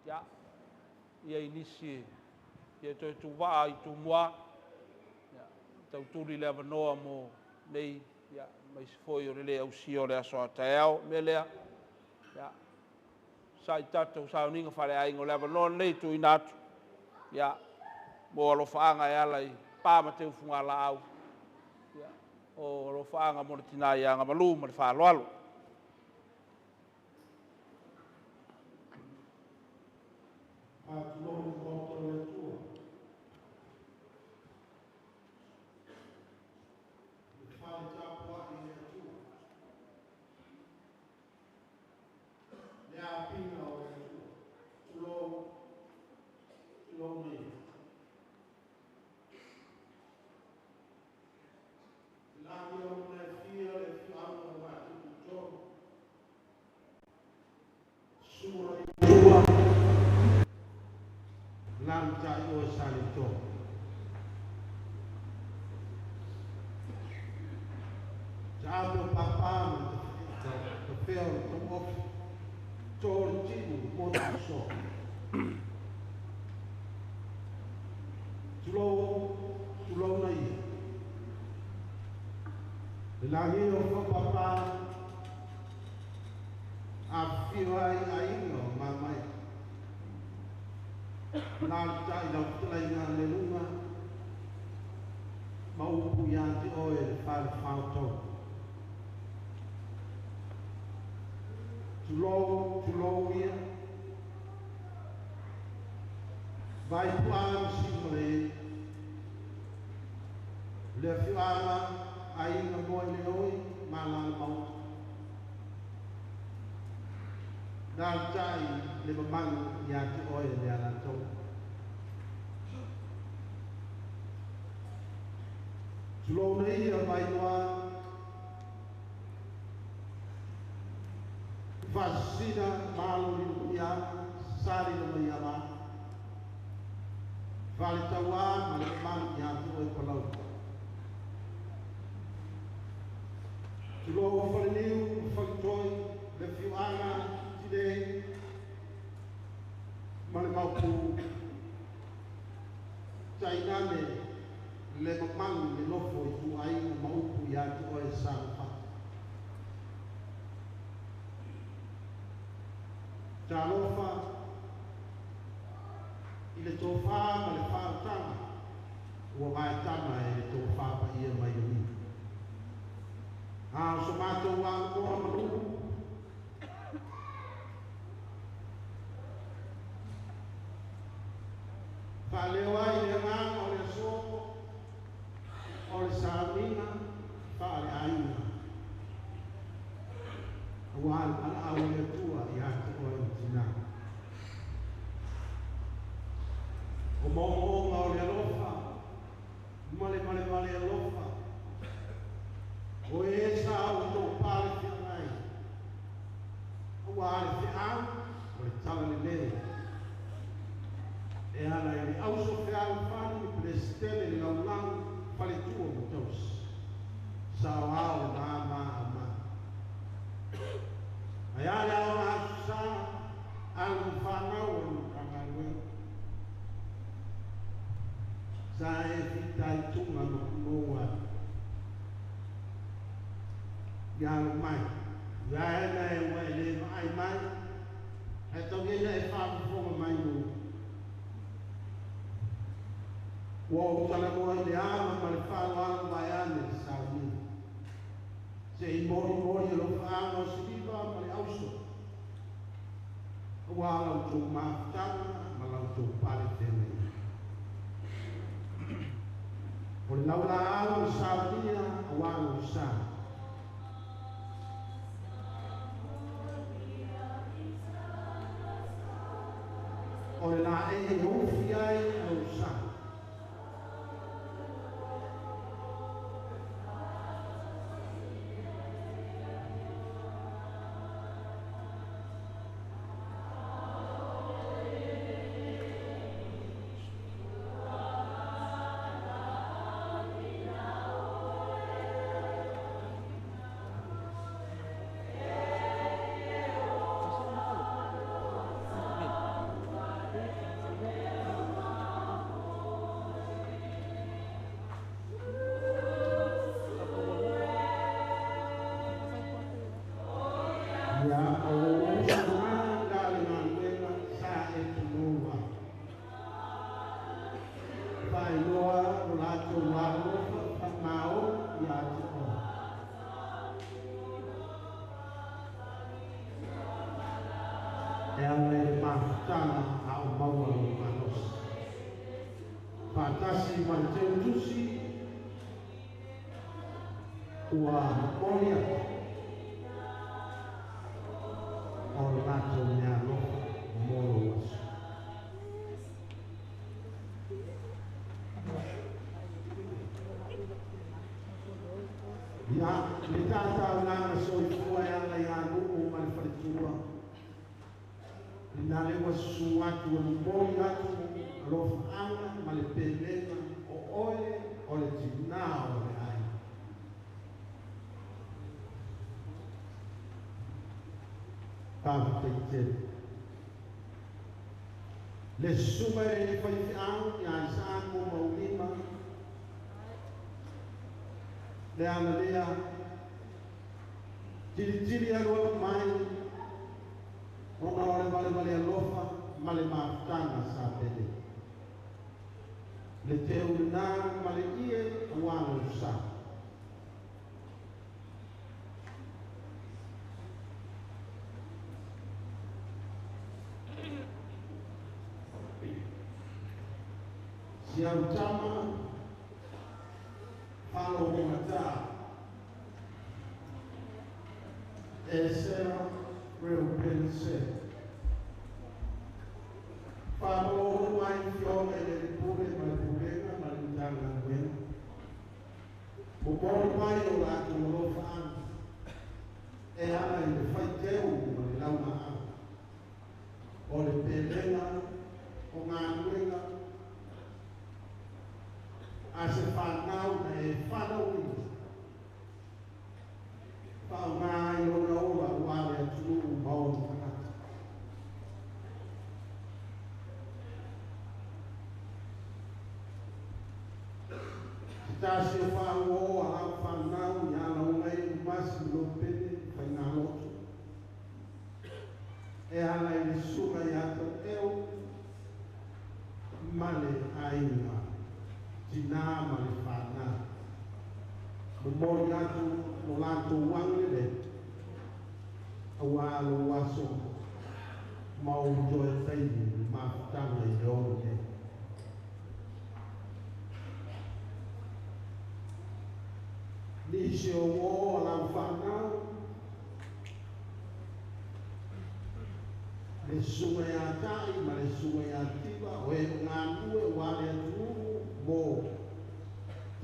Ia, i ai nisi e toe tuvaa i Tumua, ia, tautuli le avanoa mo nei, ia, aemaise foi o le le ausia o le aso a taeao. O le mea lea, ia, sa'i tatou sauniga faaleaiga, o le avanoa lenei e tuuina atu, ia, mo alofaaga e ala i pa ma teu fugalaau, ia, o alofaaga mo le tina ia Agamalu. Ma le faaaloalo. Faatulou i le Maota o le Atua i le fale tapuai a le Atua, le apiga o le Atua. Tulou, tulou nei. Le lagi e onoleafia le afioaga o Vaa Tulutolu, susu lou Matua, alaalatai oe Saletolo. Taape o papa ma le tafea o le tauofi, to le tiu motu i soa. Tulou, tulou na ia. Le lagi o papa, afifio ai aiga o Mamae. Alaalatai lau fetalaiga Leluga ma upu ia te oe le fale faotau. Tulou, tulou ia. Vai puaga ma siumale. Le afioaga aiga moe le oi ma lana mauta. Alaalatai le mamalu ia te oe le Alataua. Tulou na ia Vailoa, faasisina malo i sali na mai ala. Fale tauā ma le mamalu ia te oe Palau. Tulou Faleniu ma Faletoi, le afioaga Tinei ma le Maopu, tainane le mamalu le nofo i tuaiga ma upu ia te oe Salafata. Talofa i le tofā ma le faautaga ua vaetama e le tofā paia mai lagi. A o so matou agoa malu, faaleo ai le agaga o le aso o le sauniga faaleaiga, aua le valaau a le Atua ia te oe le tina. O moomooga o le alofa ma le malemale alofa, o e sa o tō pale feagai, aua le feau o le tala lelei. E ala i le auso fealofani le Peresetene le laulau faletua ma tausi. Sao ao na ma ma. Ai ale ao na aso sa, alu whanau o le Matagaluega. Sa e fita i tunga ma kunoa. Ia alo mai. Ia e na e ua e le maai mai. Hei tau ia e whaamufonga mai mo. Ua o talanoa i le ama ma le whaaloalo mai ane le sauniga. Se i mori mori e lofaaga o siliva ma le auso. Aua lau tou mafutaga ma lau tou pale feagai. O le laulaau o saunia aua lou sa. O le laei e ufi ai lou sa. E ala i le mafutaga a o maua lou malosi. Faatasi ma le teutusi ua momoli atu o le latou meaalofa mo lou aso. Ia, le tataulaga soifua e ala ia nuu ma le faletua. Ina le ua susu atu e momoli atu alofaaga ma le pelega o oe o le tinā o le aiga. Faafetai tele. Le susuga i le faifeau ia Isaako Maulima, le alalea, tilitili alualu mai, ona o le valevale alofa ma le mafutaga sa pele. Le teu lena ma le ie auā lou sa. Si au tama, falo o matā, Esera Reuben-se. Whaamalo mai fioga i le pule ma le pulega ma le Matagaluega. Momoli mai o latou alofaaga e ala i le faiteu ma le laumaau. O le pelega o galuega a se whanau na e whanauina. Whaonga ai lona ola ua le atunuu ma ona tagata. Se tasi o whaauo a lau whanau i ala ungai umasi lopene whaingaloto. E ala i le suga i ato eo ma le aiga, tinā ma le whanau. Momoli atu lo latou agalelei, auā lou aso ma ou toe taimi le mafutaga i le ono nei. Nisi o uō a lau whanau, le susuga ia ta'i ma le susuga ia tiva, o e o galue ua le atunuu mo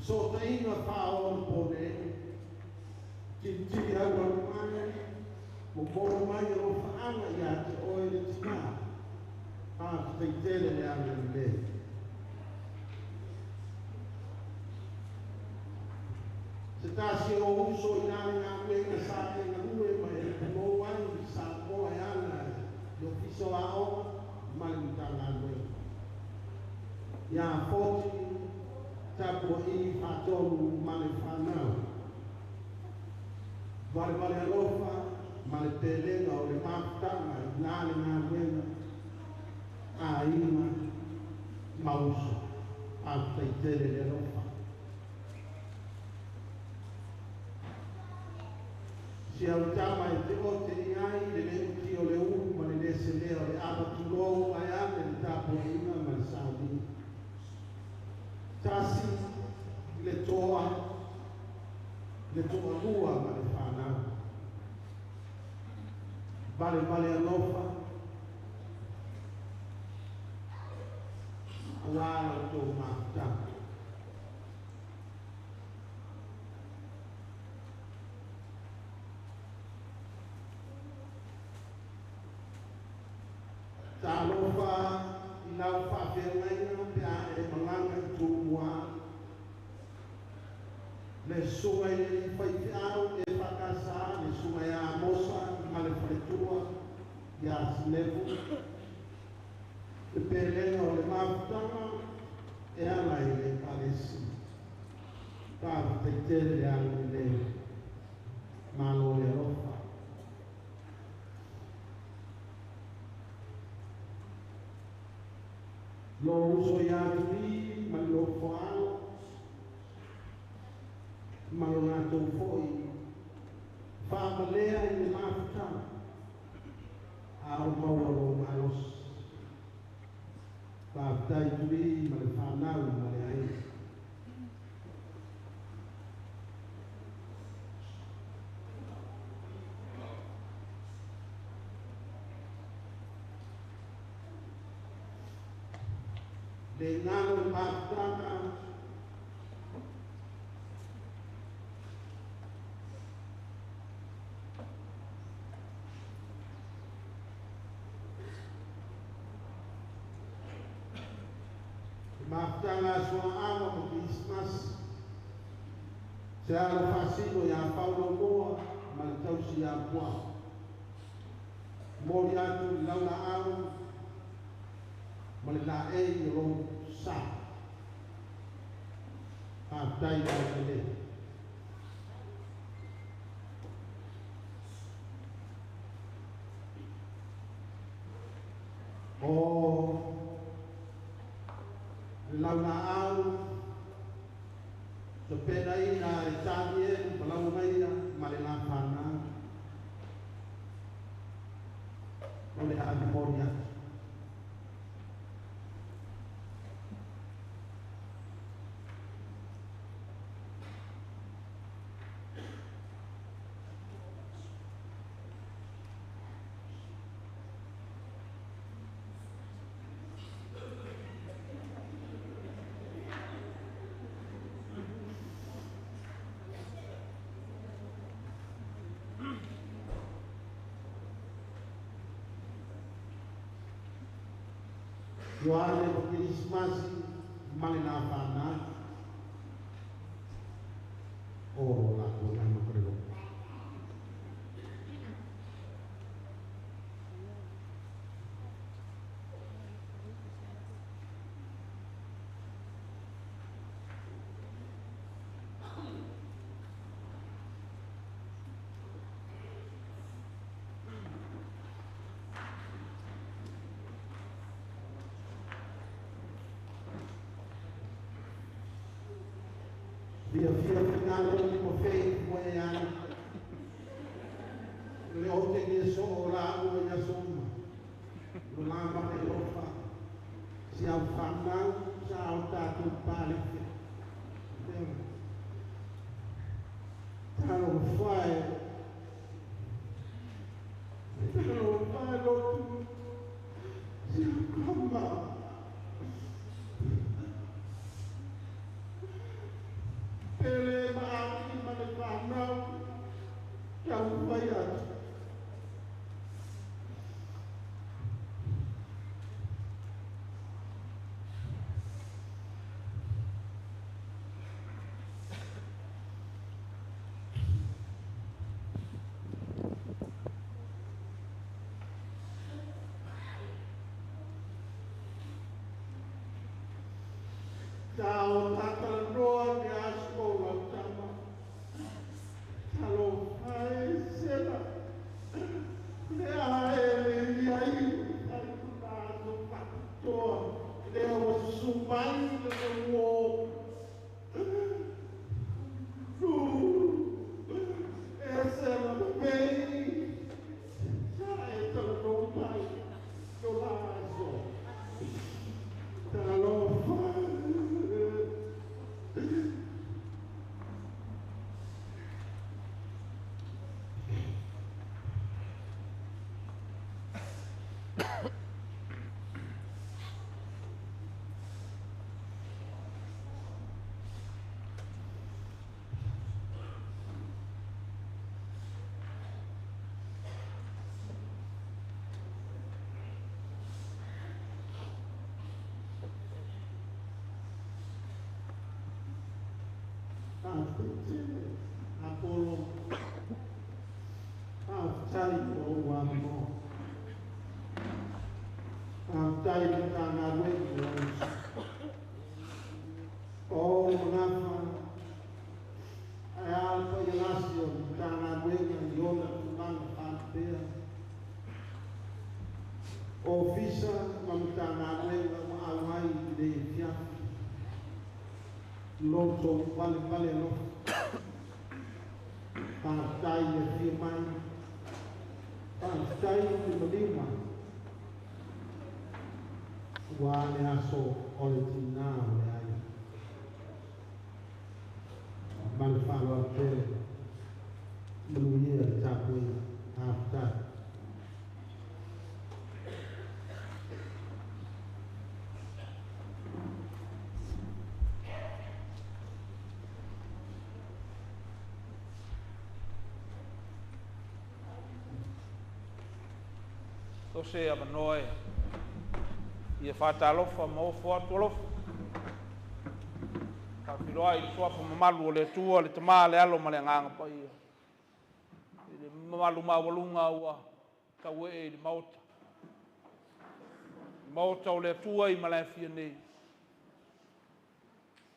sootaiga faaono-ponei, tilitili aualu mai, momoli mai alofaaga ia te oe le tinā, faafetai tele le agalelei. Se tasi o uso i nā le galuega sa e galue ma e pulou ai i Samoa e ala i le Ofisa o Aoga ma le Matagaluega. Ia foti tapua'i faatolu ma le whanau. Valevale alofa ma le pelega o le mafutaga i la le galuega aiga ma uso. Faafetai tele le alofa. Si au tama e te ote i ai le le uti o le ulu ma le lese lea o le ava tulou ai ane le tapuaiga ma le sauniga. Tasi le toa, le toalua ma le whanau. Valevale alofa, auā la outou mafutaga. Talofa i lau faafeagaiga pe a e malaga i Tumua. Le susuga i le faifeau e whakasa, le susuga ia Amosa ma le faletua ia Sinevu. Le pelega o le mafutaga e ala i le Ekalesia. Faafetai tele le agalelei. Malo le alofa. Lo uso ia Tuli ma le lofoalo, ma lo latou foi faamalea i le mafutaga a o maua lou Faafetai Tuli ma le fanau ma le aiga. Le agaga o le mafutaga mafutaga a Suaava ma Kirismasi, se alo faasino iā Paulo ma le tausi iā Pua. Momoli atu le laulaau ma le laei o lou sa. Faafetai le agalelei. O le laulaau tapenaina e Tanielu ma Lauagaia ma le lafanau o le a momoli atu. Ioane ma Kirismasi ma le lafanau o lo latou agaga falelotu. Fia fia fingalo ni mo fei mo e ana. Le o te ni so o la o ia so ma. Lo la ma le lofa. Si au whanau, sa au tātou pāle fe. Talo whae. Talo whae lotu. Si au kama. Pele maaki ma le whanau. Kia uwai atu. Tao tatalanoa ni aso lau tama. Talo fae sela. Le ae le iai ai tuna aso pakitoa. Le o sumai le o. Lu. E sela mei. Sa e talanoa mai. Lo la aso. Talo fae. Apollo, faafetai o ou avanoa. Faafetai le Matagaluega o o magafa ae a le paialasi o le Matagaluega i ona tulaga faalupea. Ofisa ma Matagaluega ua auai i lenei afiafi. Loto vale vale alofa. Faafetai le afio mai. Faafetai le maliu mai. O Ua le aso o le tinā o le aiga. Ma le faaaloalo tele, manuia le tapuaiga. Faafetai. O se avanoa e ia faatalofa ma ofo atu alofa. Faafiloai i le suafa mamalu o le Atua, le Tama, le Alo ma le Agaga Paia. I le mamalu maualuga ua tauee i le Maota. Le Maota o le Atua i Malaefia nei.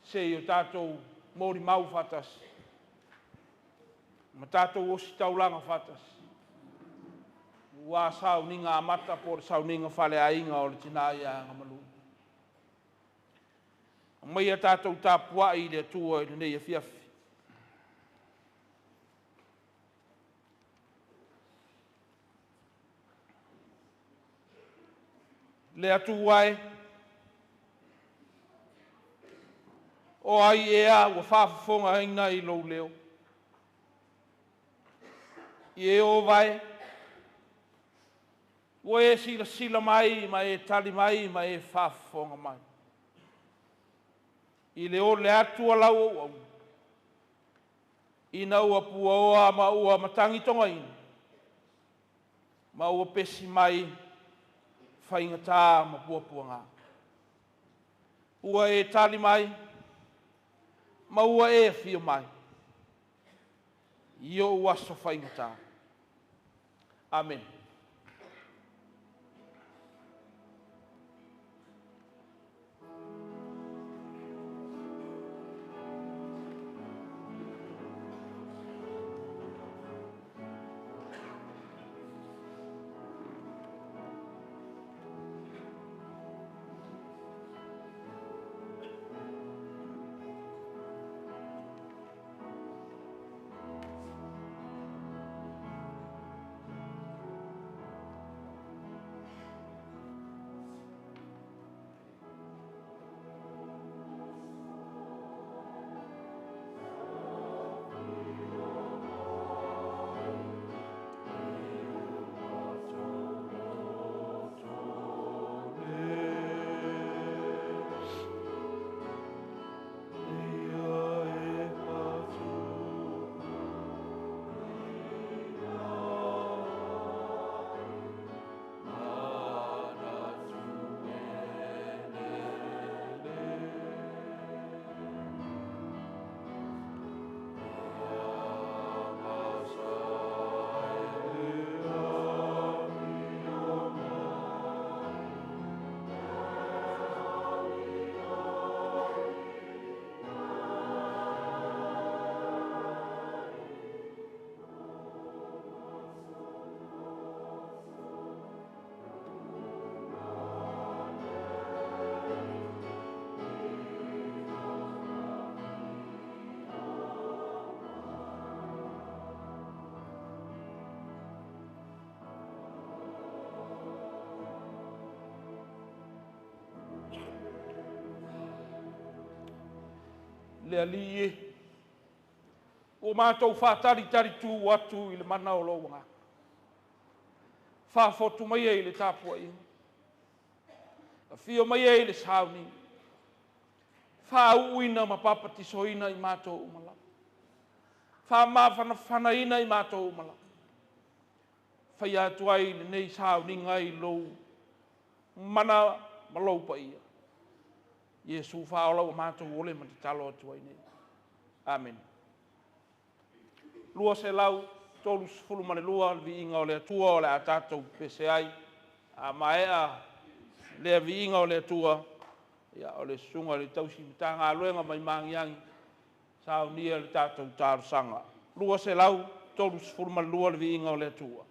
Se i o tatou molimau faatasi, ma tatou ositaulaga faatasi, ua sauniga amata po o le sauniga faaleaiga o le tina ia Agamalu. Aumaia tatou tapuai i le Atua i lenei afiafi. Le Atua e, o ai ea ua faafofogaina i lou leo? Ieova e, ua e silasila mai ma e tali mai ma e faafofoga mai i le ole atu a lau auauna, ina ua puaoa ma ua matagitogaina, ma ua pesi mai faigata ma puapuaga. Ua e tali mai ma ua e afio mai i ou aso faigata. Amene. Le Alii e, ua matou faatalitalitu atu i le mana o lou agaga. Faafotu mai i le tapuaiga, afio mai i le sauniga, faauuina ma papatisoina i matou uma lava, faamafanafanaina i matou uma lava, faia atu ai lenei sauniga i lou mana ma lou paia. Iesu faaola ua matou ole ma tatalo atu ai nei. Amene. 232 le viiga o le Atua o le a tatou pese ai. A maea lea viiga o le Atua, ia, o le susuga i le tausi Matagaluega mai Magiagi saunia le tatou talosaga. 232 le viiga o le Atua.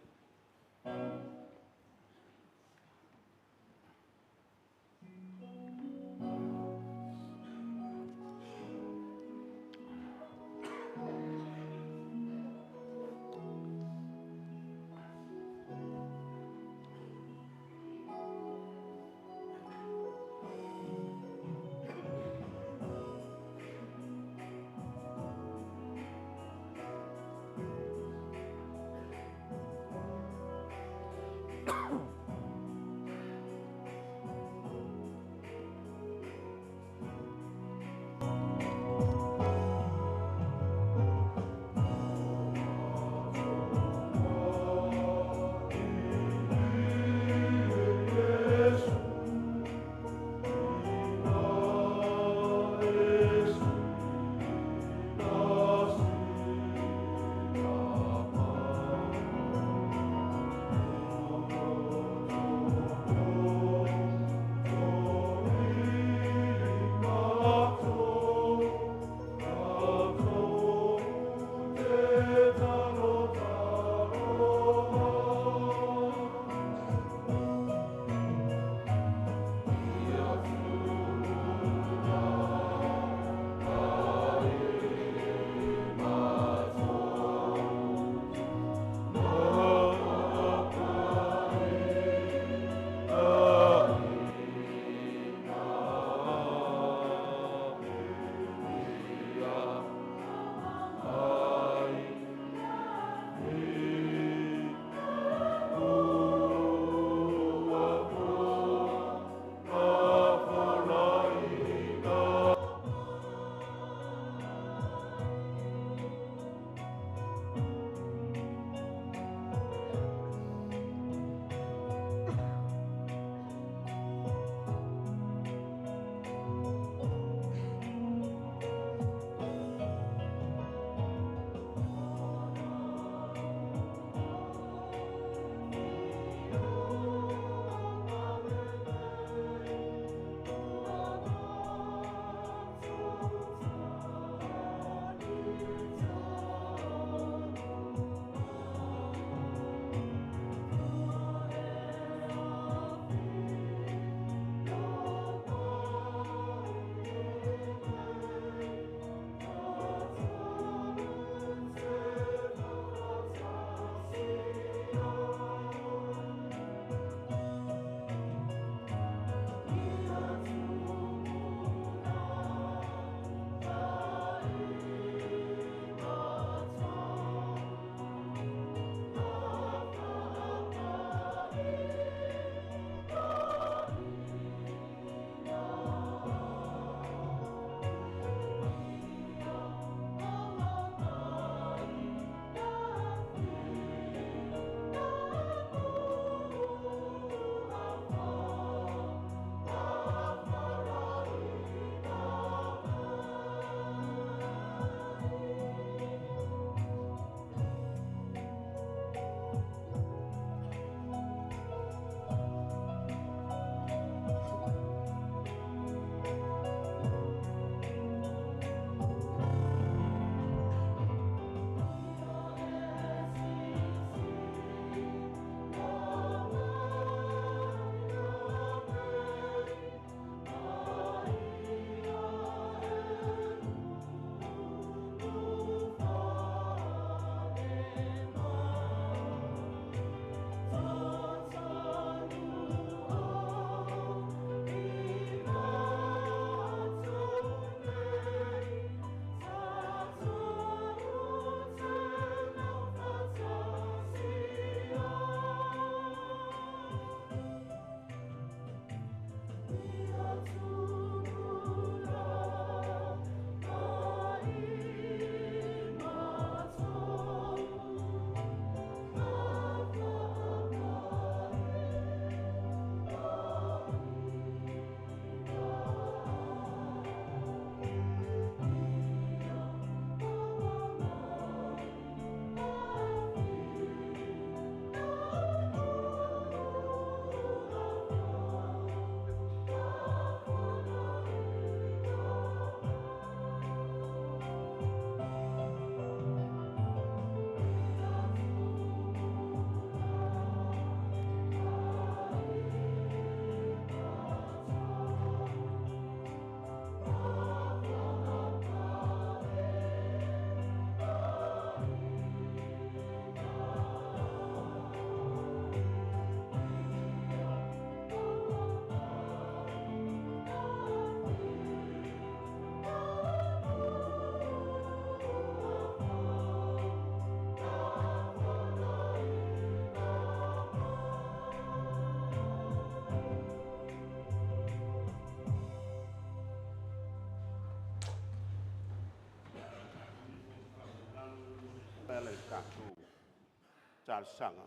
talosaga,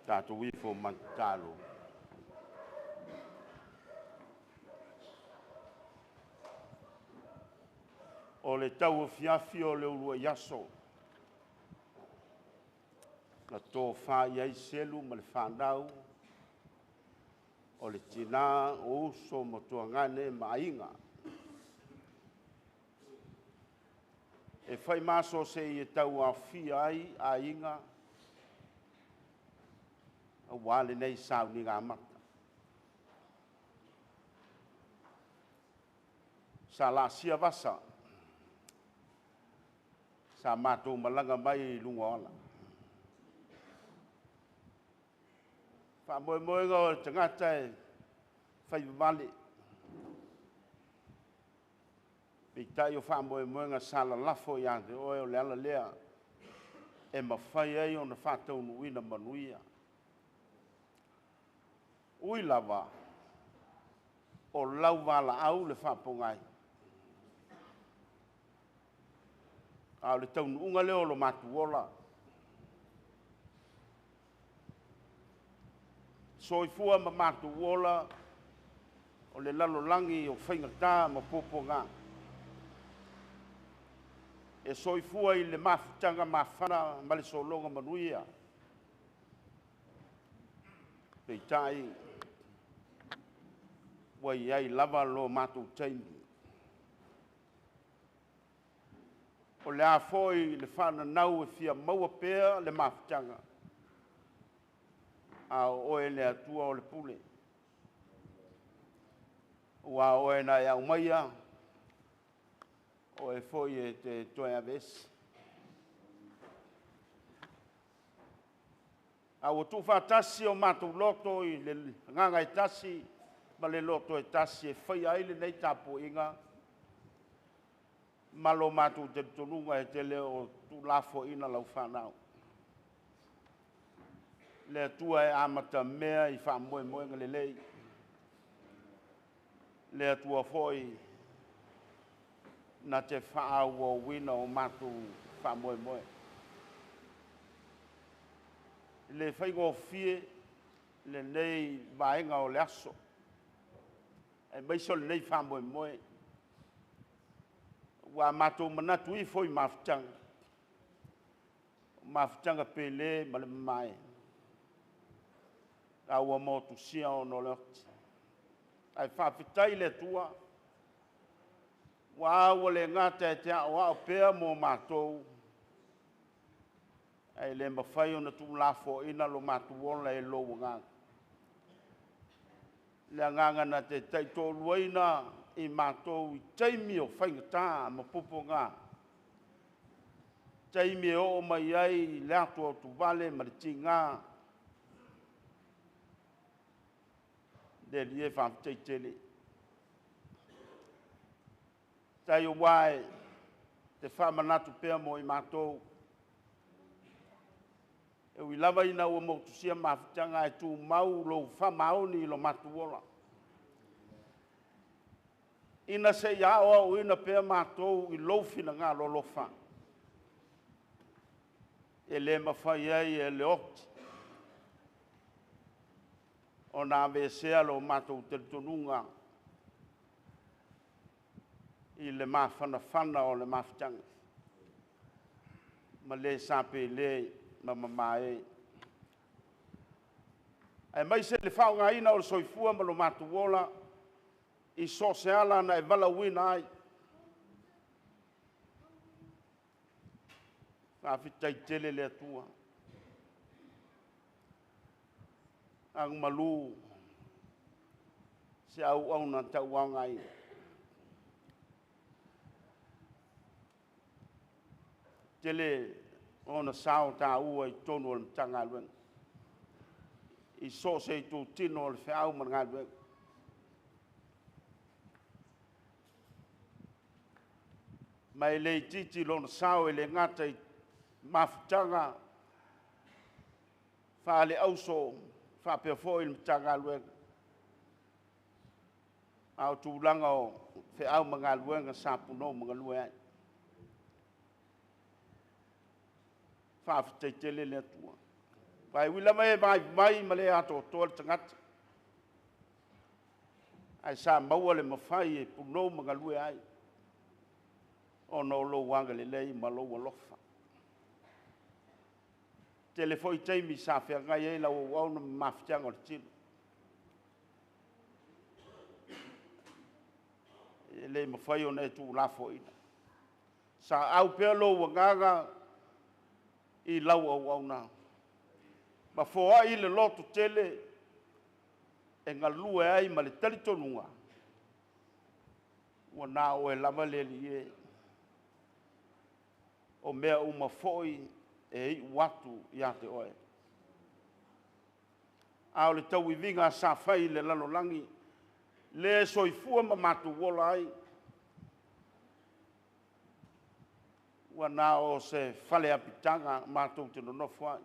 tatou ifo ma le tatalo. O le tauafiafi o le uluai aso, na tofa i ai selu ma le fanau, o le tina, o uso ma tuagane ma aiga. E fai maso seia tauaofia ai aiga, aua lenei sauniga amata. Sa laasia vasa, sa matou malaga mai i luga o ala. Faamoemoega o le tagata e faivavale, peitai o faamoemoega sa lalafo ia te oe, o le ala lea e mafai ai ona faataunuuina manuia. Ui lava o lau valaau le faapogai, a o le taunuuga lea o lo matou ola. Soifua ma matou ola o le lalolagi o faigata ma puapuaga. E soifua i le mafutaga mafana ma le sologa manuia. Peitai, ua i ai lava lo matou taimi. O le a foi le faananau e fia maua pea le mafutaga, a o oe le Atua o le pule. Ua oe na e aumaia, oe foi e te toe aveese. A ua tuufaatasi o matou loto i le agaga e tasi ma le loto e tasi e faia ai lenei tapuaiga, ma lo matou talitonuga e te le o tuulafoaiina lau fanau. Le Atua e amatamea i faamoemoega lelei. Le Atua foi na te faaauauina o matou faamoemoe. E le faigofie lenei vaega o le aso, aemaise o lenei faamoemoe. Ua matou manatu ifo i mafutaga, o mafutaga pele ma le mamae, a ua motusia ona o le oti. Ae faafetai i le Atua, ua le gata e te aoao pea mo matou, ae le mafai ona tuulafoaiina lo matou ola e lou agaga. Le agaga na te taitoaluaina i matou i taimi o faigata ma puapuaga, taimi e oo mai ai le atuatuvale ma le tiga. Le Alii e, faafetai tele. Faafetai aua e te faamanatu pea mo i matou. E ui lava ina ua motusia mafutaga, ae tumau lou faamaoni i lo matou ola. Ina se i aoaoina pea matou i lou finagalo alofa, e le mafai ai e le oti ona aveesea lo matou talitonuga i le mafanafana o le mafutaga, ma le sapele ma mamae. Aemaise le faaaogaina o le soifua ma lo matou ola i so o se ala na e valaauina ai. Faafetai tele le Atua. Agumalu se auauna tauaogaina. Tele ona sao taua i totonu o le Matagaluega, i so o se itutino o le feau ma le galuega. Ma e le itiiti lona sao e le gata i mafutaga faale-auso faapea foi le Matagaluega, a o tulaga o feau ma galuega sa punou ma galue ai. Faafetai tele le Atua. Aua e ui lava e vaivai ma le atoatoa le tagata, ae sa maua le mafai e punou ma galue ai, ona o lou agalelei ma lou alofa. E tele foi taimi sa feagai ai lau auauna ma mafatiaga o le tino. E le mafai ona e tuulafoaiina. Sa au pea lou agaga i lau auauna, ma foai le lototele e galue ai ma le talitonuga, ua na o oe lava le Alii e, o mea uma foi e iu atu ia te oe. A o le tauiviga sa fai i le lalolagi, le soifua ma matou ola ai, ua na o se fale apitaga matou te nonofo ai.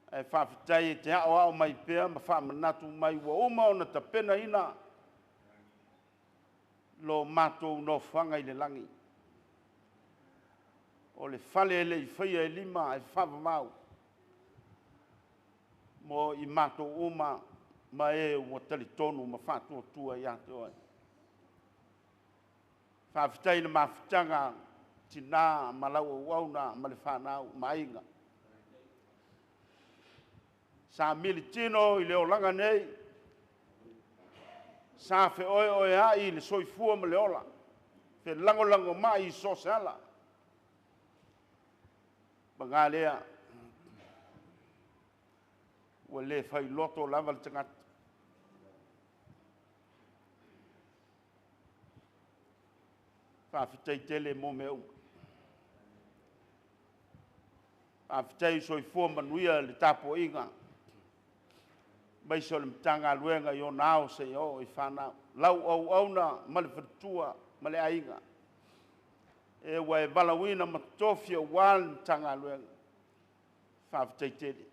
Ae faafetai e te aoao mai pea ma faamanatu mai ua uma ona tapenaina lo matou nofoaga i le lagi. O le fale e le i faia e lima ae faavavau mo i matou uma ma e ua talitonu ma faatuatua ia te oe. Faafetai i le mafutaga tina ma lau auauna ma le fanau ma aiga. Sa militino i le olaga nei, sa feoeoeai i le soifua ma le ola, felagolagomai i so o se ala. Paga lea, ua le failoto lava le tagata. Faafetai tele mo mea uma. Faafetai soifua manuia i le tapuaiga, aemaise o le Matagaluega i ona ao seia oo i fanau. Lau auauna ma le faletua ma le aiga, e ua e valaauina ma tofofi aua le Matagaluega, faafetai tele.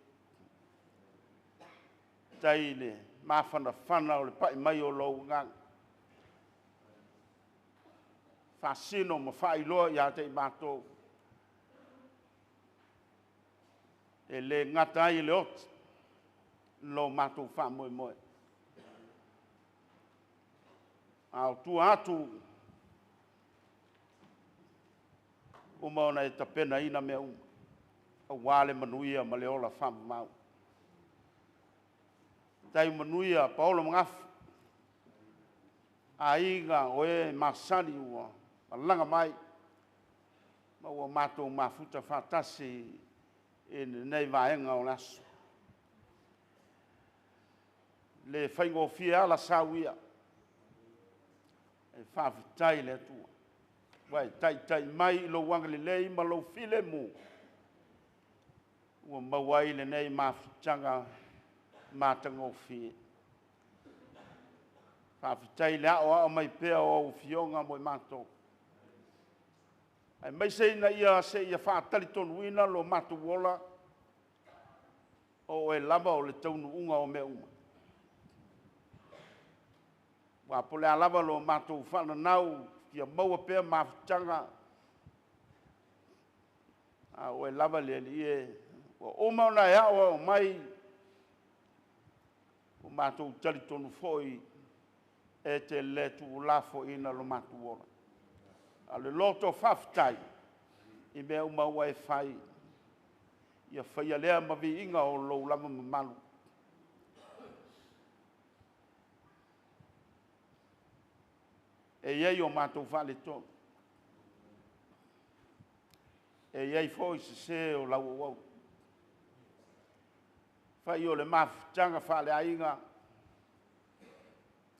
Faafetai i le mafanafana o le pai mai o lou agaga, faasino ma faailoa ia te i matou, e le gata ai i le oti lo matou faamoemoe. A o tua atu, uma ona e tapenaina mea uma, aua le manuia ma le ola faamamau. Tai manuia paolo magafo, aiga o e masani ua malaga mai, ma ua matou mafuta faatasi i lenei vaega o le aso. E le faigofie alasau ia, e faafetai i le Atua, ua e taitai mai i lou agalelei ma lou filemu, ua maua ai lenei mafutaga matagofie. Faafetai i le aoao mai pea o au afioga mo i matou, aemaise ina ia seia faatalitonuina lo matou ola, o oe lava o le taunuuga o mea uma. Aua po o le a lava lo matou faananau, ia maua pea mafutaga, a o oe lava le Alii e, ua uma ona e aoao mai, ua matou talitonu foi, e te le tuulafoaiina lo matou ola. A o le loto faafetai i mea uma ua e fai, ia faia lea ma viiga o lou lava mamalu. E i ai o matou faaletonu, e i ai foi sese o lau auauna. Fai o le mafutaga faaleaiga,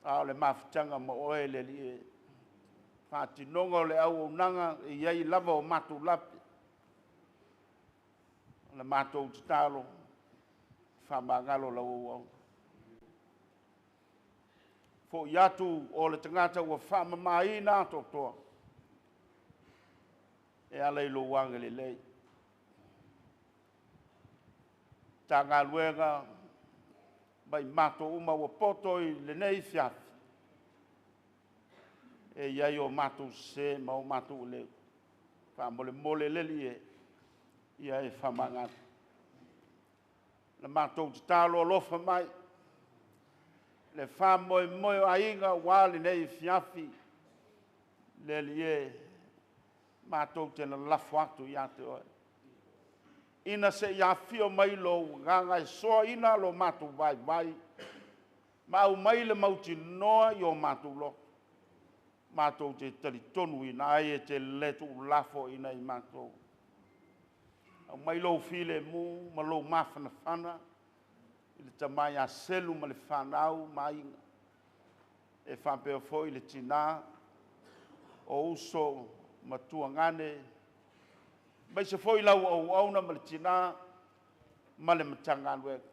a o le mafutaga ma oe le Alii e. Faatinoga o le auaunaga, e i ai lava o matou lape. O le matou tatalo, faamagalo lau auauna. Foi atu o le tagata ua faamamaina atoatoa, e ala i lou agalelei. Matagaluega ma i matou uma ua poto i lenei afiafi, e i ai o matou sese ma o matou leo. Faamolemole le Alii e, Ia e faamagalo. Na matou tatalo alofa mai, le faamoemoe o aiga ua lenei afiafi, le Alii e, matou te lalafo atu ia te oe. Ina se i afio mai lou agaga e soaina lo matou vaivai, ma aumai le mautinoa i o matou loto, matou te talitonuina ai e te le tuulafoaiina i matou. Aumai lou filemu ma lou mafanafana i le tama ia Selu ma le fanau ma aiga, e faapea foi le tina o uso ma tuagane, aemaise foi lau auauna ma le tina ma le Matagaluega,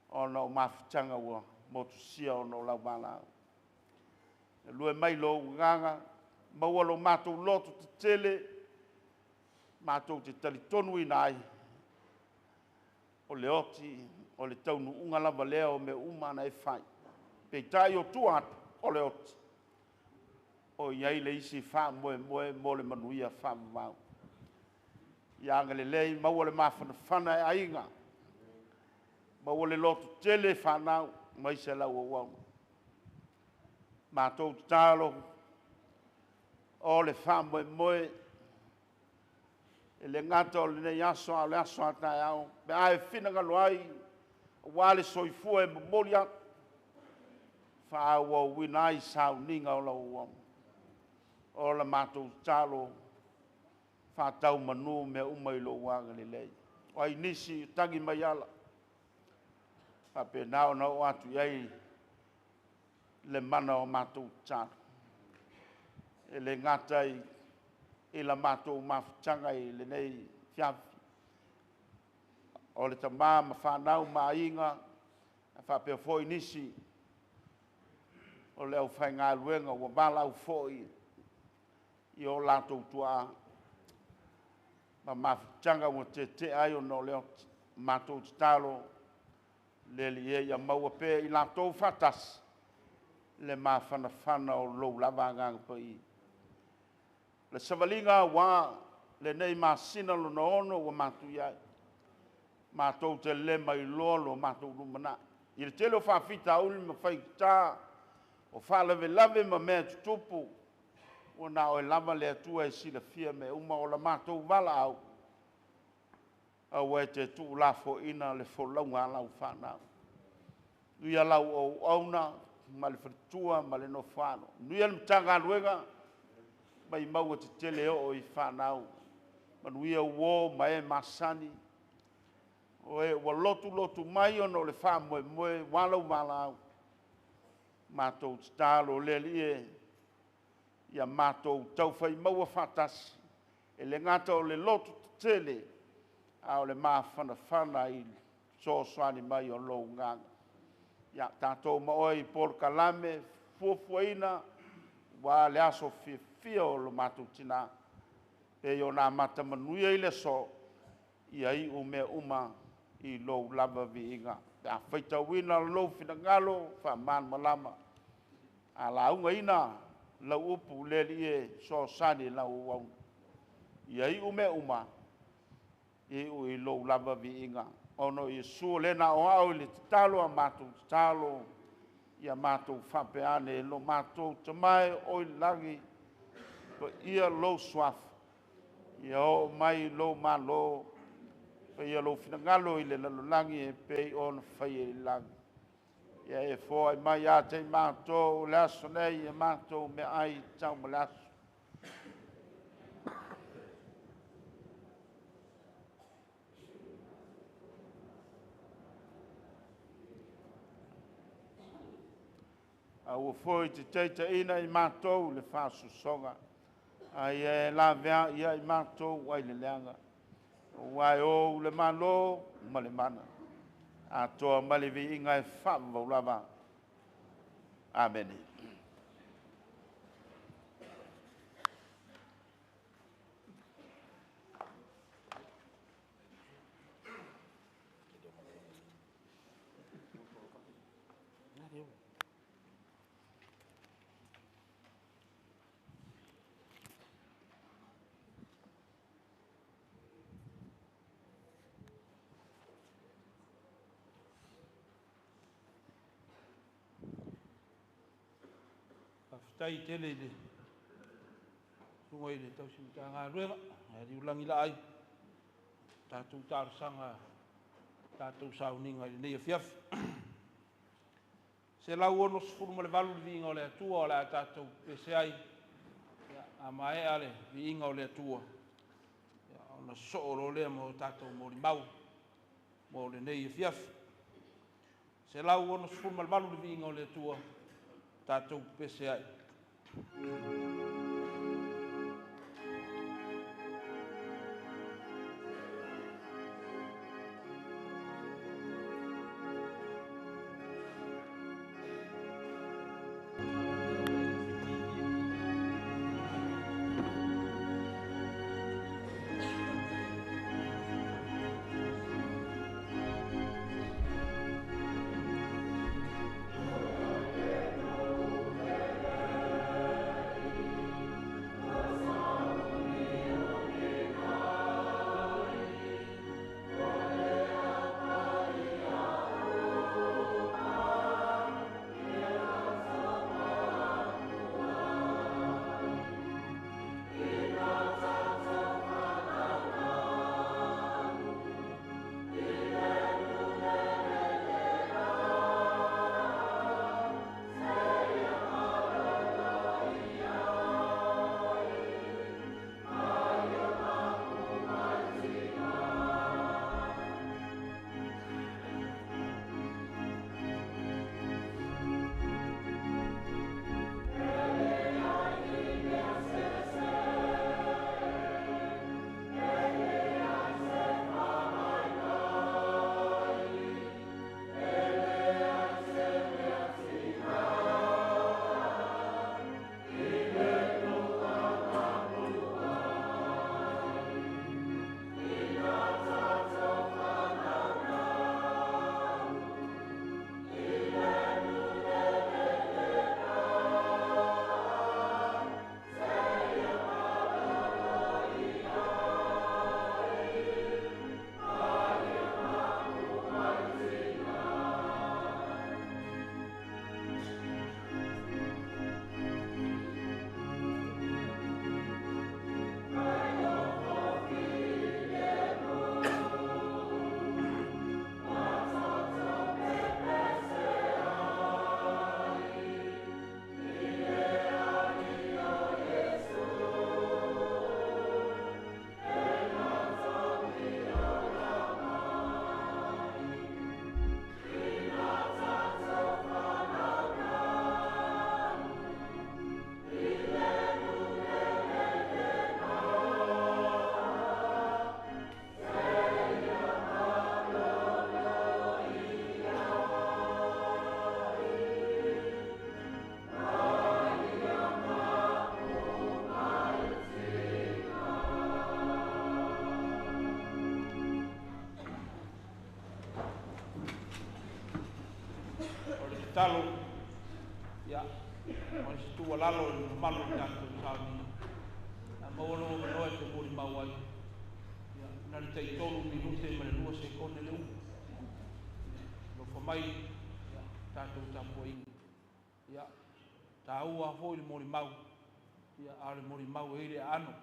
ona o mafutaga ua motusia ona o lau valaau. Galue mai lou agaga, maua lo matou loto tetele, matou te talitonuina ai, o le oti, o le taunuuga lava lea o mea uma na e fai. Peitai o tua atu o le oti, o i ai le isi faamoemoe mo le manuia faavavau. Ia agalelei, maua le mafanafana e aiga, maua le lototele e fanau, aemaise lau auauna. Matou tatalo, o le faamoemoe, e le gata o lenei aso, a o le aso a taeao, pe a e finagalo ai, aua le soifua e momoli atu, faaauauina ai sauniga o lau auauna. O la matou tatalo, faatau manu mea uma i lou agalelei. O ai nisi e tagi mai ala, faapena ona oo atu i ai le mana o matou tatalo. E le gata i la matou mafutaga i lenei afiafi, o le tama ma fanau ma aiga, faapea foi nisi o le aufaigaluega ua valaau foi i o latou tuaa ma mafutaga ua tetea ai ona o le oti. Matou tatalo, le Alii e, ia maua pea e i latou faatasi le mafanafana o lou lava Agaga Paia. Le savaliga ua lenei masina lona 6 ua matou i ai, matou te le mailoa lo matou lumanai. I le tele o faafitauli ma faigata, o faalavelave ma mea tutupu, ua na o oe lava le Atua e silafia mea uma. O la matou valaau, aua e te tuulafoaiina le folauga a lau fanau. Manuia lau auauna ma le faletua ma le nofoaalo. Manuia le Matagaluega, maimau e tetele oo i fanau. Manuia uo ma e masani, o e ua lotu lotu mai ona o le faamoemoe ua lau valaau. Matou tatalo le Alii e, ia matou taufai maua faatasi, e le gata o le loto tetele, a o le mafanafana i le fesoasoani mai o lou agaga. Ia tatou ma oe i polokalame fuafuaina ua le aso fiafia o lo matou tina, pei ona amata manuia i le aso, ia iu mea uma i lou lava viiga. Pe a faitauina lou finagalo faamalamalama, a laugaina lau upu le Alii e fesoasoani i lau auauna. Ia iu mea uma, ia iu i lou lava viiga. Ona o Iesu o le na aoao i le tatalo a matou tatalo, ia matou faapea ane, lo matou Tama e o i le lagi, paia lou suafa, ia oo mai lou malo, faia lou finagalo i le lalolagi e pei ona faia i le lagi. Ia e foai mai ia te i matou le aso nei e matou meaai tau ma le aso. Aua foi te taitaiina i matou i le faasosoga, a ia e laveai ia i matou ai le leaga. Aua e ou le Malo ma le mana, atoa ma le viiga e faavavau lava. Amene. Faafetai tele i le susuga i le tausi Matagaluega, ia Liulagi Laai, tatou talosaga, tatou sauniga i lenei afiafi. 168 le viiga o le Atua o le a tatou pese ai, ia, a maea le viiga o le Atua, ia, ona sosoo loa lea ma o tatou molimau mo lenei afiafi. 168 le viiga o le Atua, tatou pese ai. O le tatalo, ia, o le tuualalo i le mamalu o le tatou sauniga, a maua lou avanoa e te molimau ai, ia, na o le tai 3 minute ma le 2 sekone le umi. Alofa mai, ia, tatou tapuaiga. Ia, taua foi le molimau, ia, a o le molimau e i le aano.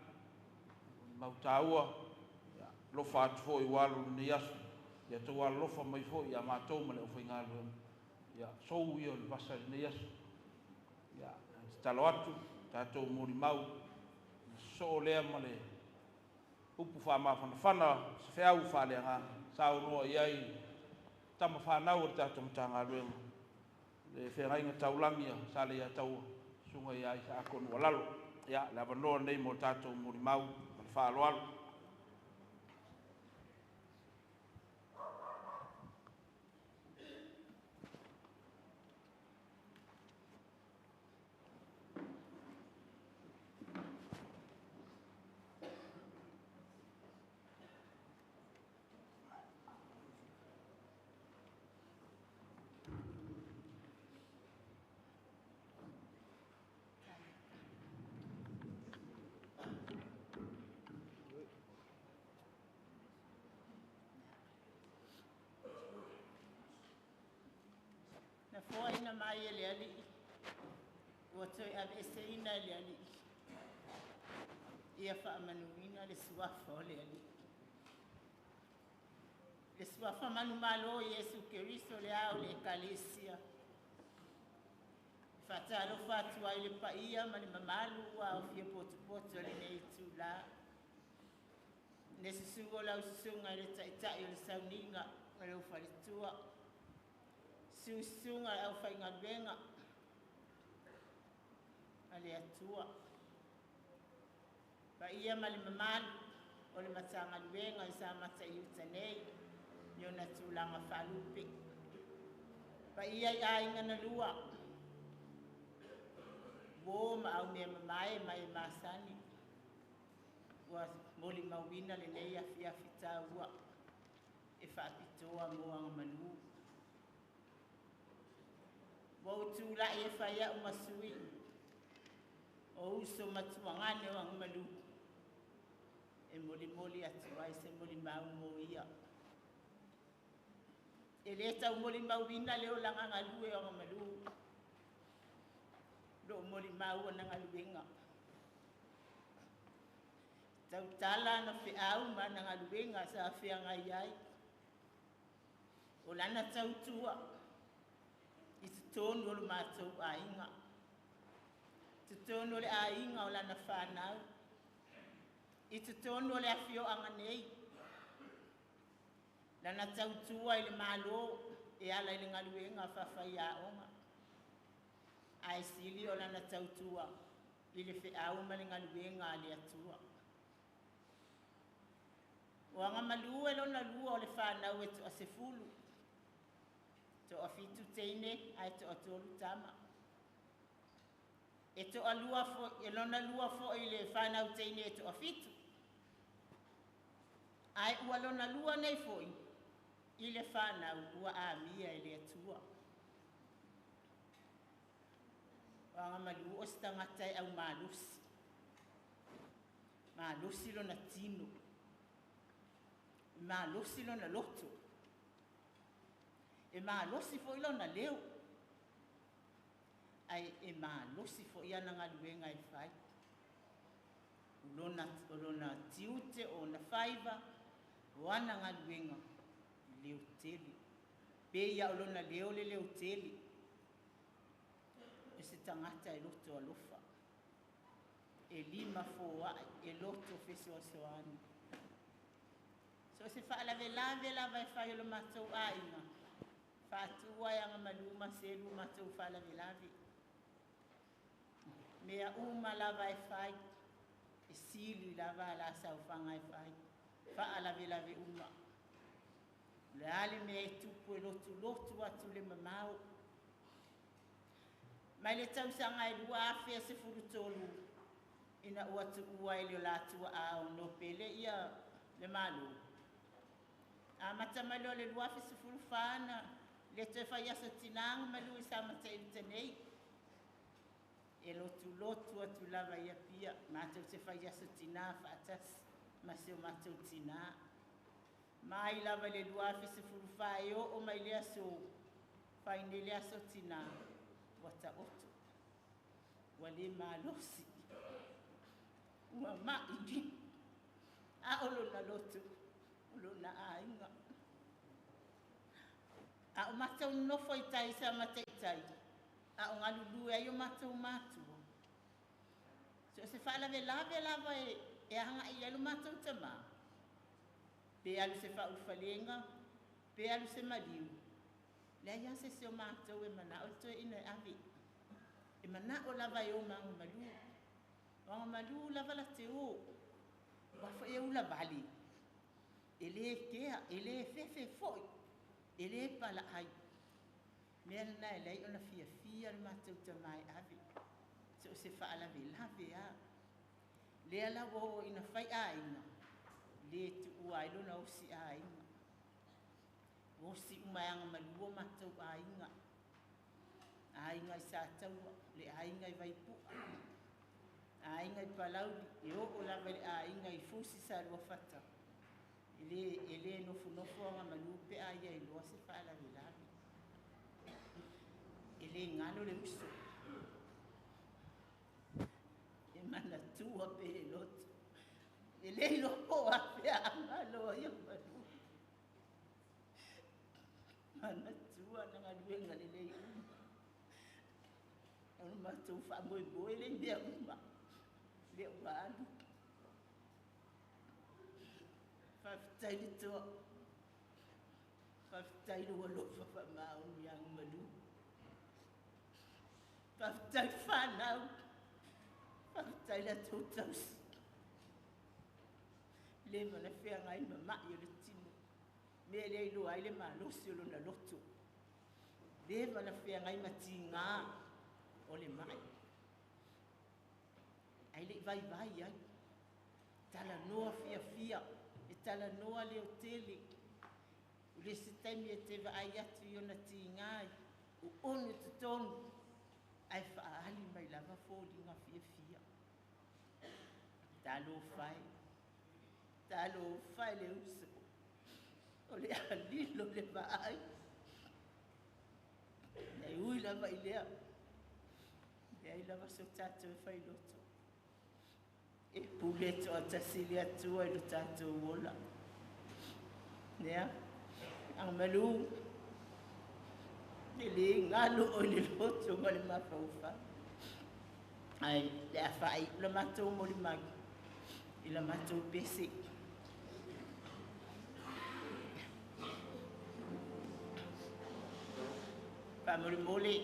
Molimau taua, ia, alofa atu foi ua alu lenei aso, ia tou alolofa mai foi ia matou ma le aufaigaluega. Ia, sou ia o le vasa i lenei aso. Ia, tatalo atu, tatou molimau, sosoo lea ma le upu faamafanafana, se feau faaleagaga, saunoa i ai tama fanau o le tatou Matagaluega, le feagaiga taulagi a Saleia Taua, susuga ia Isaako Nualalo. Ia, le avanoa lenei mo tatou molimau ma le faaaloalo. Na foaina mai e le Alii Ua toe aveeseina e le Alii ia faamanuina le suafa o le Alii. Le suafa manumalo o Iesu Keriso le ao o le Ekalesia. E faatalofa atu ai le paia ma le mamalu ua aofia potopoto i lenei itulā. Le susu o lau susuga i le Taitai o le Sauniga ma lou faletua, susu susuga i le aufaigaluega a le Atua, paia ma le mamalu o le Matagaluega i Samata i uta nei i ona tulaga faalupe. Paia i aiga na lua, uo ma aumeamamae ma e masani ua molimauina lenei afiafi taua e faapitoa mo agamalu. Ua ou tulai e fai au ma sui o uso ma tuagane o agamalu e molimoli atu ai se molimau mo ia. E le tau molimauina le olaga galue o agamalu, loo molimau ona galuega. Tautala na feau ma ana galuega sa feagai ai. O lana tautua i totonu o le matou aiga, totonu o le aiga o lana whanau, i totonu o le afioaga nei. Lana tautua i le malo e ala i le galuega faafaiaoga. Ae sili o lana tautua i le feau ma le galuega a le Atua. O agamalu e lona lua o le whanau e toa 10. Toa 7 teine ae toa 3 tama. E toa lua foi, e lona lua foi le whanau teine e toa 7. Ae ua lona lua nei foi i le whanau ua amia e le Atua. O agamalu o se tagata e au malosi. Malosi lona tino. Malosi lona loto. E malosi foi lona leo. Ai e malosi foi ana galuega e fai. O lona tiute o na faiva o ana galuega leo tele. Pe ia o lona leo le leo tele. E se tagata e loto alofa. E lima foai e loto fesoasoani. So se faalavelave lava e fai o le matou aiga. Faatua e agamalu ma selu matou faalavelave. Mea uma lava e fai. E sili lava la saufaga e fai. Faalavelave uma. O le a le mea e tupu e lotulotu atu le mamao. Mai le tausaga e 2013 ina ua tuua e le o latua a o no pele ia le malo. A mata mai loa le 2014 na le toe fai aso tinaga malu i sa mata i uta nei. E lotulotu atu lava ia pia, matou te fai aso tina faatasi ma se o matou tina. Mai lava le 2014 e oo mai le aso, fai nei le aso tina, ua taoto, ua le malosi, ua mai, a o lona loto, o lona aiga. A o matou nofo i tai sa mataitai, a o galulue ai o matou matua. So se faalavelave lava e agai ai lo matou tamā. Pe alu se faaulufalega, pe alu se maliu. Leai lava se isi o matou e manao le toeaina e ave. E manao lava e o ma agamalu. O agamalu lava la te o. Ua foi e ula vale. E le kea, e le fefe foi. E le palaai. Mea lena e leai ona fiafia le matou tamā e ave. So o se faalavelave a. Lea la ua oo ina fai aiga, le tuua ai lona osi aiga. Osi uma e agamalu o matou aiga. Aiga i Sataua, le aiga i Vaipua, aiga i Palauli, e oo lava i le aiga i Fusi sa Luafata. E le nofonofo agamalu pe a ia iloa se faalavelave. E le galo le uso. Manatua pea i le loto. E le iloa po o afea a malo ai Agamalu. Manatua ana galuega lelei uma. O le matou faamoemoe lea i mea uma, lea ua alu. Faafetai le toa. Faafetai lou alofa faamaoni ia Agamalu. Faafetai le fanau. Faafetai la tou tausi. Leva ona feagai ma mai o le tino. Mea lea iloa ai le malosi o lona loto. Leva ona feagai ma tiga o le mai. Ae le i vaivai ai. Talanoa fiafia, e talanoa leotele. O le isi taimi e te vaai atu i ona tiga i oonu i totonu, ae faaali mai lava foliga fiafia. Talofa e, talofa e le uso, o le a lilo le vaai. E ui lava i lea, leai lava so tatou e failoto. E pule toatasi le Atua i lo tatou ola. Lea, Agamalu, e le galo oe i le loto ma le mafaufau. Ai, le a faaiu la matou molimau i la matou pese. Faamolemole,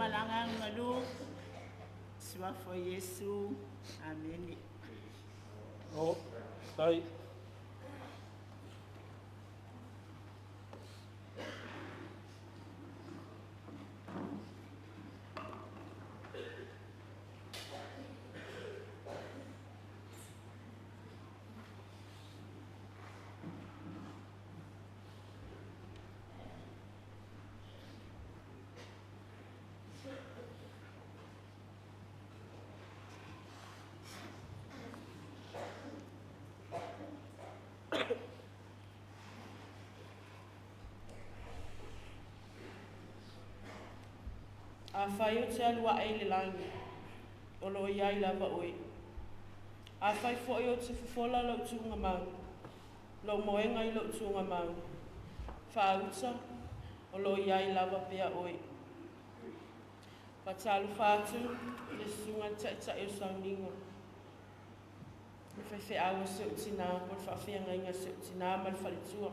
Ma le Agaga Malu, Suafa o Iesu. Amene. O, tai. Afai o te alu aʻe i le lagi, o loo iai lava oe. Afai foi o te fofola lou tuugamau, lou moega i lou tuugamau, faauta, o loo iai lava pea oe. Faatalofa atu i le susuga i le Taitai o Sauniga, le faifeau a si ou tinā po o le faafeagaiga a si ou tinā ma le faletua,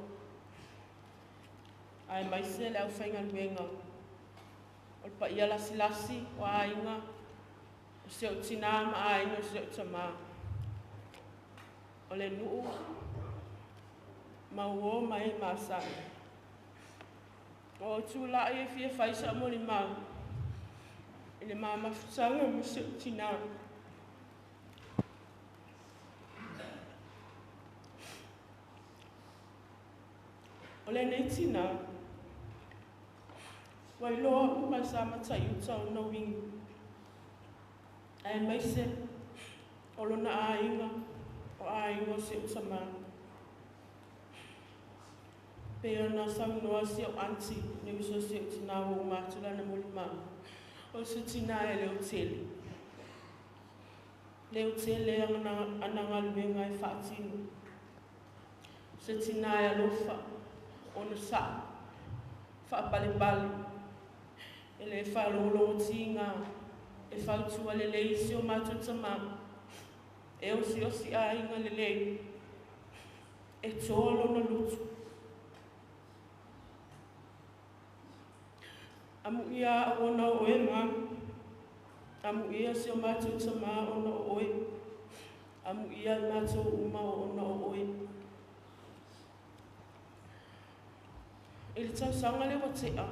aemaise le aufaigaluega o le paia lasilasi o aiga o si ou tinā ma aiga o si ou tamā. O le nuu ma uō ma e masani. Ua ou tulai e fia fai sau molimau i le ma mafutaga ma si ou tinā. O lenei tinā, ua iloa uma e sa mataiuta ona uiga, aemaise o lona aiga, o aiga o si ou tamā. Pei ona saunoa si ou aunty, le uso a si ou tinā ua uma atu lana molimau, o se tinā e leotele. Leotele ana galuega e faatino. O se tinā e alofa, onosai, faapalepale, e le faalogologotiga, e fautua lelei i si o matou tamā, e osiosi aiga lelei, e toa lona loto. Amuia au ona o oe, ma. Amuia si o matou tamā ona o oe. Amuia i matou uma ona o oe. I le tausaga lea ua tea,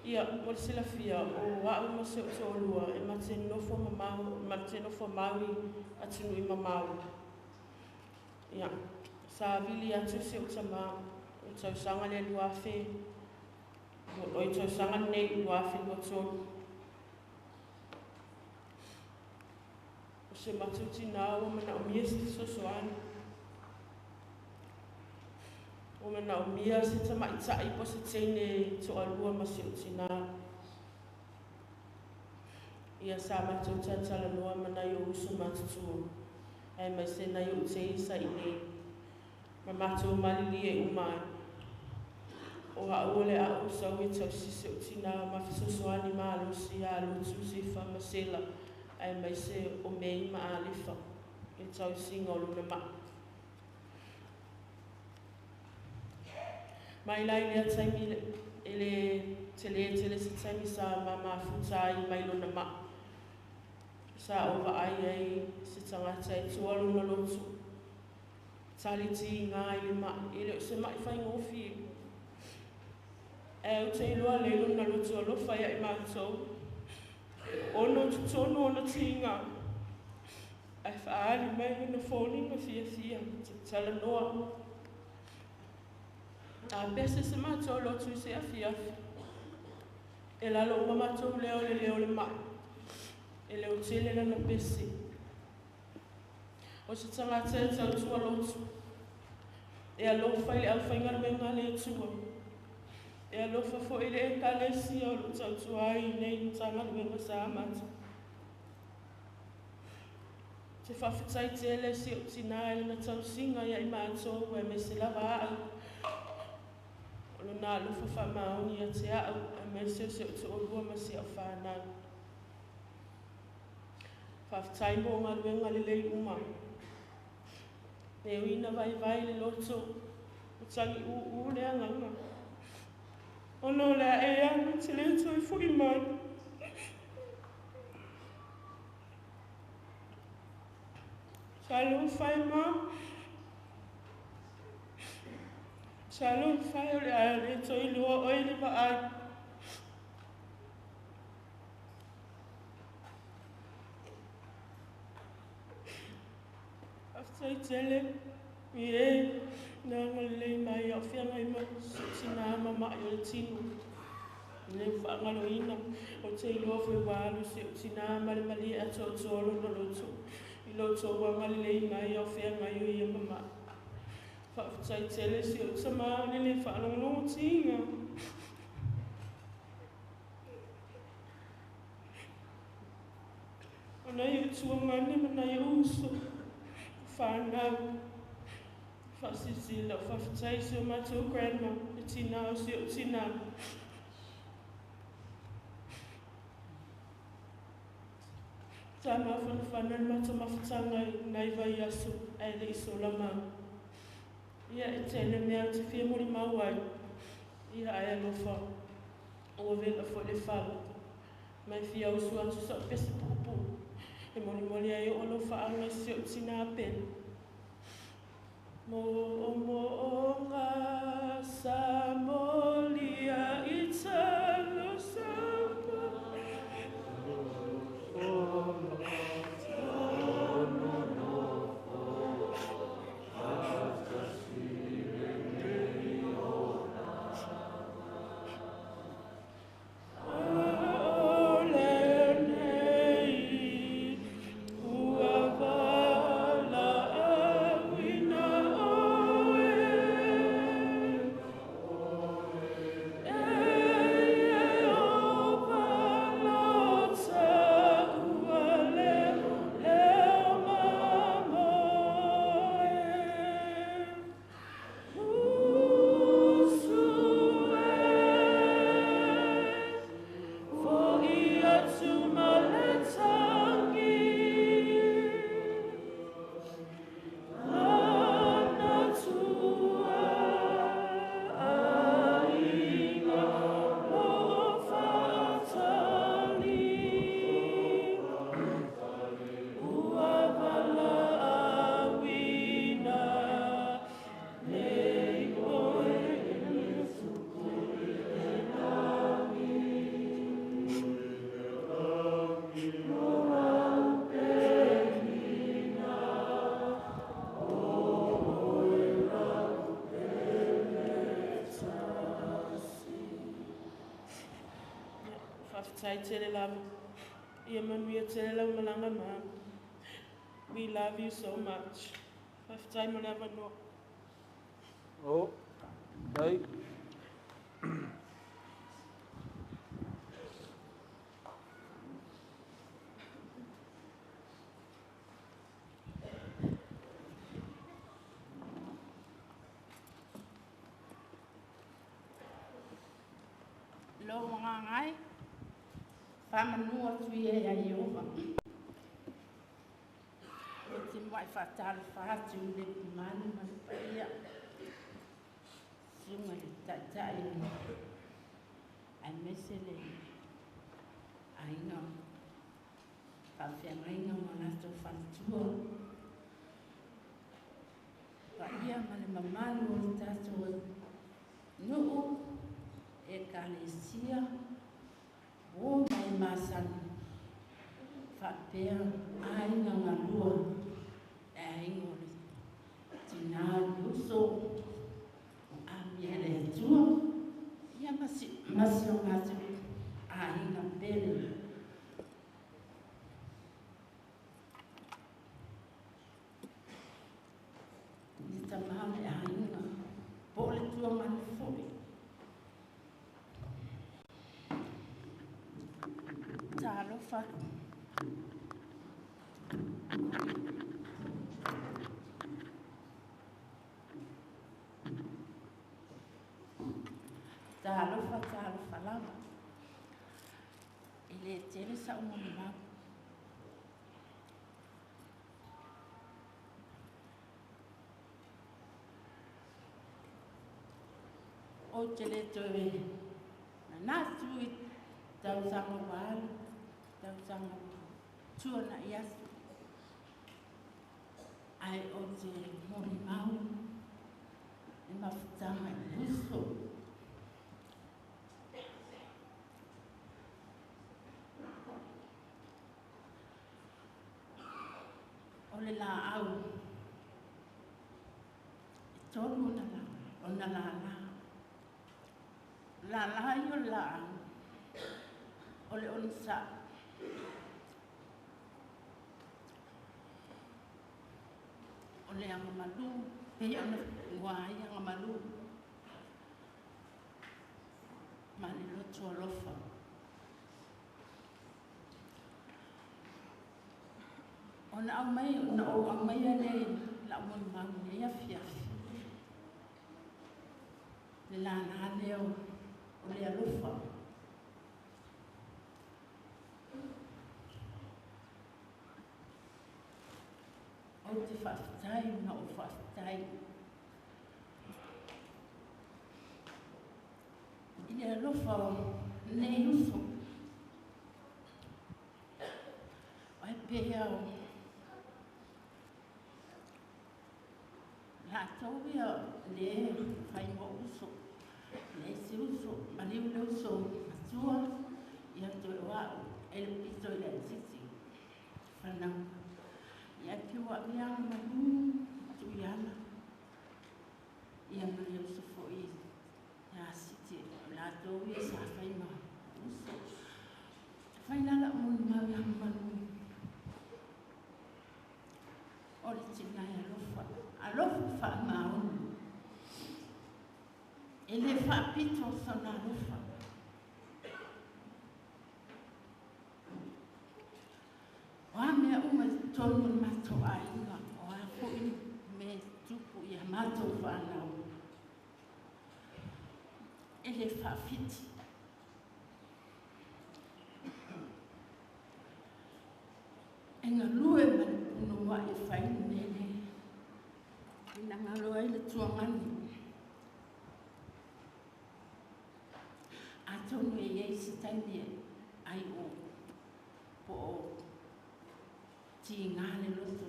ia, mo le silafia, o au ma si ou toalua e ma te nofo mamao, ma te nofo mau i atunuu i mamao. Ia, sa vili atu si ou tamā i le tausaga lea 2000, o le tausaga lenei 2023. O se matou tinā ua manaomia se fesoasoani. Ua manaomia se tamaitai po o se teine e toalua ma si ou tinā. Ia, sa matou talatalanoa ma nai ou uso matutua, aemaise nai ou tei sa i inei, ma matou malilie uma ai. O au o le a ou sau e tausi si ou tinā ma fesoasoani malosi ia Lutu, Sifa ma Sela, aemaise o Mei ma Alefa i le tausiga o lona maa. Mai la i lea taimi e le tele tele se taimi sa ma mafuta ai mai lona maa. Sa ou vaai ai se tagata e toa lona loto. Tali tiga i le mai, e le o se mai faigofie. Ae ou te iloa lelei lona loto alofa ia i matou. E ono totonu ona tiga, ae faaali mai ona foliga fiafia te talanoa. A pese se matou lotu i se afiafi, e lalo uma matou leo i le leo o le mai, e leo tele lana pese. O se tagata e tautua lotu, e alofa i le aufaigaluega a le Atua, e alofa foi i le Ekalesia o lo o tautua ai i nei Matagaluega sa amata. Te faafetai tele si ou tinā i lana tausiga ia i matou aemaise lava a'u. O lona alofa faamaoni ia te a'u aemaise o si ou to'olua ma si a'u fanau. Faafetai mo galuega lelei uma. E ui ina vaivai le loto, ua tagi ūū le agaga. Ona o le a e alu e te le toe fo'i mai. Talofa e ma. Talofa e o le a le toe iloa oe i le vaai. Faafetai tele i e na agalelei mai a o feagai ma tinā ma ma'i o le tino. Le faagaloina o te iloa foi ua alu si ou tinā ma le malie atoatoa lona loto i lo outou agalelei mai a o feagai o ia ma ma'i. Faafetai tele si ou tamā i le le faalogologotiga. O nai ou tuagane ma nai ou uso, whanau, whaasisila, whawhitai si o mātou grandma, le tina o si o tina. Tā mawhanawhana le mātou mawhatanga i nai vai aso, ai le isola mau. Ia e tele mea o te fia mori mau ai, ia ai alofa, ua vela fo le whala. Mai fia usu atu sa pese pupu, e moli moli ai o alofa anga si o tina pele. Mo o mo o ngā sa molia i talo sama. Whawhitai tele lava. Ia manuia tele lau malanga mā. We love you so much. Whawhitai mo le avanoa. O, dai. Lo ngai whamanua tui e ai ova. O te mai whatalo whatu le pumani ma le paia. Siunga le taitai ai mese le ainga whawhiangainga ma lato whanatua. Paia ma le mamalu o le tātou nuu e kalesia o mai masani whapea ainga ngalua e ainga o le tina luso o amia le atua ia masi o mātou ainga pele. Ni tamā le ainga po le tua manu foi. Talofa. Talofa, talofa lava. E le tele sa umoni mau. O te le toe Na natu i tausaga ua alu, tausaga ua tuana'i atu, ae ou te molimau le mafutaga i le uso. O le laau e tolu ona lālā. Lālā ia o le laau, o le onosai. O le agamalu, pei ona ua ai agamalu ma le loto alofa. Ona aumai, ona ou aumaia lea lau molimau i lenei afiafi. Le lālā lea o le alofa. Ou te faafetai ma ou faafetai i le alofa o lenei uso. Ai pea o latou ia le fai mo uso, le se uso, maliu le uso matua, ia toe o au, e le pito i le titi, whanau. Ia te ua mea malu, tu iala, ia ma le uso foi, ia siti, latou ia sa fai ma uso. Fai lala moni mau ia malu. O le tina e alofa, alofa whaamaoni. E le whaapito sona alofa. O a mea uma i totonu o le matou aiga, o a foi me tupu ia matou whanau. E le whaafiti. E galue ma le punoa e fai mele. Ina ngalo ai le tuangani. Atonu e iai se taimi ai o po o tiga le loto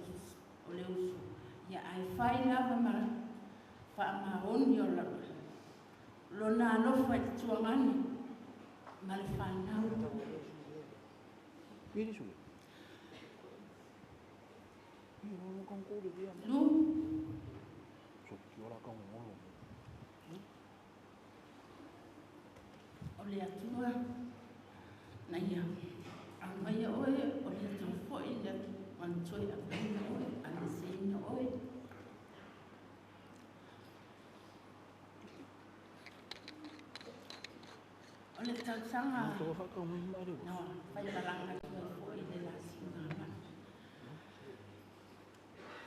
o le uso. Ia ai fai lava ma faamaoni o lona alofa i le tuangani ma le whanau. Lu. O le atua na ia aumaia oe, o le atua foi le manutoi aumaia oe, aleseina oe. O le tausaga no, fai malaga atu ai foi le lasiga ma.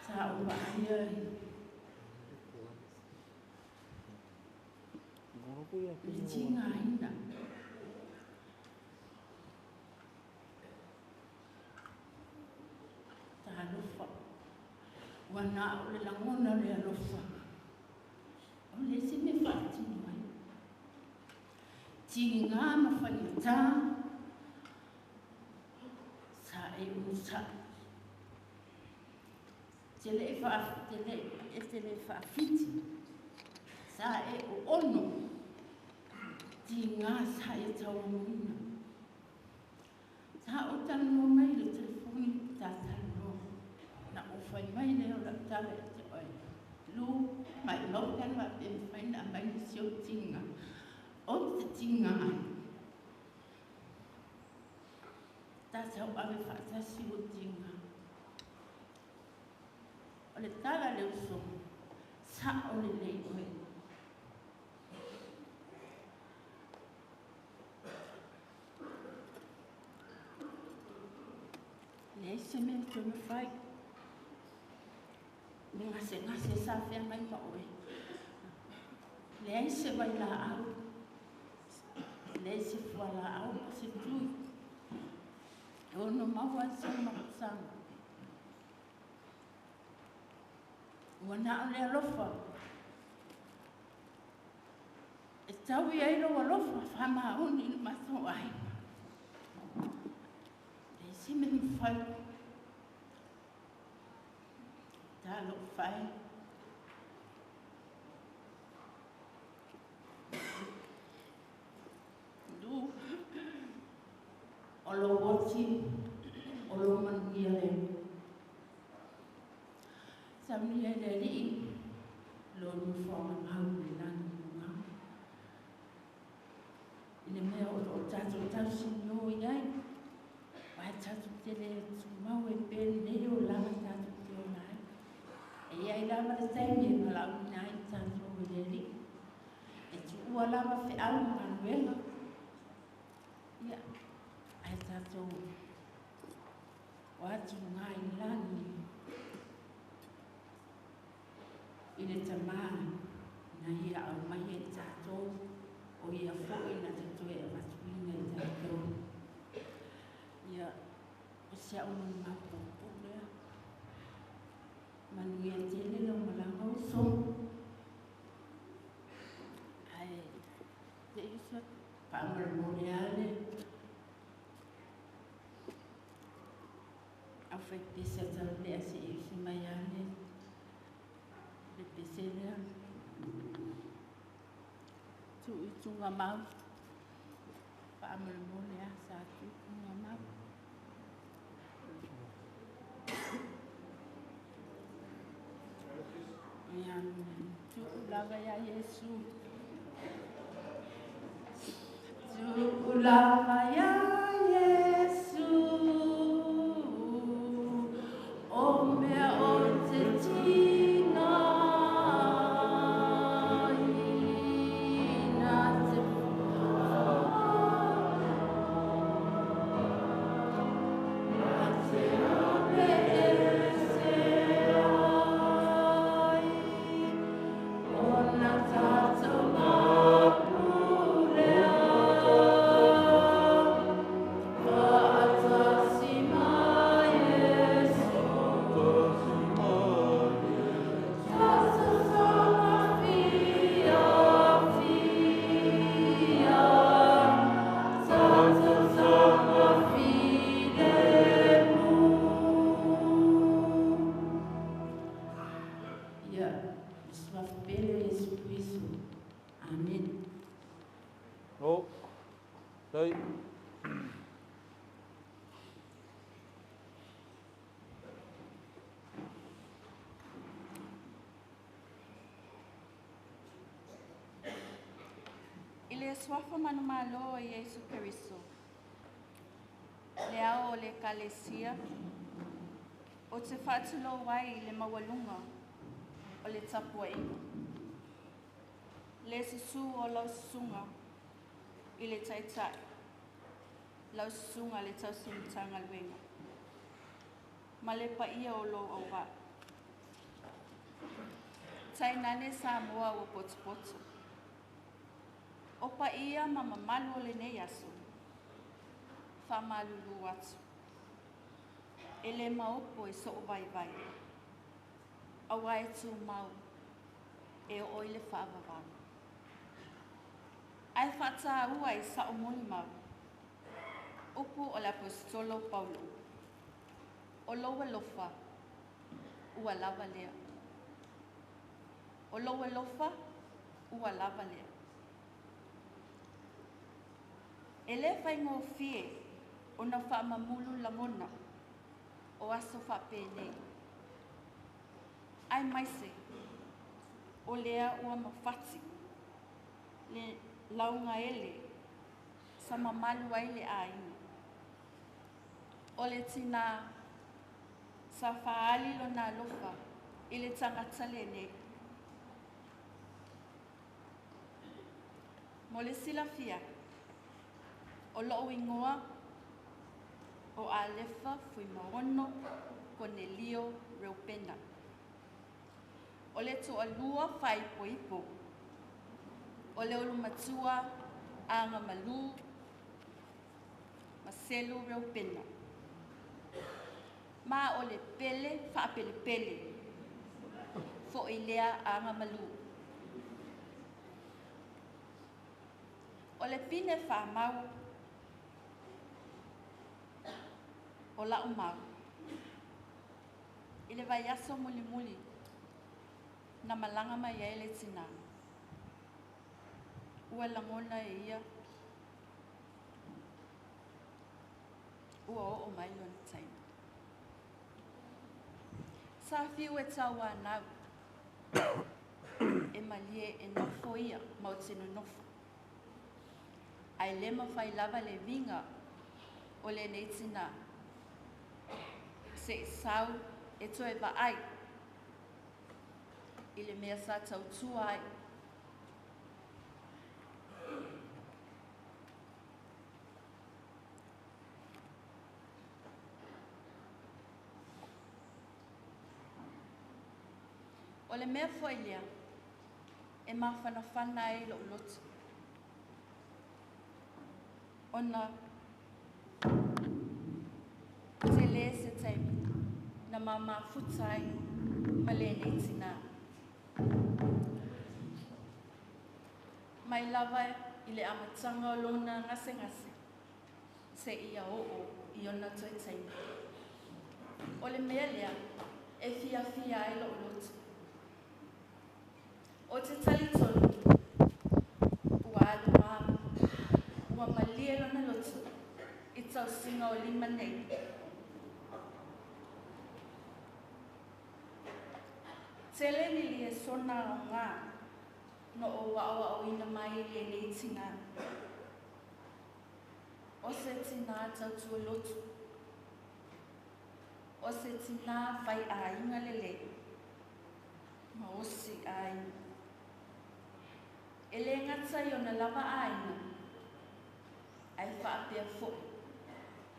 Sa ou vaaia le tigaina. Talofa. Ua na o le lagona le alofa. O le isi mea faatino ai. Tiga ma faigata. Sa e onosai. Te le e te le faafiti. Sa e o ono. Tiga sa e tauamoina. Sa o talanoa mai le telefoni ta talanoa. Na o fai mai lea o lau tala e te oe. Lu, mai mau tala pe mawhai na mai nisi o tiga. O te tiga ai. Tātou ave whaatasi o tiga. O le tala le uso, sa o le lei oe. Leai se mea toe mawhai. Le ngase ngase sa whea mai ma oe. Leai se vai la au. Leai se fua la au ma se tui. E ono maua ai se makusanga. Ua na o le alofa. E tau i ai lou alofa faamaoni i le matou aiga. E leai se mea e mafai. Talofa e. Lu, o lou oti, o lou manuia lea. Saunia e le Alii lou nofoaga mau i le lagi e luga. I le mea o lo o tatou tausinio i ai, aua e tatou te le tumau ai pea i lenei olaga tatou te ola ai. E i ai lava le taimi e valaauina ai tatou e le Alii. E tuua lava feau ma galuega, ia, ae tatou o atu luga i le lagi i le Tamā na ia aumaia i tatou, o ia foi na te toe avatuina i tatou. Ia, o si au molimau puupuu lea. Manuia tele lau malaga uso. Ae se i uso atu, faamolemole lava le aufaipese a Taualea se i usi mai lava le pese lea. Tuu i tugamau. Faamolemole lava sa tuu i tugamau. Ia, tuu lava ia Iesu. Tuu lava ia Iesu. O mea o te tigaina te te ese ai, o na tātou mapulea, faatasi ma Iesu. Tātou soga fiafia, tātou soga filemu. Ia, le suafa pele o Iesu Keriso. Amen. O, dai. I le suafa manumalo o Iesu Keriso, le ao o le Ekalesia, ou te faatulou ai i le maualuga o le tapuaiga. Le susu o lau susuga i le Taitai, lau susuga i le Tausi Matagaluega, ma le paia o lou auvaa. Tainane Samoa ua potopoto. O paia ma mamalu o lenei aso, faamalulu atu. E le maopo i sou vaivai, aua e tumau e oo i le faavavau. Ae faataua i sa'u molimau, upu o le Aposetolo Paulo, o lou alofa ua lava lea. O lou alofa ua lava lea. E le faigofie ona faamamulu lagona o aso faapenei, aemaise o lea ua mafati le laugaele sa mamalu ai le aiga. O le tinā sa faaali lona alofa i le tagata lenei. Mo le silafia, o lou igoa o Alefa Fuimaono Konelio Reupena. O le toalua faaipoipo o le ulumatua Agamalu ma Selu Reupena. Ma o le pele faapelepele foi lea Agamalu. O le pine faamau o la'u mau i le vaiaso mulimuli na malaga mai ai le tinā ua lagona e ia ua oo mai lona taimi. Sa fiu e tauanau e malie e nofo ia ma ou te nonofo. Ae le mafai lava le viga o lenei tinā se'i sau e toe vaai i le mea sa tautua ai. O le mea foi lea e mafanafana ai lou loto, ona tele se taimi na ma mafuta ai ma lenei tinā. Mai lava i le amataga o lona gasegase seia oo i ona toe taimi. O le mea lea e fiafia ai lou loto. O te talitonu ua alu mama, ua malie lona loto i tausiga o lima nei. Tele ni liaisona aoga na ou aoaoina mai i lenei tinā. O se tinā tautua lotu. O se tinā faiaiga lelei ma osi aiga. E le gata i ona lava aiga, ae faapea foi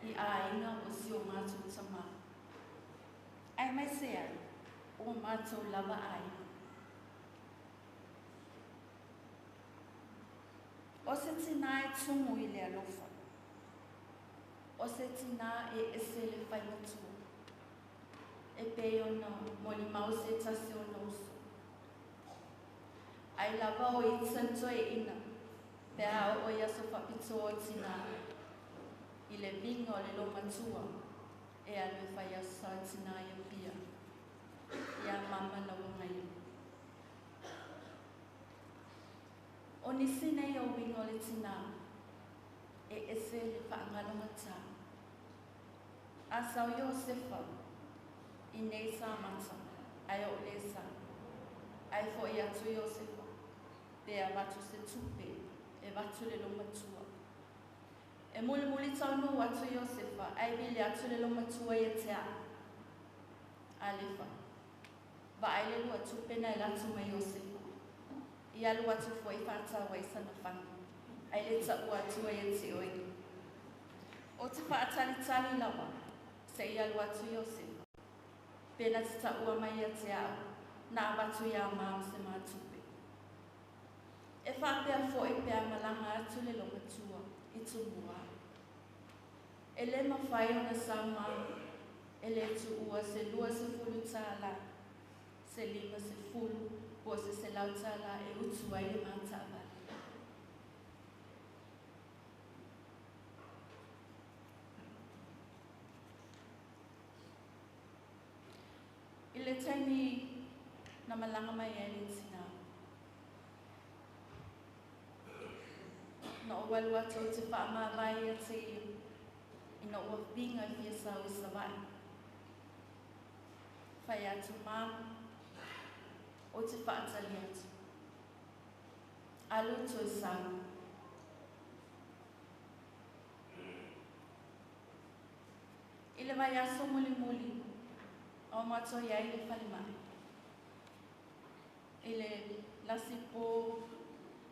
i aiga o si o matou tamā, aemaise ai o matou lava aiga. O se tinā e tumu i le alofa. O se tinā e ese le faimatua. E pei ona molimau se tasi o ona uso. Ai lava o Ethan toeaina pe a oo i aso faapitoa o tinā i le viga o le loomatua e alu e fai aso sa tinā i Apia iā Mama Lauagaio. O nisi nei o uiga o le tinā e ese le faagalogatā. A sau Iosefa i nei sa mata, ae o'o le sa. Ae fo'i atu Iosefa, pe avatu se tupe e avatu i le loomatua. E mulimuli taunuu atu Iosefa, ae vili atu le loomatua ia te a'u. Alefa, vaai le lua tupe na e latu mai Iosefa. I alu atu foi faatau ai sana fana, ae le taua atua ia te oe. Ou te faatalitali lava se i alu atu Iosefa, pe na te taua mai ia te a'u na avatu iā Mom se matupe. E faapea foi pe a malaga atu le loomatua i Tumua. E le mafai ona sau Mom e le tuua se 20 tālā, se 50 po o se 100 tālā e utu ai le ma taavale. I le taimi na malaga mai ai le tinā, na ou alu atu ou te faamavae ia te ia ina ua viga e fia sau i Savaii. Fai atu Mama, ou te faatali atu. Alu toe sau. I le vaiaso mulimuli, o matou i ai i le falemai. I le lasi pō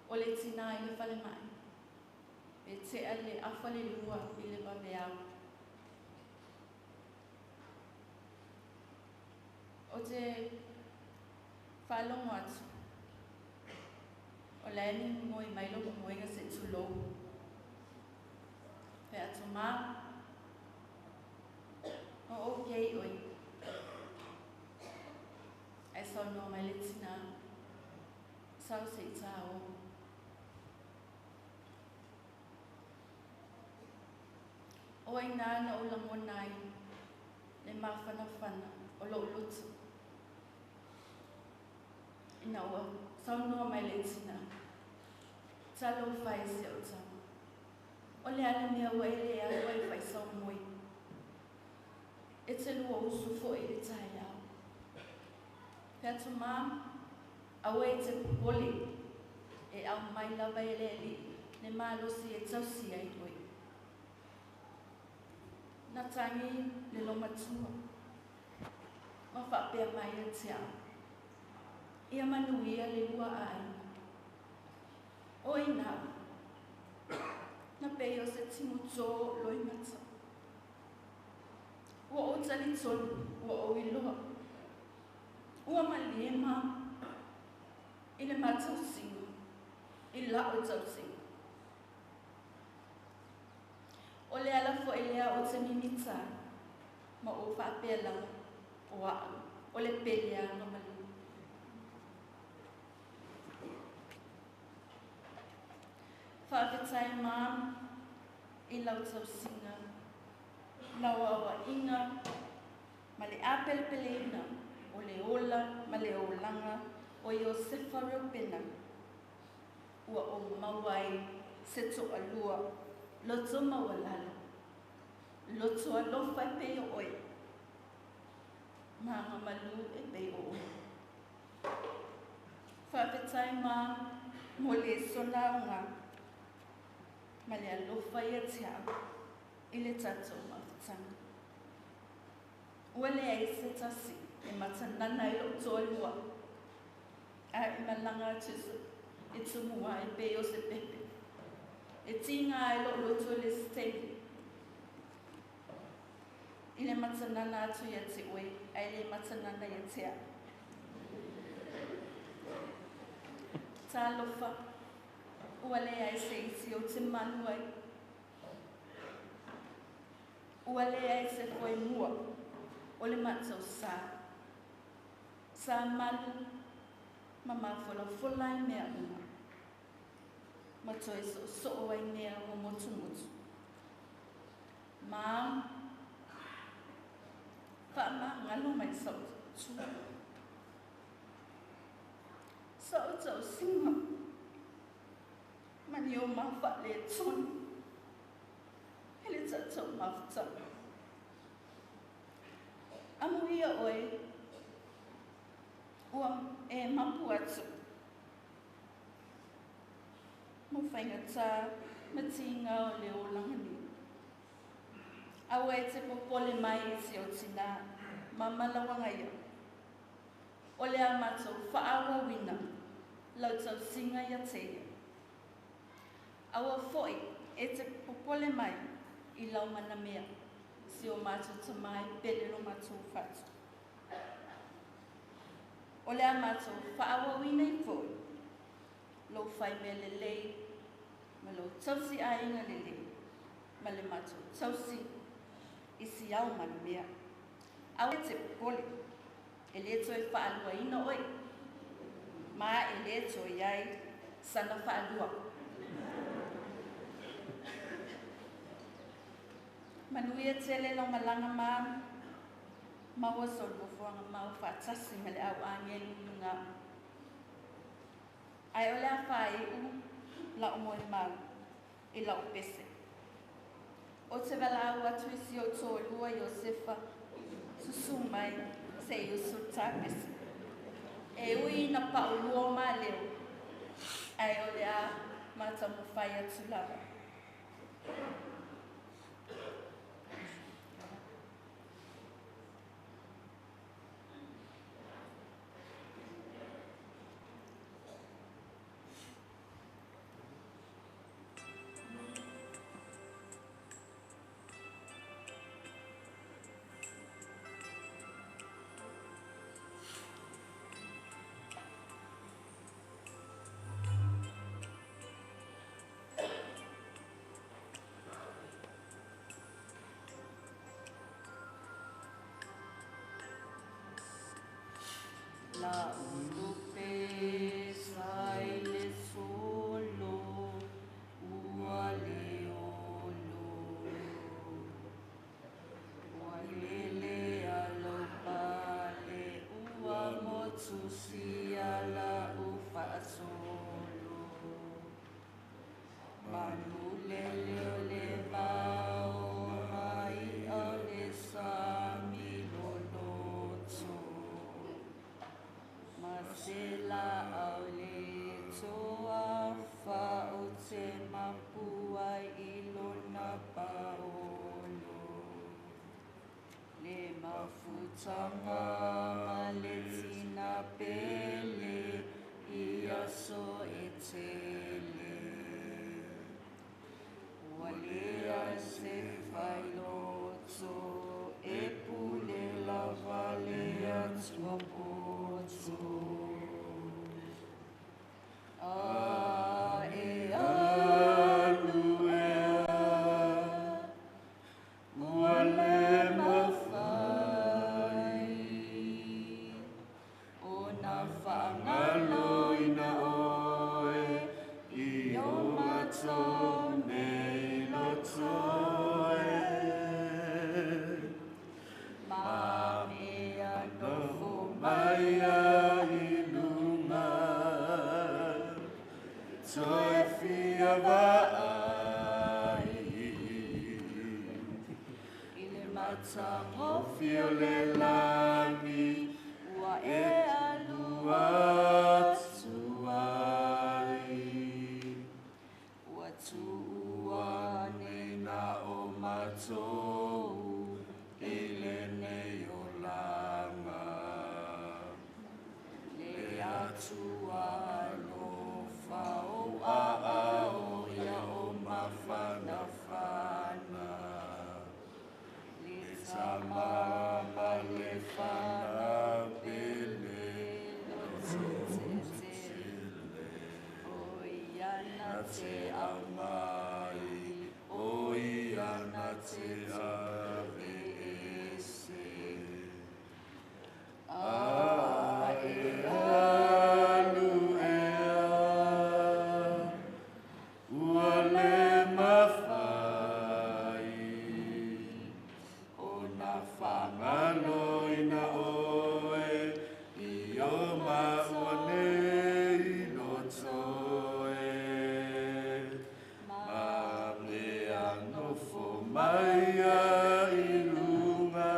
o le tinā i le falemai, e tea le afa le lua i le vaveao. Ou te faalogo atu, o la e moe mai lou moega se i tulou. Fai atu, Ma, o okay oe. Ae saunoa mai le tinā, Sau se i tā o. O ai nā na o lagona ai le mafanafana o lou loto. Ina ua saunoa mai le tina, talofa e si ou tama. O le a le mea ua e le alu ai fai sau moe. E te lua usu foi i le taeao. Fai atu mā, aua e te popole e aumai lava e le Alii le malosi e tausi ai oe. Na tagi le lomatua ma faapea mai ia te au. Ia manuia le lua aiga. O ina, na pei o se timu tō loimata. Ua ou talitonu, ua ou iloa. Ua malie ma i le matausiga, i la'u tausiga. O le ala fo'i lea o te mimita ai, ma ou faapea lava, o a'u, o le pele agamalu. Faafetai ma i lau tausiga, lau aoa'iga, ma le apelepeleina o le ola ma le olaga o Iosefa Reupena ua ou maua ai se to'alua loto maualalo, loto alofa e pei o oe, ma agamalu e pei o oe. Faafetai ma mo le sola aoga ma le alofa ia te au i le tatou mafutaga. Ua leai se tasi e matanana i lou toalua, a e malaga atu i Tumua e pei o se pepe. E tiga ai lou loto i le isi taimi i le matanana atu ia te oe, ae le matanana ia te au. Talofa, ua leai se isi ou te malu ai. Ua leai se foemua o le matou sa. Sa malu ma mafolafola ai mea uma, ma toe soosoo ai mea ua motumotu. Ma faamagalo mai sa'u tua. Sa'u tausiga ma ni ou mafaaletonu i le tatou mafutaga. Amuia oe ua e mapu atu mo faigata ma tiga o le olaga nei. Aua e te popole mai i si ou tinā ma malauaga ia. O le a matou faaauauina lau tausiga ia te ia. Aua foi e te popole mai i lau manamea, si o matou tamā e pele lo matou fatu. O le a matou faaauauina ai foi lou fai mea lelei ma lou tausi aiga lelei ma le matou tausi i si ao manamea. Aua e te popole, e lē toe faaluaina oe, ma e lē toe i ai sana faalua. Manuia tele lau malaga ma maua sou nofoaga mau faatasi ma le au agelu i luga. Ae o le a faai'u la'u molimau i la'u pese. Ou te valaau atu i si ou toalua Iosefa, susū mai se i usu le ta pese. E ui ina paʻulua o maleo, ae o le a ma taumafai atu lava. La'u lupe sa i le solo ua le olo. tapuai i lona paolo. Le mafutaga ma le tina pele i aso e tele. Ua leai se failoto e pule lava le Atua poto. A e alu ea, ua le mafai ona faagaloina oe i o matou nei loto e. Ma mea nofo mai ai i luga, toe fia vaai. I le matagofie o le lagi, ua e alu atu ai. Ua tuua nei na o matou i lenei olaga. Le Atua alofa ou aao ia o mafanafana. Le Tama ma le Fanau pele lototetele. O ia na te aumai, o ia na te ave ese. A e alu ea, ua le mafai ona faagaloina oe i o maua nei loto e. Ma mea nofo mai ai i luga,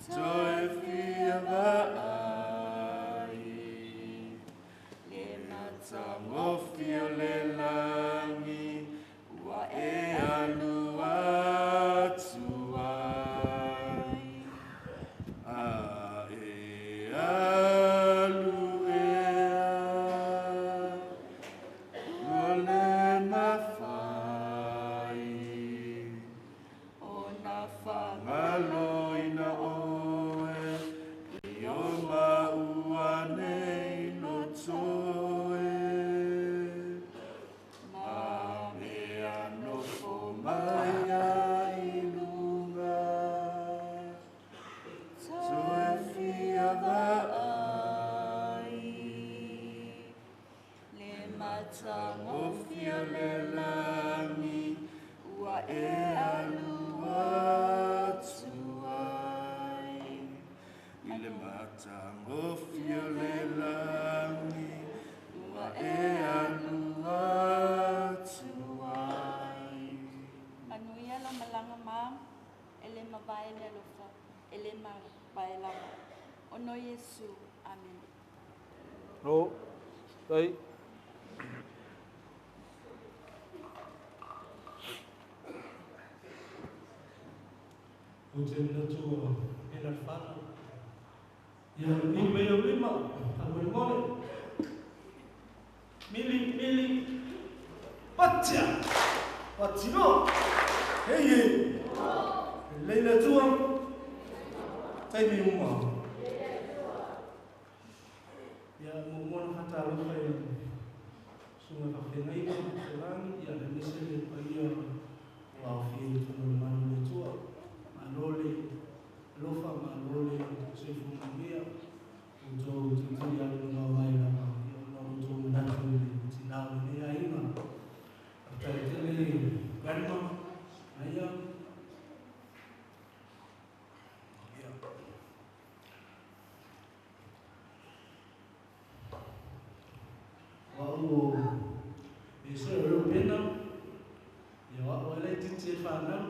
toe fia vaai. Le matagofie o le lagi, ua e alu atu ai. A e alu ea, ua le mafai ona faagaloina oe i o maua nei loto e. Ma mea nofo mai ai i luga, toe fia vaai. Le matagofie o le lagi, ua e alu atu ai. I le matagofie o le lagi, ua e alu atu ai. Manuia lo malanga ma, e le mavae le alofa, e le mavae lava. Ono Iesu. Amen. No, dai. Ou te manatu e na whana. Ia ni mei o lima, a mole mole. Mili, mili, patia, patino, hei hei. Leila tua, taimi uma. Ia mo mona whata alofa i sunga whawhengai ma te langi, ia le mese le paia o au whia i tono le manu le tua. Malo le alofa, malo le soifua manuia, o tō tūturi alu ngā wai lava, ia ona o tō manatu i le tina o lenei aiga. Faafetai tele grandma, aia. Ia. Wa o e se o leo pena, ia wa o ele titi e whanau.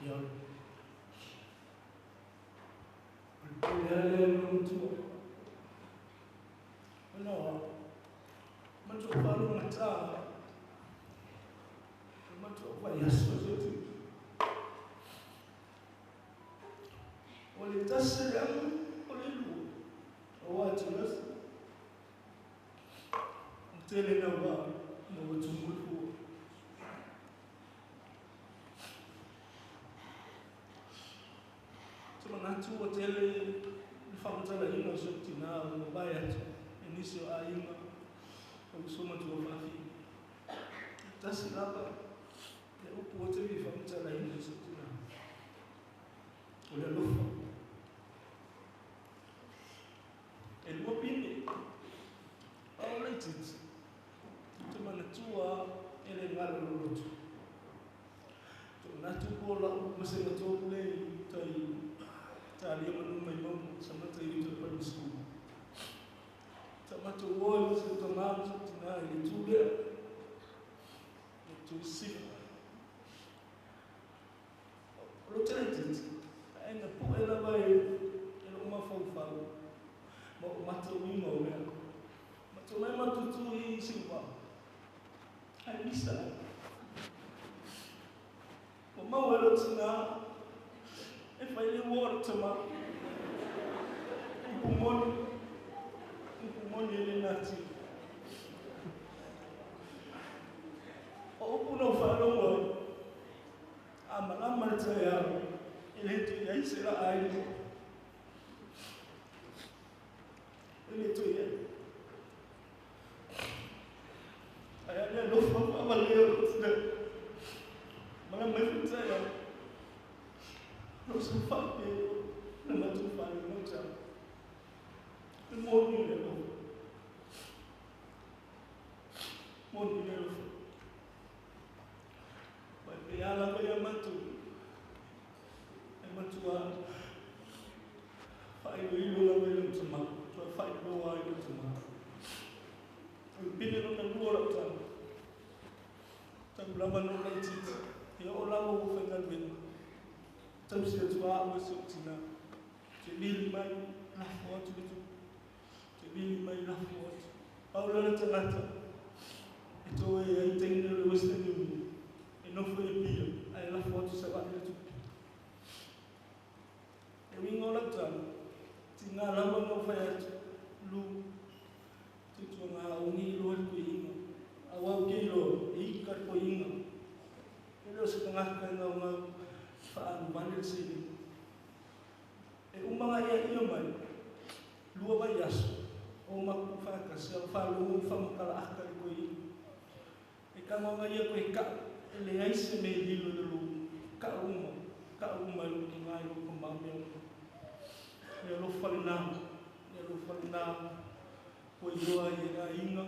Ia, o le pule lava lea i le loomatua. Ona o au, matou faalogogata, o matou vaiaso se O le tasi le aga, o le lua, aua tulasi. O tele na ua ma ua tumu le fua. Te manatu ua tele le faamatalaina o si ou tinā ua mavae atu e nisi o aiga o uso ma tuafafine. Tasi lava le upu ua te fia faamatalaina i si ou tinā, o le alofa. E lua pine, a o laitiiti, ou te manatua e le galo loloto. Te manatu po o lau vasega tolu lea i tai talia manu mai mauga samata i uta i primary school. Sa matou o i si ou tamā ma si ou tinā i le itu lea, le itu i sisifo. O lou tele itiiti, ae na pu'e lava e lou mafaufau ma ou matauina o mea. Matou mai matou tu i Siuvao, ae misa ai. Ua maua e lou tinā e fai le uo a lou tamā. Upu moni, upu moni e le natia. O upu na ou faalogo ai, a malama le taeao, e le toe i ai se laa i le E le toe i ai. Ae a le alofa faavalea o lou tinā. Malama ifo le taeao, lou saofai pea i le matou fale i Mauta. E moni le alofa. Moni le alofa. Mai pe a lava ia matou, e matua faailoilo lava i lou tama, matua faailoa i lou tama. O le pine lona lua o lau tala, talu lava ona ou laitiiti, e oo lava ua faigaluega, tausi atu lava au e si ou tinā. Te vili mai, lafo atu le tupe. Te vili mai, lafo atu. Pau lea o le tagata e toe ai teine o le Western Union e nofo i Apia ae lafo atu Savaii le tupe. E uiga o lau tala, tiga lava ona ou fai atu, Lu, tutuaga aogi loa le koiiga, aua ou te iloa e ika le koiiga. E le o se tagata e gaugau faaalu vale le seleni. E uma na ia ia mai, lua vaiaso, o mapu faatasi, a o faalogo ua faamatala aka i le koiiga. E kagaga ia koe ka'u, e leai se mea e lilo i le lou ka'u uma, ka'u uma e lou tina i lou tama mea uma. Le alofa lena, le alofa lena ua iloa ai e le aiga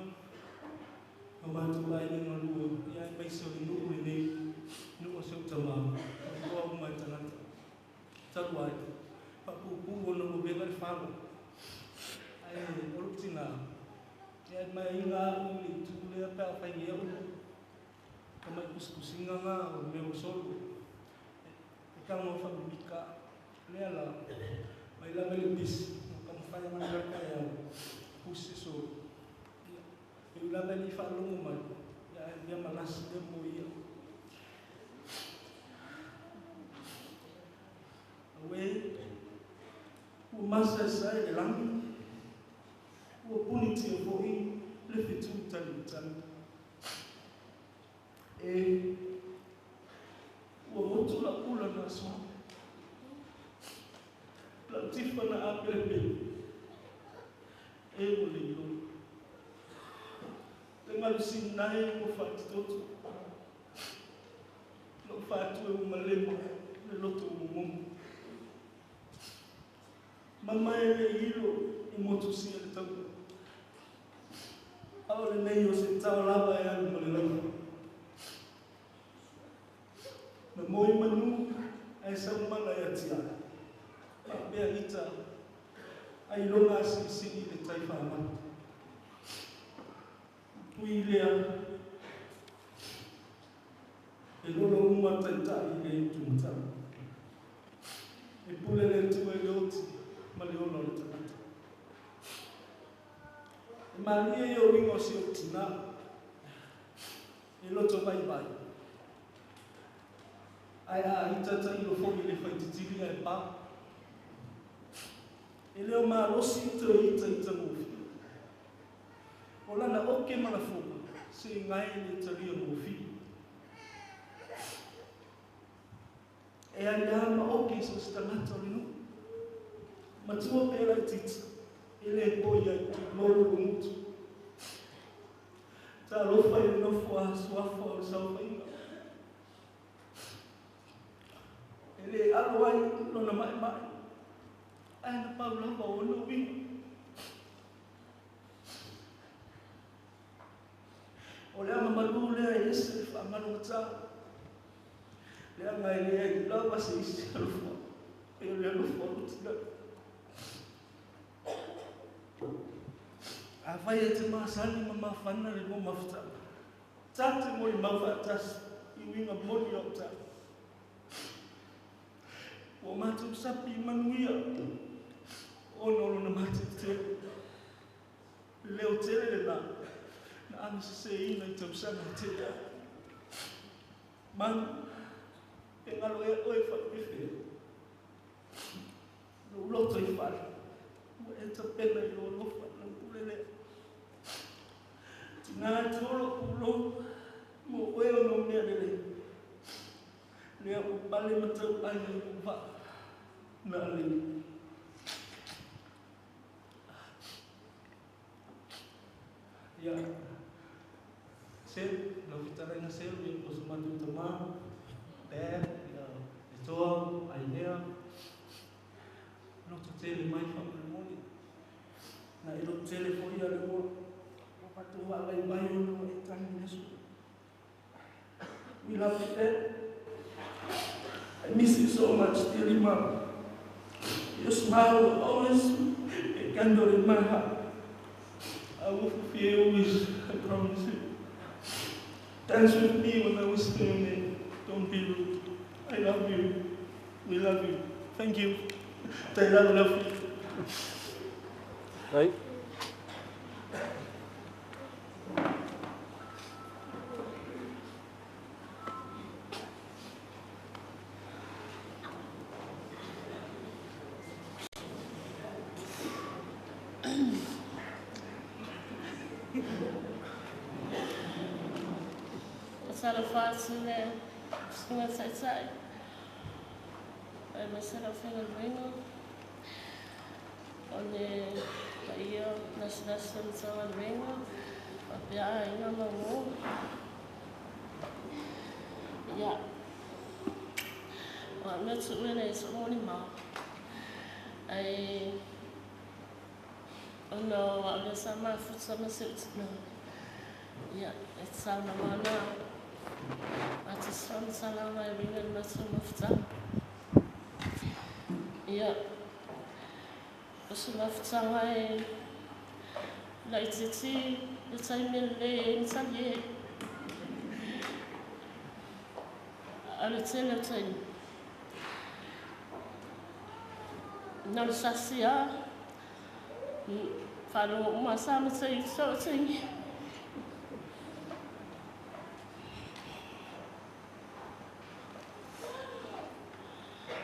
ma matou aiga galue, ia aemaise o le nuu lenei, nuu o si ou tama, ua iloa uma e tagata. Talu ai, faapuupuu ona ua vela le falo, ae o lou tina, e ae mai ai au i le itu lea pe a fai nei au tamai tusitusiga na o le mea ua solo. E tago faamimika lea la, mai lava i le pisi, ua taumafai ana le taeao, pusi se solo. Ia, e ui lava e le i faalogo mai, ia ae mea malasi lea mo ia. Auē, ua masaesae le lagi, ua punitia foi le fetu talimatali. E, ua motu lau ula na asoa, lau tifa na apelepele, e ua le iloa. Le galu sinai ua faatitoto, lou faatu e ua malema le loto ua momomo. Mama e le ilo i motusia le taua. A o lenei o se tao lava e alu ma le laufa. Na moe manu ae sau mala e atiae. Faapea ita ailoga a silisili i le tai faamata. Ui lea, e lolo uma taitai i le itumatau. pule le Atua i le oti ma le ola o le tagata. E malie ia uiga o si ou tinā, e loto vaivai. Ae a ita tailo foi i le faititili ae pa. E le o malosi toe ita ita gofie. O lana oke ma lafoga, se i gae le talia gofie. E aliā ma oke i so se tagata o le nuu. Matua pe laitiiti, e le poi ai, tulou lou gutu. Talofa i le nofo a suafa o le saofaiga. E le alo ai lona maemae, ae na pau lava o ona uiga. O le agamalu lea e ese le faamalugata, leaga e leai lava se isi alofa, e o le alofa o lou tinai. Afai e te masani ma mafana le lua mafutaga, ta te molimau faatasi i uiga moni o au tala. Ua matou sapi i manuia ona o lona matetetele. Le leo tele lena na agaseseina i tausaga e tele ai. Manu, e galo ea oe faapefe. Lou loto i fale, ua e tapena i lou alofa i lau pule lea. Tina e to lou pulou mo oe ona o mea lelei. Lea ua pale ma tauai ai lou vaa na alii. Ia, Selu, lau fetalaiga Selu, ia po o so matou tama, Dad, ia Letoa, Ainea, loto tele mai faamolemole. Na e loto tele foi ia le ua ua matou vaalai mai ona ua e tagi i le aso. We love you, Dad. I miss you so much, dearly mum. Your smile will always be a candle in my heart. I will fulfill your wish, I promise you. Dance with me when I whisper your name. Don't be rude. I love you. We love you. Thank you. They love, love you. Right. Talofa atu le susuga taitai aemaise lau faigaluega o le paia lasilasi o le Matagaluega faapea aiga ma uo. Ia, o au mea tuua e leai sou molimau, ae ona o au lea sa mafuta ma si ou tina, ia, e tatau lava ona avatu se faamatalaga e uiga i le matou mafutaga. Ia, o se mafutaga e laitiiti le taimi e lelei ai ma talie ai. A o le tele o taimi, na o le sasi lava, faalogo uma sa ma tai uta o taimi.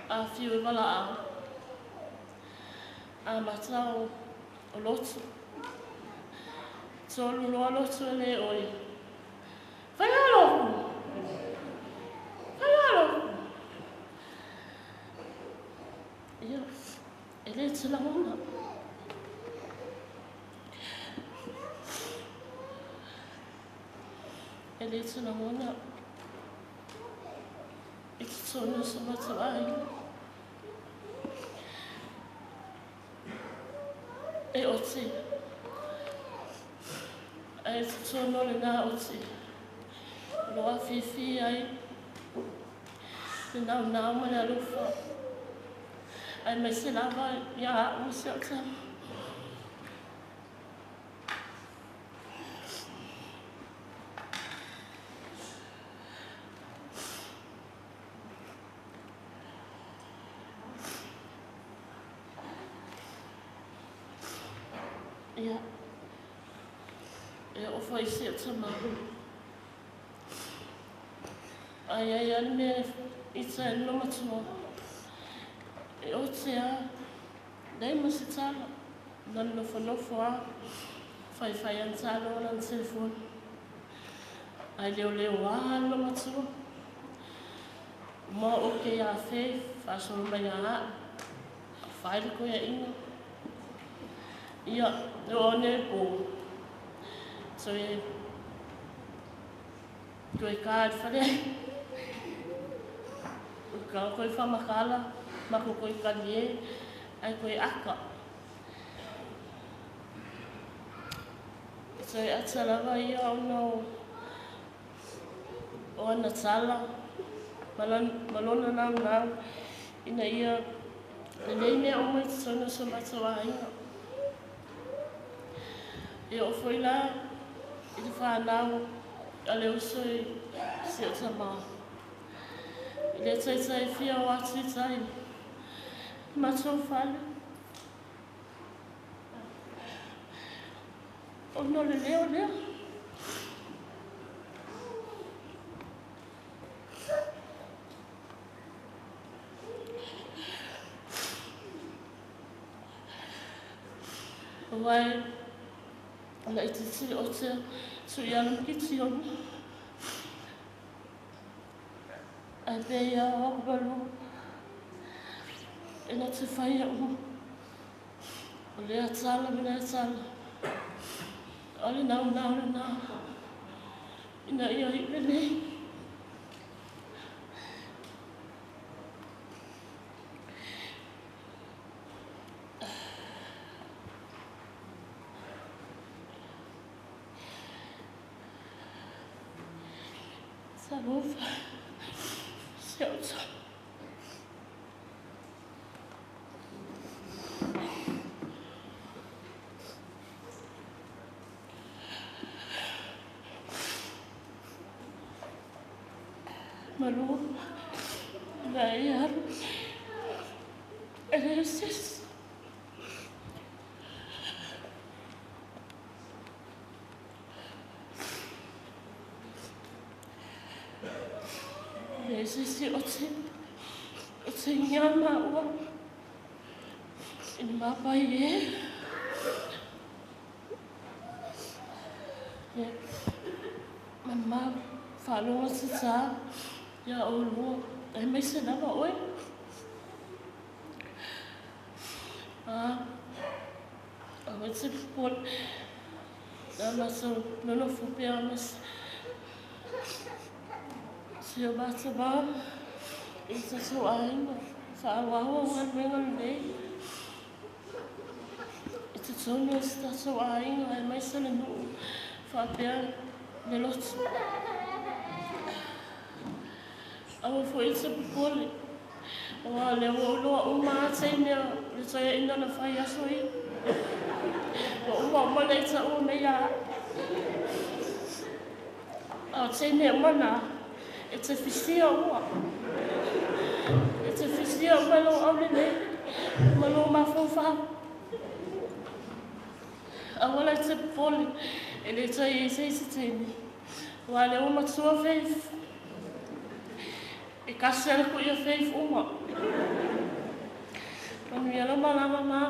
Afio e valaau, amata o lotu. Tolu loa lotu e le oi. Faialo! Faialo! Ia, e le te lagona. E le te lagona i totonu o so matou aiga. E oti. Ae i totonu o lena oti, o lo o afifi ai le naunau ma le alofa, aemaise lava ia au ma si au tama. Ia, e oo foi i si ou tamā. Ae i ai lava le mea e ita ai le loomatua, e ote lava, leai ma se tala, na o le nofonofo lava, faifai lava ana talo ma lana telefoni. Ae leoleoā le loomatua. Uma oke ia Faith, faasolo mai ia au, fai le koeaiga. Ia, e oo ane i le po, toe toe ka i le fale. Ka koe whamakala, ma ko koe kalie, ai koe aka. E toe ata lava ia ona o o ana tala ma ma lona naunau ina ia lelei mea uma i totonu o so matou aiga. E oo foi la i le fanau a le uso i si ou tamā. I le taitai fia o atu i tai i matou fale. Ona o le leo lea. Aua e laitiiti o te tui ala ma Kitiona. Ae pei a o aku malu e na te whai uma. O lea tala ma lea tala. O le nau nau le nā. Ina ia iu lelei. Talofa. Si ou tama. Malu. Na e alu. E le o se isi. E leai se isi o te, o te iga maua i le mapai e. E ma faalogo tatā iā oulua, aemaise lava oe. A, aua e te popole, na matou nonofo pea ma si o matou ma i le tatou aiga, faaauau au galuega lelei i totonu o si tatou aiga aemaise le nuu faapea le lotu. Aua foi e te popole, aua o lea ua ou iloa uma lava teine o le toeaina na fai aso ia. Ua uma uma ona e taua mai ia au. A o teine uma na, e te fisia uma. E te fisia uma e lou aulelei ma lou mafaufau. Aua la e te popole, e le toe i ai se isi teine, aua o lea ua matua Faith. E kasi ala ku ia Faith uma. Manuia lau malama ma.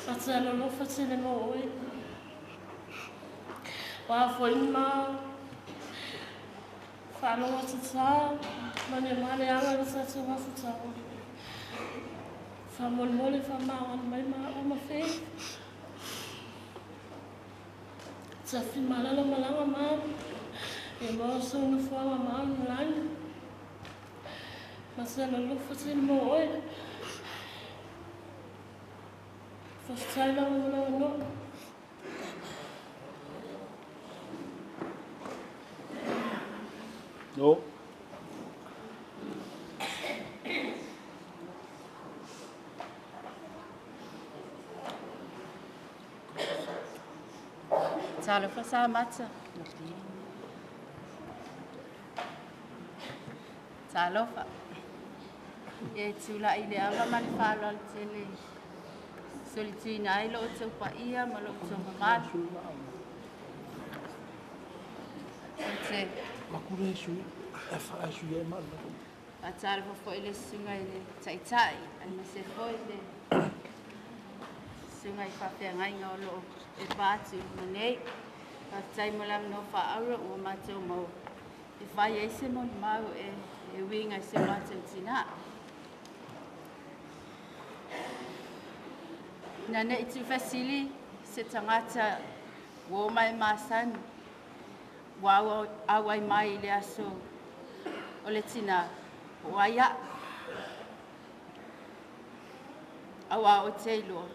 Fate alolofa tele mo oe. Ua foi ma faalogo tatā ma le maleaga i le tatou mafutaga. Faamolemole faamagalo mai maua ma Faith. Tafi malala malaga ma e maua sou nofoaga ma au i lagi. Ma se alolofa tele mo oe. Faafetai lava mo lau avanoa. No. Talofa Samata. Talofa. Ia e tulai i le ava ma le faaaloalo tele. Solituina ai lo outou paia ma lo outou mamalu. Ou te faatalofa foi le susuga i le Taitai, aemaise foi le susuga i faafeagaiga o loo e pa atu i luma nei. Faafetai mo le avanoa faaauro ua matou maua e fai ai se molimau e uiga i se matou tinā. Ina nei tuufesili se tagata ua o mai masani ua auai mai i le aso o le tinā po o ai a'u. Auā ou te iloa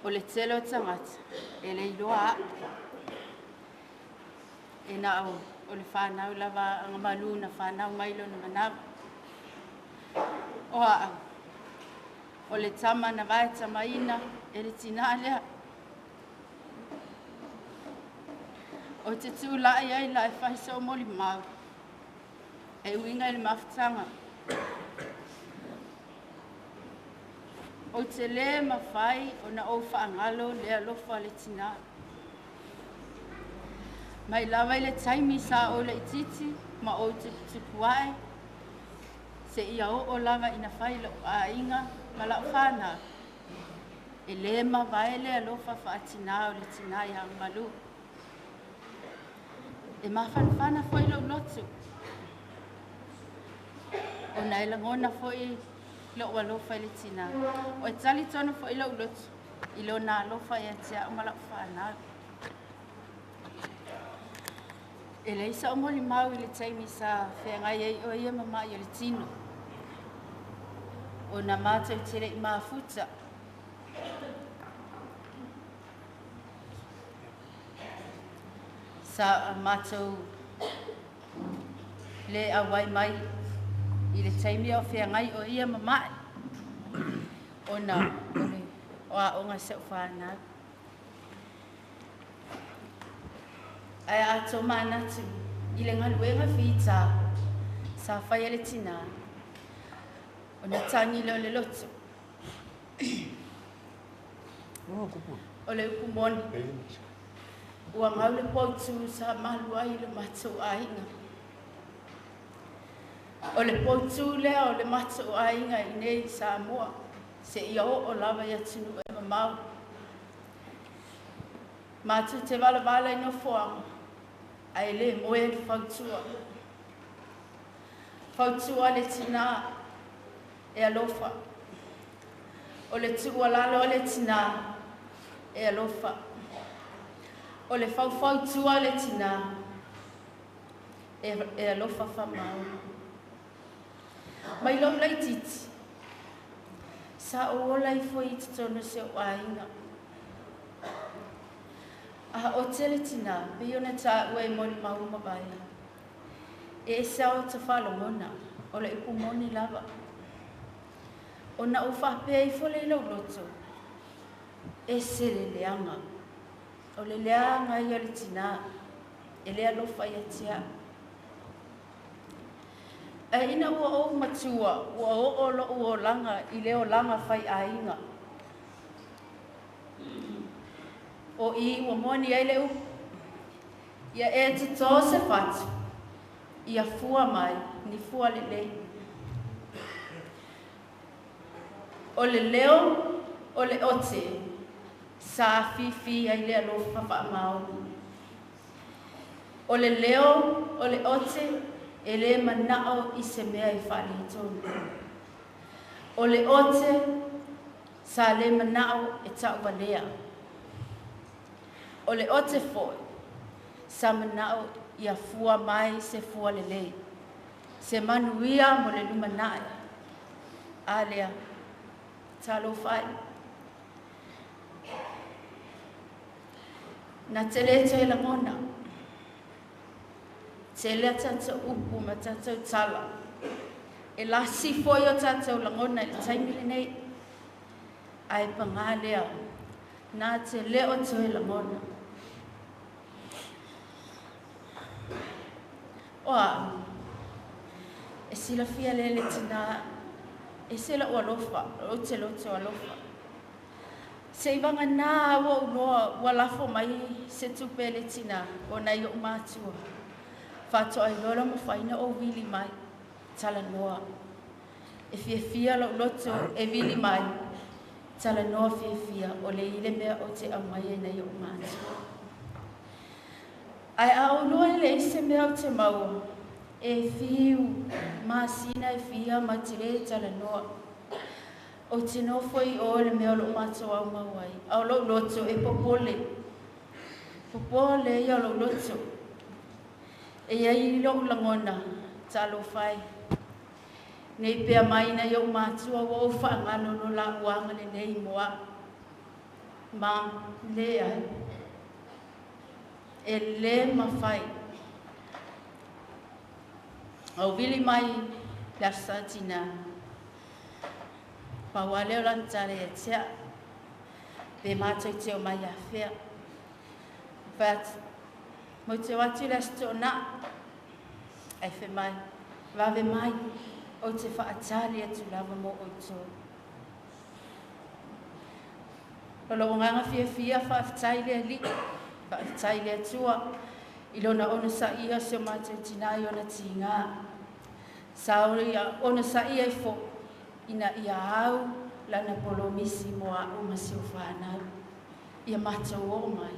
o le tele o tagata e le iloa a'u. E na o le fanau lava agamalu na fanau mai lona manava. O a'u o le tama na vae tamaina e le tinā lea. O te tūla'i ai la e fai so'u molimau e uiga i le mafutaga. Ou te lē mafai ona ou faagalo le alofa o le tinā. Mai lava i le taimi sa ou laitiiti ma ou tuputupu ae, seia oo lava ina fai lou aiga ma lau fanau, e lē mavae le alofa faatinā o le tinā ia Agamalu. E mafanafana foi lou loto, ona e lagona foi lou alofa i le tinā. O e talitonu foi lou loto i lona alofa ia te a'u ma lau fanau. E leai sa'u molimau i le taimi sa feagai ai o ia ma ma'i o le tino. Ona matou te le'i mafuta. Sa matou lē auai mai i le taimi o feagai o ia ma ma'i ona o le o aoga a si a'u fanau. Ae a tomanatu i le galuega fitā sa faia le tinā, ona tagi lea o le loto. O le upu moni, ua gau le poutū sa malu ai le matou aiga. O le poutū lea o le matou aiga i nei i Samoa, seia oo lava i atunuu e mamao. Matou te valavala i nofoaga, ae lē moe le fautua. Fautua le tinā e alofa. O le tuualalo a le tinā e alofa. O le faufautua a le tinā e alofa faamaoni. Mai lou laitiiti, sa ou ola ifo i totonu o si ou aiga. A ote le tinā, pei ona taua i molimau ua mavae, e ese lava ota faalogona, o le upu moni lava. Ona ou faapea ifo lea i lou loto, ese le leaga. O le leaga ia o le tinā, e le alofa ia te a'u. Ae ina ua ou matua, ua oo lo'u olaga i le olaga faiaiga. O i ua moni ai le upu, ia e totō se fatu, ia fua mai ni fua lelei. O le leo o le ote sa afifi ai le alofa faamaoni. O le leo o le ote e lē mana'o i se mea e faaletonu. O le ote sa lē mana'o e ta'uvalea. O le ote foi sa mana'o ia fua mai se fua lelei, se manuia mo le lumana'i. A lea, talofa ai. Na te lē toe lagona, tele a tatou upu ma tatou tala e lasi foi o tatou lagona i le taimi lenei. Ae pagā lea, na te lē o toe lagona. O a'u, e silafia lea le tinā, ese la'u alofa, ou te loto alofa. Se i vagana ua ou iloa ua lafo mai se tupe a le tinā o nai oʻu matua, faatoa iloa lea ua mafai ona ou vili mai, talanoa. E fiafia lou loto e vili mai, talanoa fiafia o le i le mea ou te aumaia i nai oʻu matua. Ae a ou iloa e leai se mea ou te maua, e fiu masina e fia ma te lē talanoa. Ou te nofo i o i le mea o loo matou aumau ai, a o lou loto e popole. Popole ia o lou loto. E iai lou lagona, talofa e. Nei pea mai nai ou matua ua ou faagalo lo laua agalelei mo au. Ma, leai. E lē mafai. Ou vili mai le Aso Sa tinā. Pau lava lea o lana tala ia te au, pe matou te omai afea. Fai atu, Matou te o atu i le Aso Toonai. Ae fai mai, Vave mai, ou te faatali atu lava mo outou. O lou agaga fiafia, faafetai i le Alii, faafetai i le Atua i Lona onosaia o si o matou tinā i ona tiga. Sa ia onosaia ifo ina ia au lana polomisi mo a'u ma si ou fanau, ia matou oo mai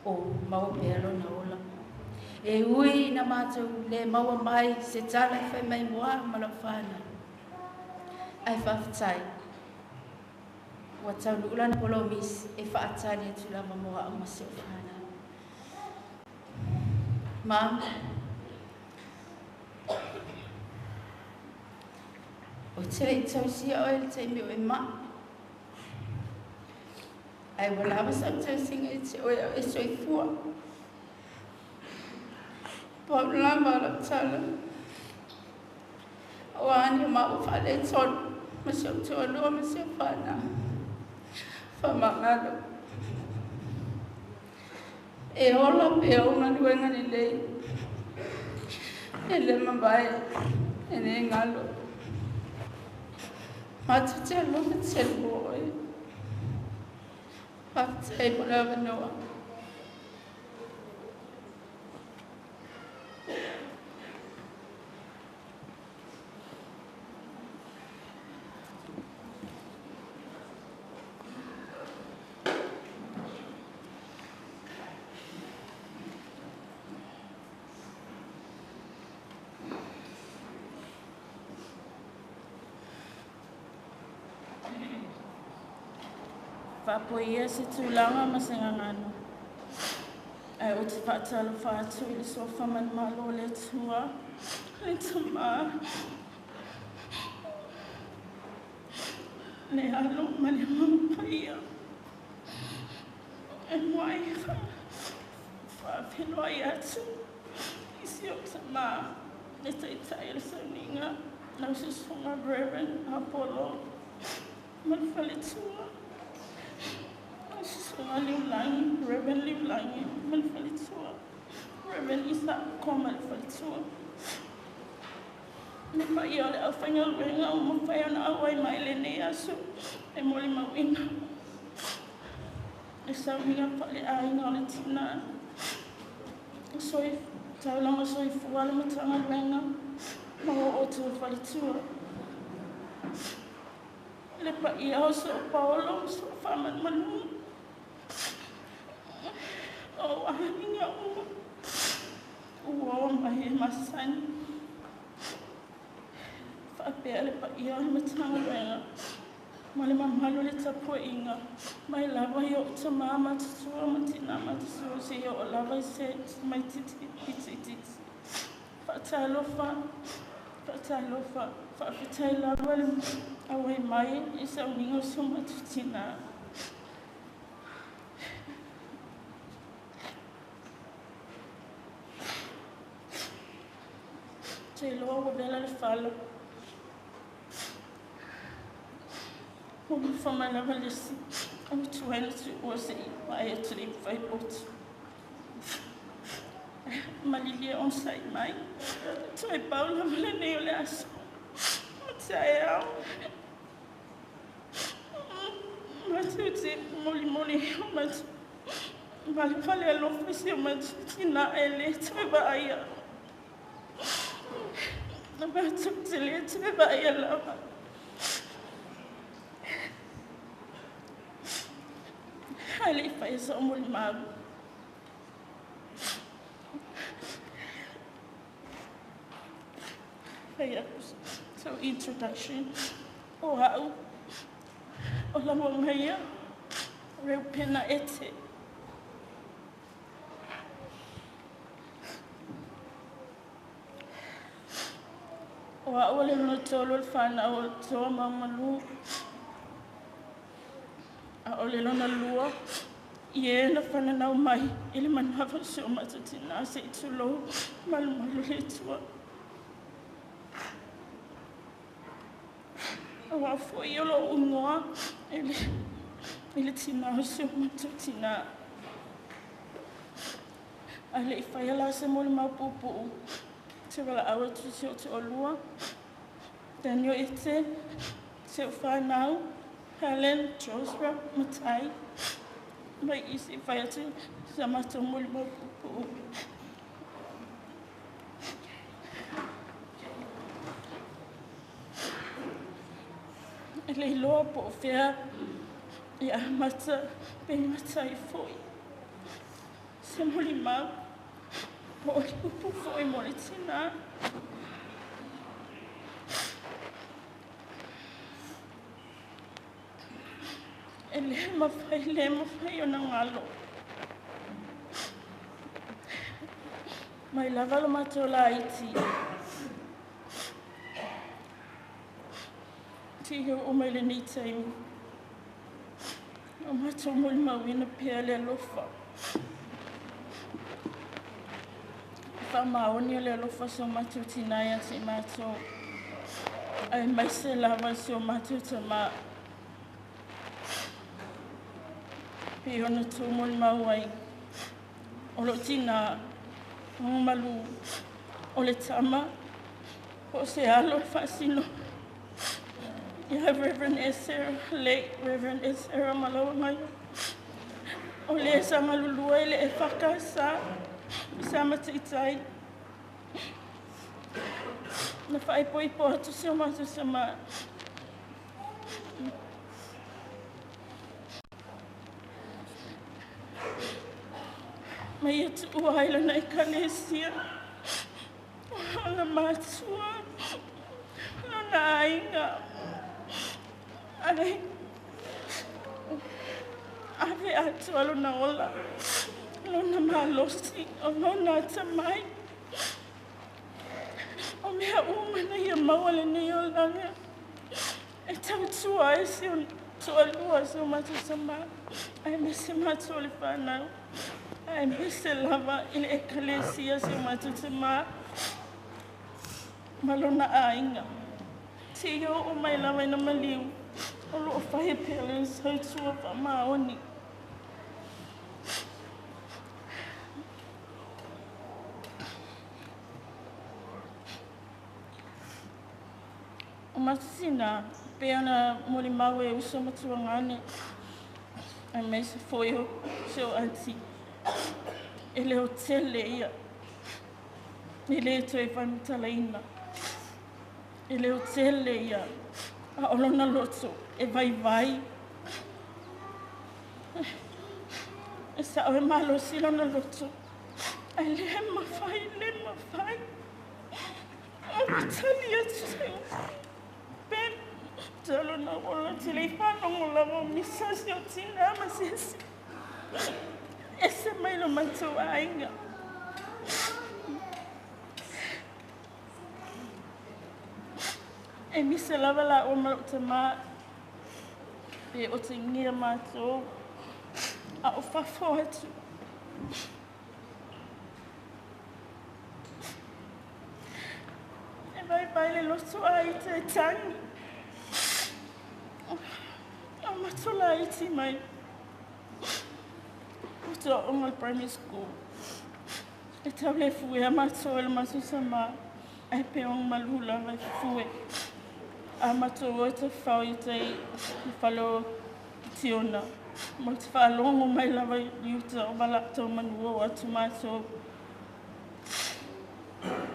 o maua pea lona ola. E ui ina matou le maua mai se tala e fai mai mo a'u ma lau fanau, ae faafetai ua taunuu lana polomisi e faatali atu lava mo a'u ma si ou fanau. Ma ou te le i tausia oe i le taimi o e maʻi, ae ua lava sau tausiga ia te oe a o e soifua. Pau lava o lau tala, o a ni o maua faaletonu ma si ou toalua ma si ou fanau, faamagalo. E ola pea ou galuega lelei, e le mavae, e le galo. Matou te alofa tele mo oe. Faafetai mo le avanoa. Faapoia se tulaga ma se gagana, ae ou te faatalofa atu i le suafa manumalo o le Atua, le Tama, le Alo ma le Agaga Paia. E muai faafeiloai atu i si ou tamā, le Taitai o le Sauniga, lau Susuga Reverend Apollo ma le faletua, lau Susuga Liulagi, Reverend Liulagi ma le faletua, Reverend Isako ma le faletua. Le paia o le aufaigaluega ua mafai ona auai mai lenei aso e molimauina le sauniga faaleaiga o le tinā. Taulaga soifua le Matagaluega ma o outou faletua. Le paia o Soo Paolo, Soo Faamalumaluga, o aiga uma ua o mai e masani. Faapea le paia o le Matagaluega ma le mamalu o le tapuaiga mai lava i ou tamā matutua ma tinā matutua seia oo lava i se tamaitiiti itiiti. Faatalofa, faatalofa, faafetai lava le auai mai i sauniga o si o matou tinā. Te iloa ua vela le fala. Ua mafa mai lava le isi au tuai na tuua se i vaai atu le fai potu. Malilie onosai mai. Toe pau lava lenei o le aso. Ma taeao. Matou te molimoli o matou valevale alofa i si o matou tinā e lē toe vaaia. Matou te lē toe vaaia lava. Ae le i faia sa'u molimau. Fai atu sau introduction o a'u o Lauagaia Reupena Ete. O a'u o le lona tolu o le fanau o Toa ma Malu. A o le lona lua i e na fananau mai i le manava o si o matou tinā se i tulou malumalu le Atua. Auā foi o lo'u igoa e le i le tinā o si o matou tinā. Ae le i faia la se molimau puupuu, te valaau atu i si ou toalua, Daniel Ete, si ou fanau, Helen, Joshua, Matai, mai i se i fai atu sa matou molimau puupuu. E le iloa po o fea e amata pe gata ai foi se molimau po o le upu foi mo le tinā. E lē mafai, lē mafai ona galo. Mai lava lo matou laiti seia oo mai lenei taimi, o matou molimauina pea le alofa. E faamaoni o le alofa o si o matou tinā ia te i matou, aemaise lava si o matou tamā. Pei ona tou molimau ai, o lou tinā, malu o le tama, po o se alo e faasino ia Reverend Esera, late Reverend Esera Malauagaia. O le sa galulua i le EFKS i sa mataitai. Na faaipoipo atu si o matou sama. Ma ia tuua ai lana ekalesia, ona matua, lona aiga. Ae ave atu lona ola, lona malosi, o lona atamai. O mea uma na ia maua lenei olaga. E tautua ai si o toalua si o matou tamā, aemaise matou o le fanau, aemaise lava i le ekalesia si o matou tamā ma lona aiga. Seia oo mai lava ina maliu, o loo faia pea lana tautua faamaoni. O matou tinā, pei ona molimau e uso ma tuagane, aemaise foi o si ou aunty, e leo tele ia, e le toe faamatalaina. E leo tele ia, a o lona loto e vaivai. E sa'o e malosi lona loto, ae le mafai, le mafai ona tali atu se upu. Ben, talo na ola te le i faalogo lava o misa si o tinā ma se isi. Ese mai lo matou aiga. E misa lava lāua ma lou tamā, pe otegia matou, a o fafo atu. E vaivai le loto a ita e tagi. O matou laiti mai. O toaoga o le primary school. E tau le fuea matou e le matou tamā, ae pe o malu lava e fue. A matou o e tafafao i tai i le fale o Tiona, ma te whaalongo mai lava i uta o wala tau manu o atu mātou.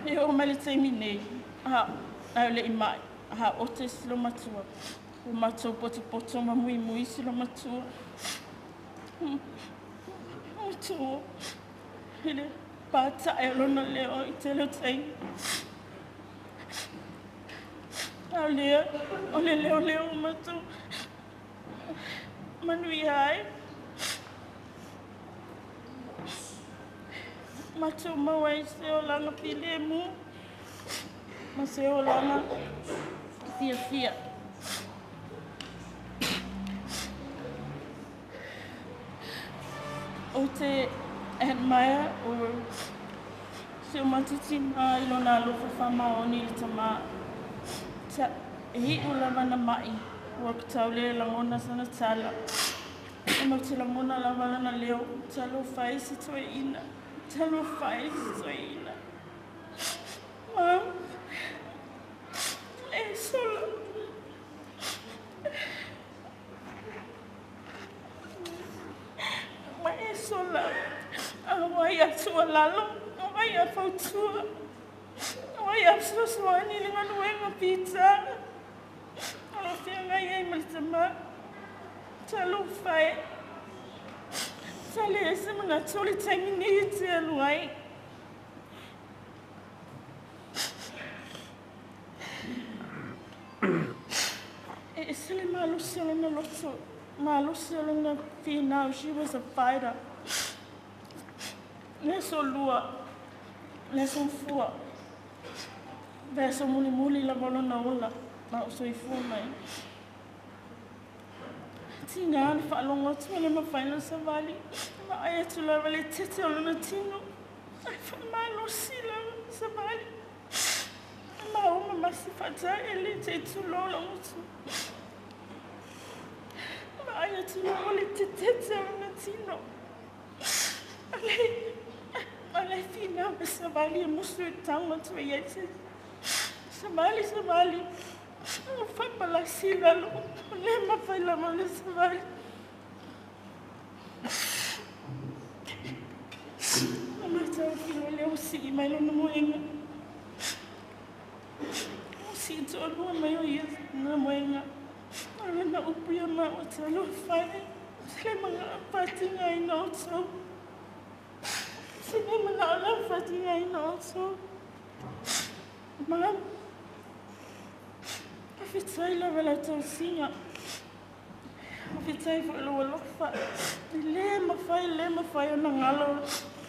E o mai le taimi nei, a au le i mai, a o te silo matua, o mātou poto poto ma mui mui silo matua. Matua, hele pātae lona leo i te leo taimi. Au lea, o le leo leo mātou, manu ia ai. Mātou maua i se o langa pile mu, ma se o langa fia fia. O te admire o se o matiti ma i lona alofa whamaoni i tama. Ta, e hi o lava na mai, ua tau le langona sana tala. E mau te langona lava lana leo, talo whai se toe ina. Talo whai se toe ina. Mam, e sola. Ma e sola. A wai atua lalo, a wai a fautua. A wai a sosoani le ngaluenga pita. O lo whianga iai ma le tama. Talo whai. Tale e se mana tole taimi nei e te alu ai. E ese le malosi o lona loto, malosi o lona whinau, she was a fighter. Le so lua, le so fua. Verso muli muli la lona ola, ma o soifua mai. Tinga le whaalongo atu le mawhaina savali. Ma ai atu lava le tete o lona tino. Ai whamalosi lava savali. Ma o mamasi whata e le te tulo la utu. Ma ai atu lava le te tete o lona tino. Ale whina me savali e musu e tanga tu e iai te. Savali, savali. O whapalasi lalo. O le mawhai lama le savali. O mātou whiro leo si i mai lona moenga. O si i toalua mai o ia na moenga. O lana upu ia ma o talo whai. Se le mga patinga i na o tau. Se le mga ala patinga i na o tau. Mam, Whitai lava la tausinga. Whitai fo lo alofa. Le mawhai o na ngalo.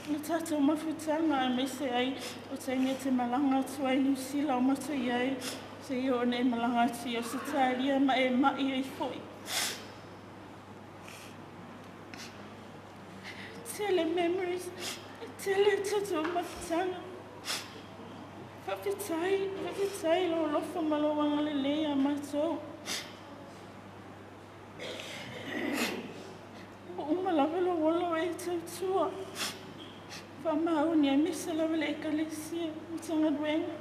Le tātou mafutanga e meise ai. O taimi e te malanga atu ai New Zealand o matou i ai. Se i o ne malanga atu i o se tāria ma e mai ai foi. Tele memories. Tele tātou mafutanga. Whawhitai lo alofa ma lo wangale lea mātou. O uma lava lo wolo e tautua. Wha mauni a misa lava le ekalesia, o tangaruenga.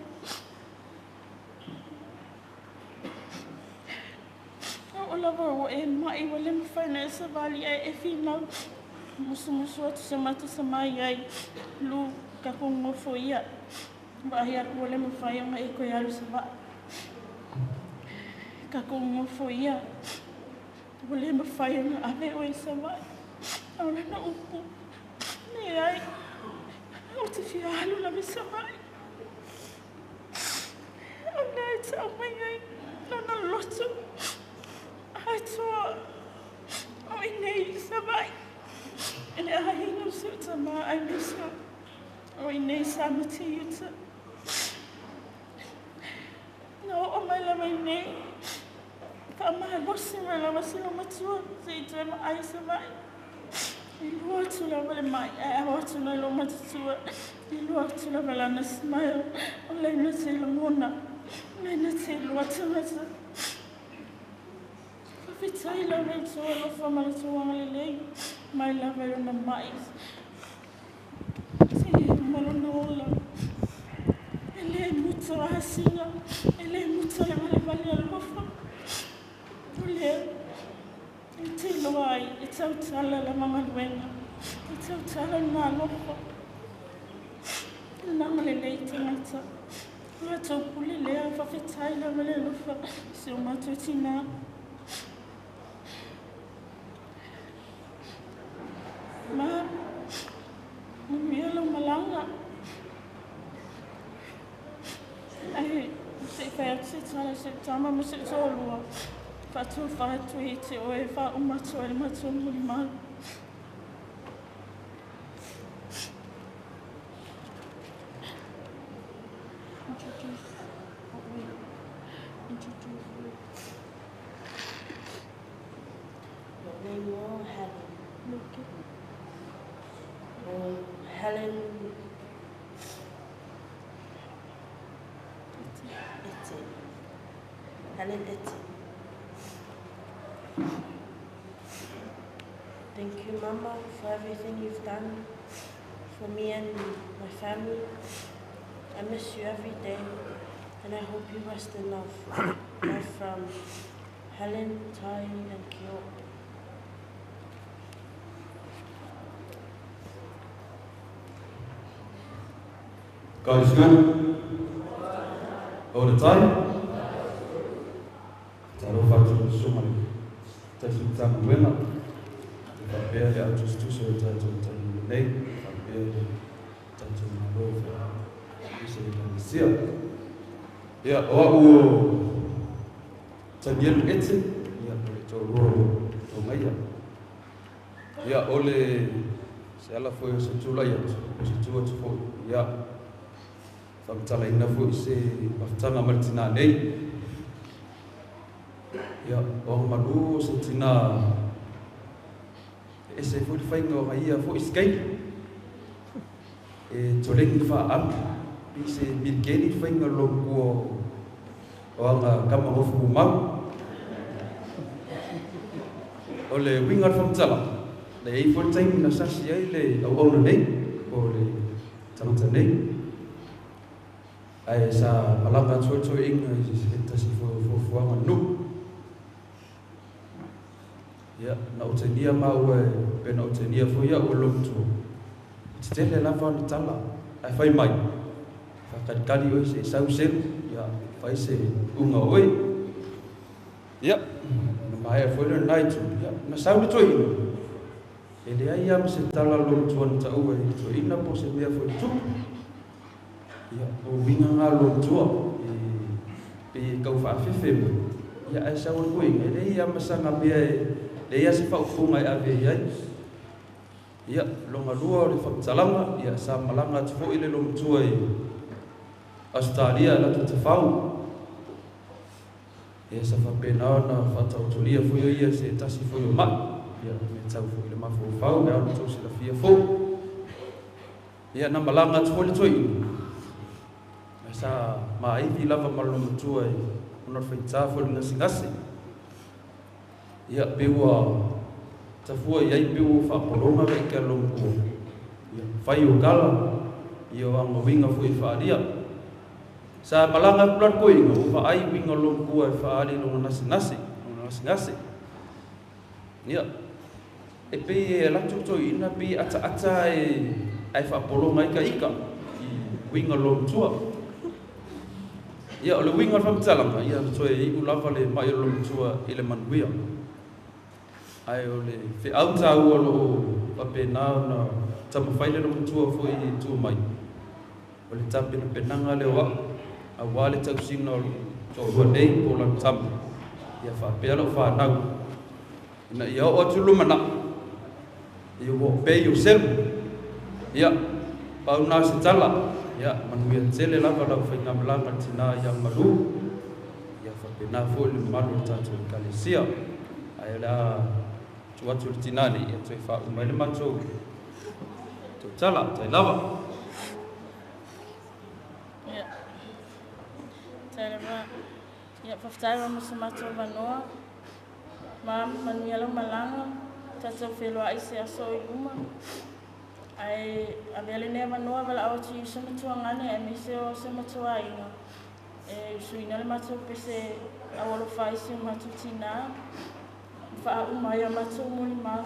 O lava o e mai wa le mawhaina e savali ai e whinau. Musumusu atu se mata sa mai ai lu kakongofo ia. Vahi aku o le mawhai anga e koe alu sa waa. Ka kongofo ia. O le mawhai anga ave oe sa waa. Au lana upu. Ne ai. O te whia alu la me sa waa. Au nai tau mai ai. Nana loto. Ai toa. O i nei sa waa. E le ahinu se uta maa ai misa. O i nei sa mate uta. No, o mai lava i nei. Wha mahalosi mai lava sila matua. Se i toe ma ai sa mai. I lua atu lava le mai. Ai aho atu nei lo matatua. I lua atu lava lana smile. O leina te langona. Leina te lua tangata. Whitai lava i toa alofa ma le toanga lelei. Mai lava i lona mai. Se malona ola. E le muta asinga. E le muta le vale vale alofa. O lea. E te iloa ai, e tautala lama galuega, e tautala lona alofa, lona agalelei i tagata. O le matou pule lea, faafetai lava le alofa i si o matou tinā. Ma, manuia lau malaga. Ae se i fai atu se tala i si ou tama ma si ou toalua, faatofa atu ia te oe e faauma atu ai le matou molimau. Introduce what we introduce. Your name o Helen. Look. O Helen Ete. Helen Ete. Thank you, Mama, for everything you've done for me and my family. I miss you every day, and I hope you rest in love. Love from Helen, Tai, and Kyo. God is good all the time. Talofa atu i le susuga i le tasi Matagaluega, e faapea le autusitusi o le tatou taimi lenei, e faapea le tatou Malo aemaise le Ekalesia. Ia, o au o Tanielu Ete, ia, o le toalua o Togaia. Ia, o le se ala foi o se tulai atu, o se tu atu foi, ia, faamatalaina foi se mafutaga ma le tinā nei. Ia, o Agamalu o se tinā e ese foi le faiga o gaia foi skeili. E tolegi faaami, pei se milikeli le faiga o le lomukua o aga kama gofu mumau. O le uiga o le faamatalaga, na i ai foi le taimi na sasi ai le auauna nei, po o le tagata nei. Ae sa malaga atu ai le toeaina i se tasi foi o fuafuaga nuu. Ia, na otegia maua e, pe na otegia foi au e lou matua. E tetele lava ona tala, ae fai mai, faakalikali oe se i sau selu, ia, fai se uga o oe. Ia, na maea foi lena itu, ia, na sau le toeaina. E leai lava ma se tala a lou matua na taua i le toeaina po o se mea foi na tupu. Ia, o uiga na a lou matua, e pei e tau faafefe mai, ia, ae sau ai koe, e leai lava ma sana mea e, leai lava se faaupuga e ave i ai. Ia, lona lua o le faamatalaga, ia, sa malaga atu foi le loomatua i Ausetalia e latou tafau. Ia, sa faapena ona faataotolia foi o ia i se tasi foi o mai, ia, mea tau foi i le mafaufau, e ao ona outou silafia foi. Ia, na malaga atu foi le toeaina, ae sa maaivi lava ma le loomatua i ona o le faigata foi o le gasegase. Ia, pe ua tafua i ai pe ua faapologa ka ike a le loomatua. Ia, fai o kala, ia o aga uiga foi e faaalia. Sa malaga atu la le toeaina, ua vaai uiga o le loomatua e faaali i lona gasegase, lona gasegase. Ia, e pei e alu atu le toeaina pei e ataata ae, ae faapologa ai ka ika i uiga o le loomatua. Ia, o le uiga o le faamatalaga, ia toe iu lava le mai o le loomatua i le manuia. Ae o le feau taua o lo o faapena ona taumafai le loomatua foi e tu mai, o le tapenapenaga lea o au, aua le tausiga o lou toalua nei po o lau tama, ia faapea lau fanau, ina ia oo atu i le lumanai, ia ua obey yourself. Ia, pau na o se tala, ia manuia tele lava lau faigamalaga i le tinā i Agamalu, ia faapena foi le mamalu o le tatou Ekalesia. Ae o le a tuu atu i le tinā nei, ia toe faauma ai le matou tautala. Tai lava. Ia, tai lava. Ia, faafetai lava mo so matou avanoa. Ma manuia lau malaga, tatou feiloai i se aso o i luma. Ae avea lenei avanoa valaau atu i si o matou agane aemaise o si o matou aiga e usuina le matou pese aualofa ai si o matou tinā. faauma ai a matou molimau,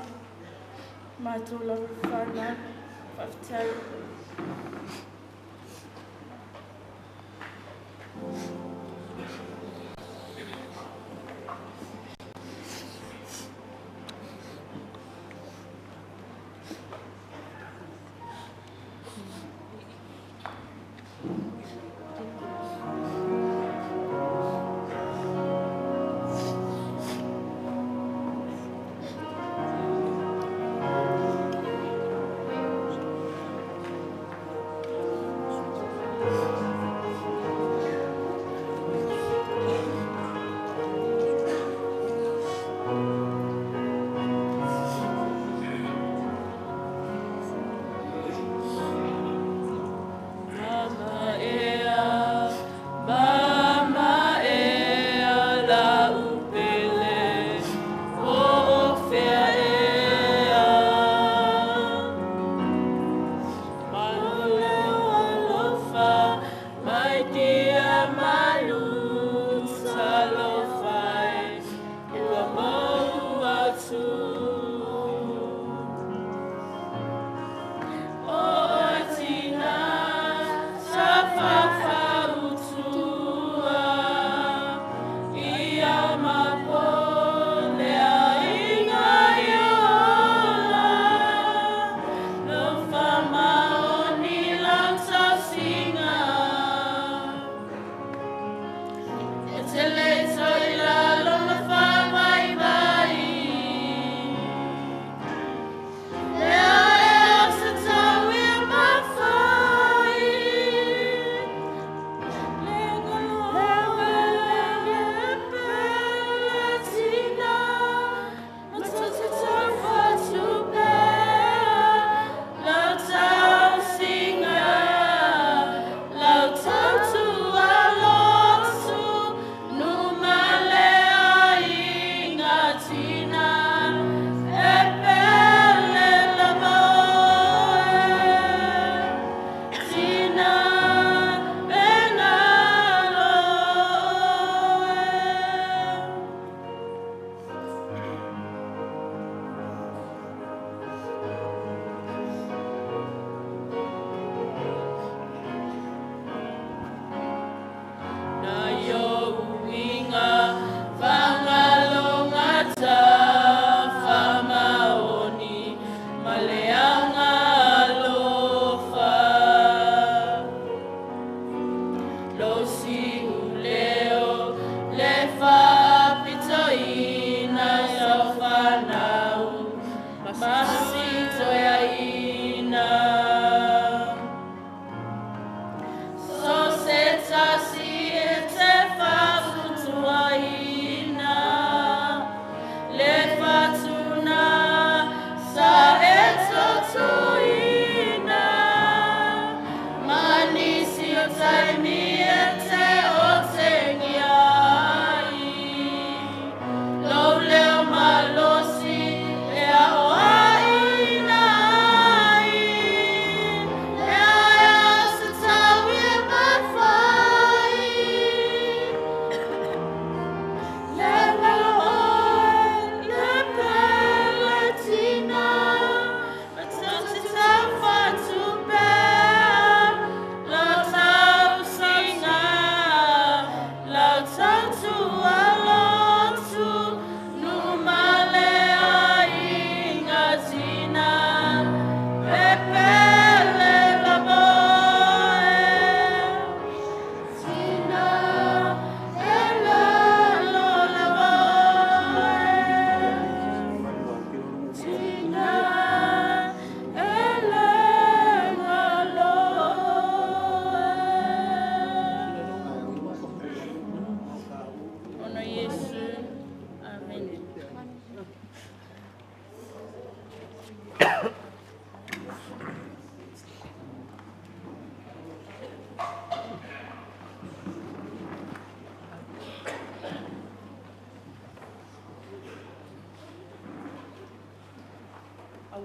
matou lava fanau. Faafetai.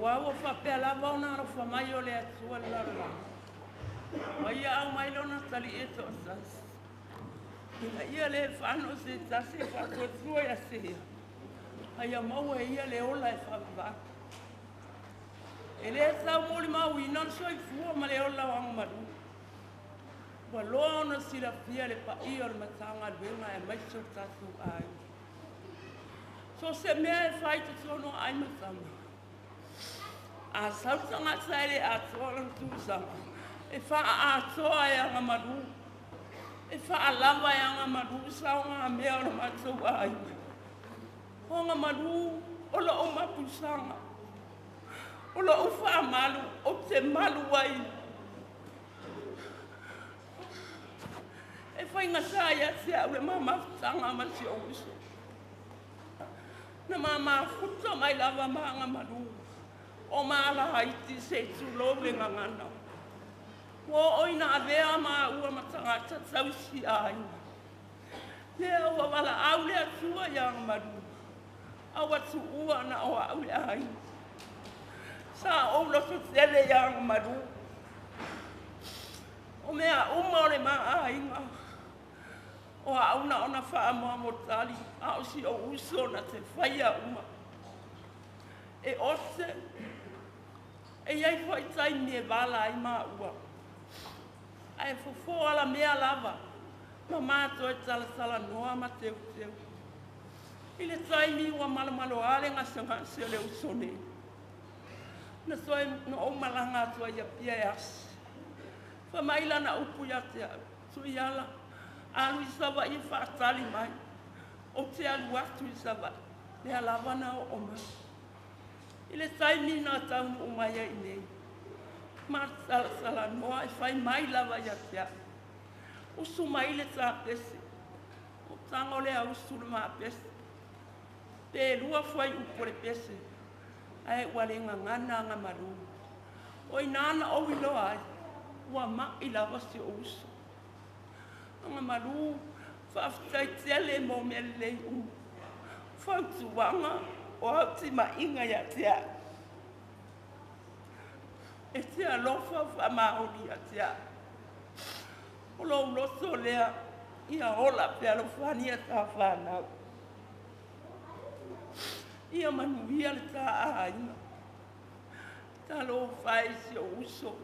Ua faapea lava ona alofa mai o le Atua le lalolagi. Ma ia aumai lona tali e to'atasi. Ina ia lē faano se tasi e faatuatua ia seia. A ia maua e ia le ola e faavavau. E lē taumolimauina le soifua ma le ola o Agamalu. Ua loa ona silafia le paia o le Matagaluega aemaise o le tatou aiga. So o se mea e fai totonu o ai ma tama. A sau tagata e le atoa lona tusaga, e faaatoa e Agamalu, e faalava e Agamalu saogamea o le matou aiga. O Agamalu o lou mapusaga, o lou faamalu ou te malu ai. E faigata ia te au le mamafutaga ma si ou uso. Na mamafuta mai lava ma Agamalu o malaiti se i tulou le gagana. Ua oo ina avea maua ma tagata tausi aiga. Lea ua valaau le Atua ia Agamalu, a ua tuua na o au le aiga. Sa ou loto tele ia Agamalu. O mea uma o le maaiga, o au na ona faamoamotali, a o si ou uso na te faia uma. E ose, e iai foi taimi e vala ai maua. Ae fofo ala mea lava, ma matou e talatalanoa ma teuteu. I le taimi ua malomalo le gasegase o le uso nei. Na toe na ou malaga atu ai Apia e asi. Fai mai lana upu ia te au, Tuiala, alu i Savaii e faatali mai. Ou te alu atu i Savaii, lea lava na oo mai. I le taimi na taunuu mai ai nei, ma talatalanoa e fai mai lava ia te au. Usu mai le tapese, o tago lea usu le mapese. Pe lua fuai upu o le pese, ae ua le gagana Agamalu. O ina na ou iloa ai, ua mai lava si ou uso. Agamalu, faafetai tele mo mea lelei uma. Fautuaga o au timaiga ia te au. E te alofa faamaoni ia te au. O lou loto lea, ia ola fealofani a ta whanau. Ia manuia le ta aiga. Talofa e si ou uso.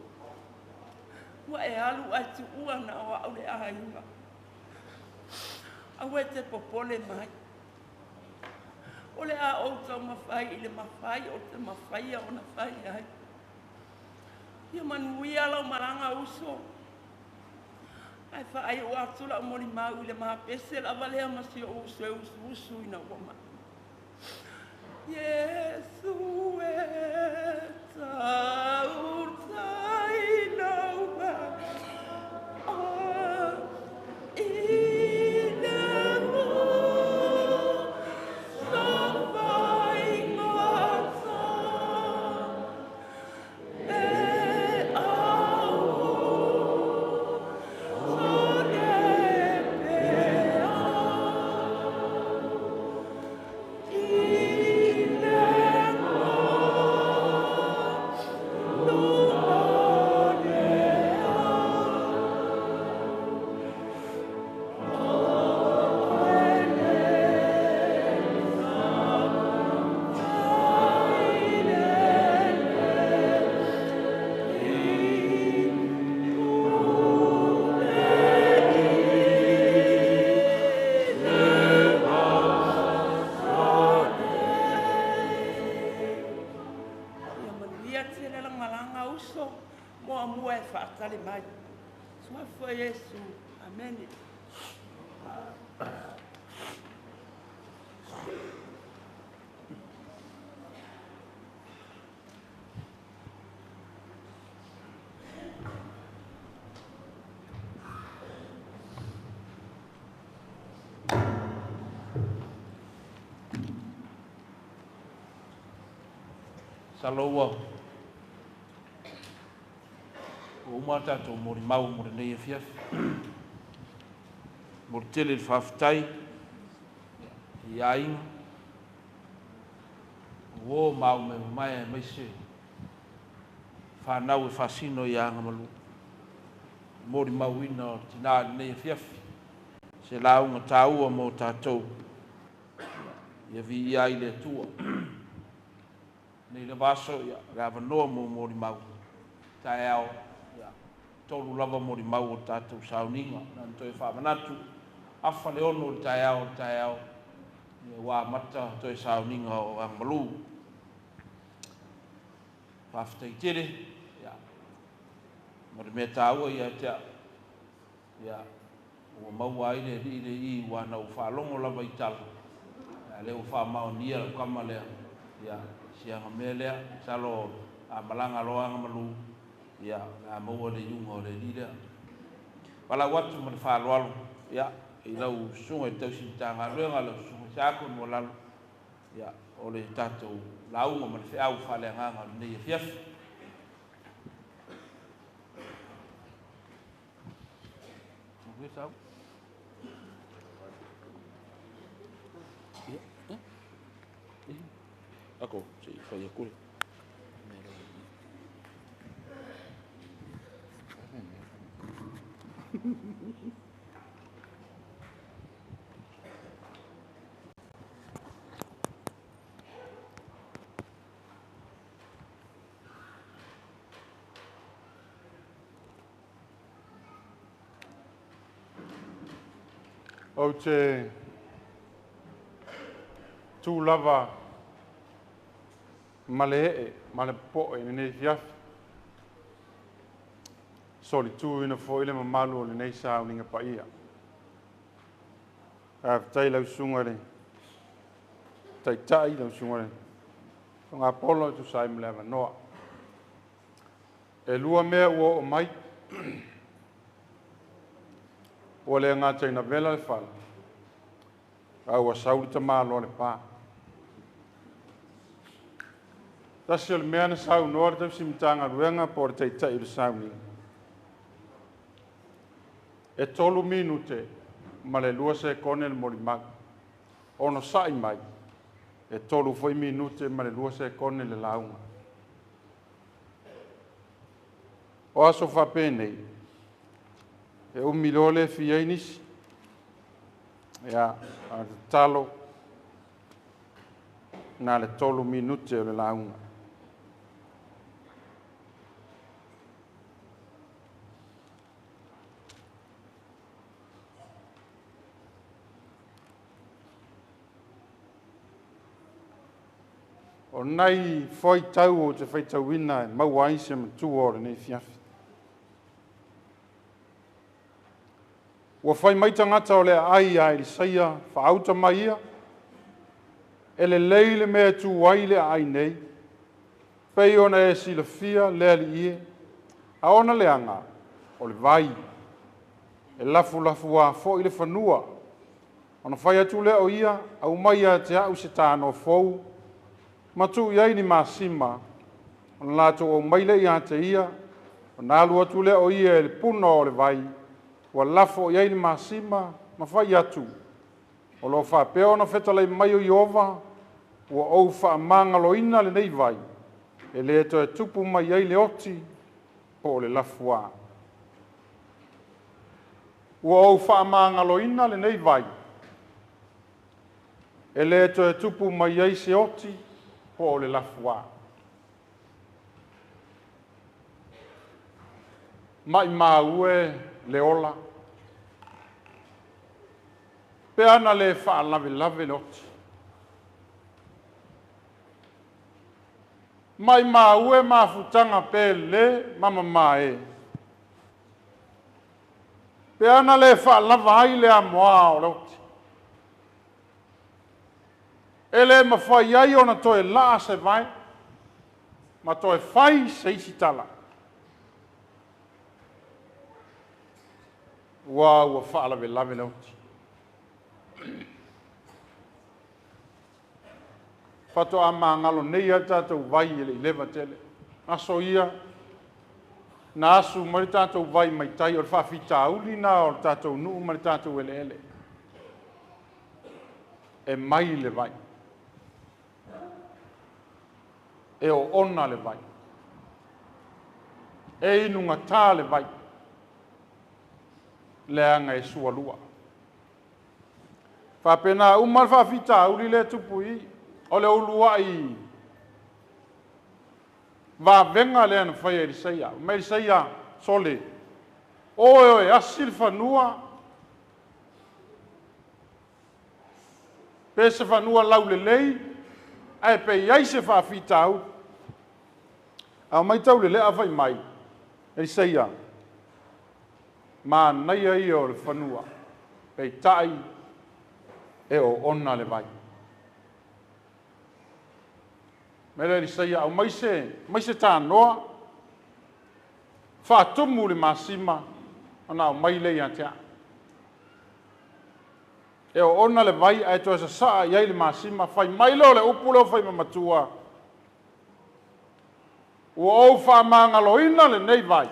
Ua e alu ae tuua na o au le aiga. Aua e te popole mai. O le a ou taumafai i le mafai o te mafaia ona fai ai. Ia manuia lau malaga uso. Ae faaiu atu lau molimau i le mapese lava lea ma si ou uso e usuusu ina ua mai. Iesu e tautai lau i le mo sa faigata e au o le pea i le luma lea o ele tautai lele Ia manuia tele lagalaga uso, muamua e faatali mai. Suafa Iesu. Amene. Masalo ua uma tatou molimau mo lenei afiafi. Mo le tele le faafetai i aiga, uo ma au me mamae aemaise whanau e whasino i Agamalu. Molimauina o le tina i lenei afiafi. Se lauga tāua mo tātou. Ia viia ai le Atua. Nei lava aso, ia, le avanoa mo molimau. Taeao, ia, tolu lava molimau o tatou sauniga. Na ona toe faamanatu, afa le 6 o le taeao, le taeao, ia, ua amata toe sauniga o Agamalu. Faafetai tele, ia, ma le mea taua ia te au, ia, ua maua ai le alii le i ua na ua faalogo lava i tala, ia, lea ua faamaonia lau kama lea, ia, siaga mea lea, salo a malaga loa Agamalu, ia, a maua le iuga o le alii lea. Palau atu ma le faaaloalo, ia, i lau susuga i le tausi Matagaluega, lau susuga i Siako Nualalo, ia, o le tatou lauga ma le feau faaleagaga o lenei afiafi. Ako, se i fai aku le. Ou te tu lava ma le ee ma le popoe i lenei afiafi. Solituina foi le mamalu o lenei sauniga paia. Faafetai lau susuga i le Taitai, lau susuga i le Togapolo e tusa ai ma le avanoa. E lua mea ua oo mai. Ua le gata ina vela le fale, a ua sau le tamaloa le pa. Tasi o le mea na saunoa le tausi Matagaluega po o le Taitai o le sauniga. E 3 minute ma le 2 sekone le molimau. Ono sa'i mai, e 3 foi minute ma le 2 sekone le lauga. O aso faapenei, e umi loa le fia ai nisi. Ia, a tatalo, na le 3 minute o le lauga. O nai faitau o te faitauina e maua ai se matua o lenei afiafi. Ua fai mai tagata o le aai ia Elisaia, faauta mai ia, e lelei le mea e tu ai le aai nei, pei ona e silafia le alii e, a ona leaga o le vai, e lafulafua foi le fanua. Ona fai atu lea o ia, au mai ia te au se tānoa fou, ma tuu i ai ni masima, ona latou au mai le ia te ia, ona alu atu lea o ia e le puna o le vai, ua lafo i ai le masima, ma fai atu, o lo faapea ona fetalai mai o Iova, ua ou faamagaloina lenei vai, e le toe tupu mai ai le oti po o le lafuā. Ua ou faamagaloina lenei vai, e le toe tupu mai ai se oti po o le lafuā. Mai maue le ola, pe ana le faalavelave le oti. Mai maue mafutaga pe le mamamae, pe ana le faalava ai le amoa o le oti. E le mafai ai ona toe laa se vai, ma toe fai se isi tala. Ua ua faalavelave le oti. Faatoa magalo nei a tatou vai e le i leva tele. Aso ia, na asu mai le tatou vai mai tai o le faafitauli na o le tatou nuu ma le tatou eleele. E mai le vai. E oona le vai. E inugata le vai. Leaga e sualua. Faapena uma le faafitauli lea e tupu i i, o le uluai vavega lea na faia e Elisaia. Fai mai Elisaia, Sole, oe o e asi le fanua, pe se fanua laulelei, ae pe i ai se faafitauli. A o mai taulelea fai mai, Elisaia, manaia ia o le fanua, peitai e oona le vai. Mai le Elisaia, aumai se, mai se tanoa, faatumu le masima, ona aumai lea ia te au. E oona le vai ae toe sasaa i ai le masima, fai mai lea o le upu lea o Faimamatua, ua ou faamagaloina lenei vai,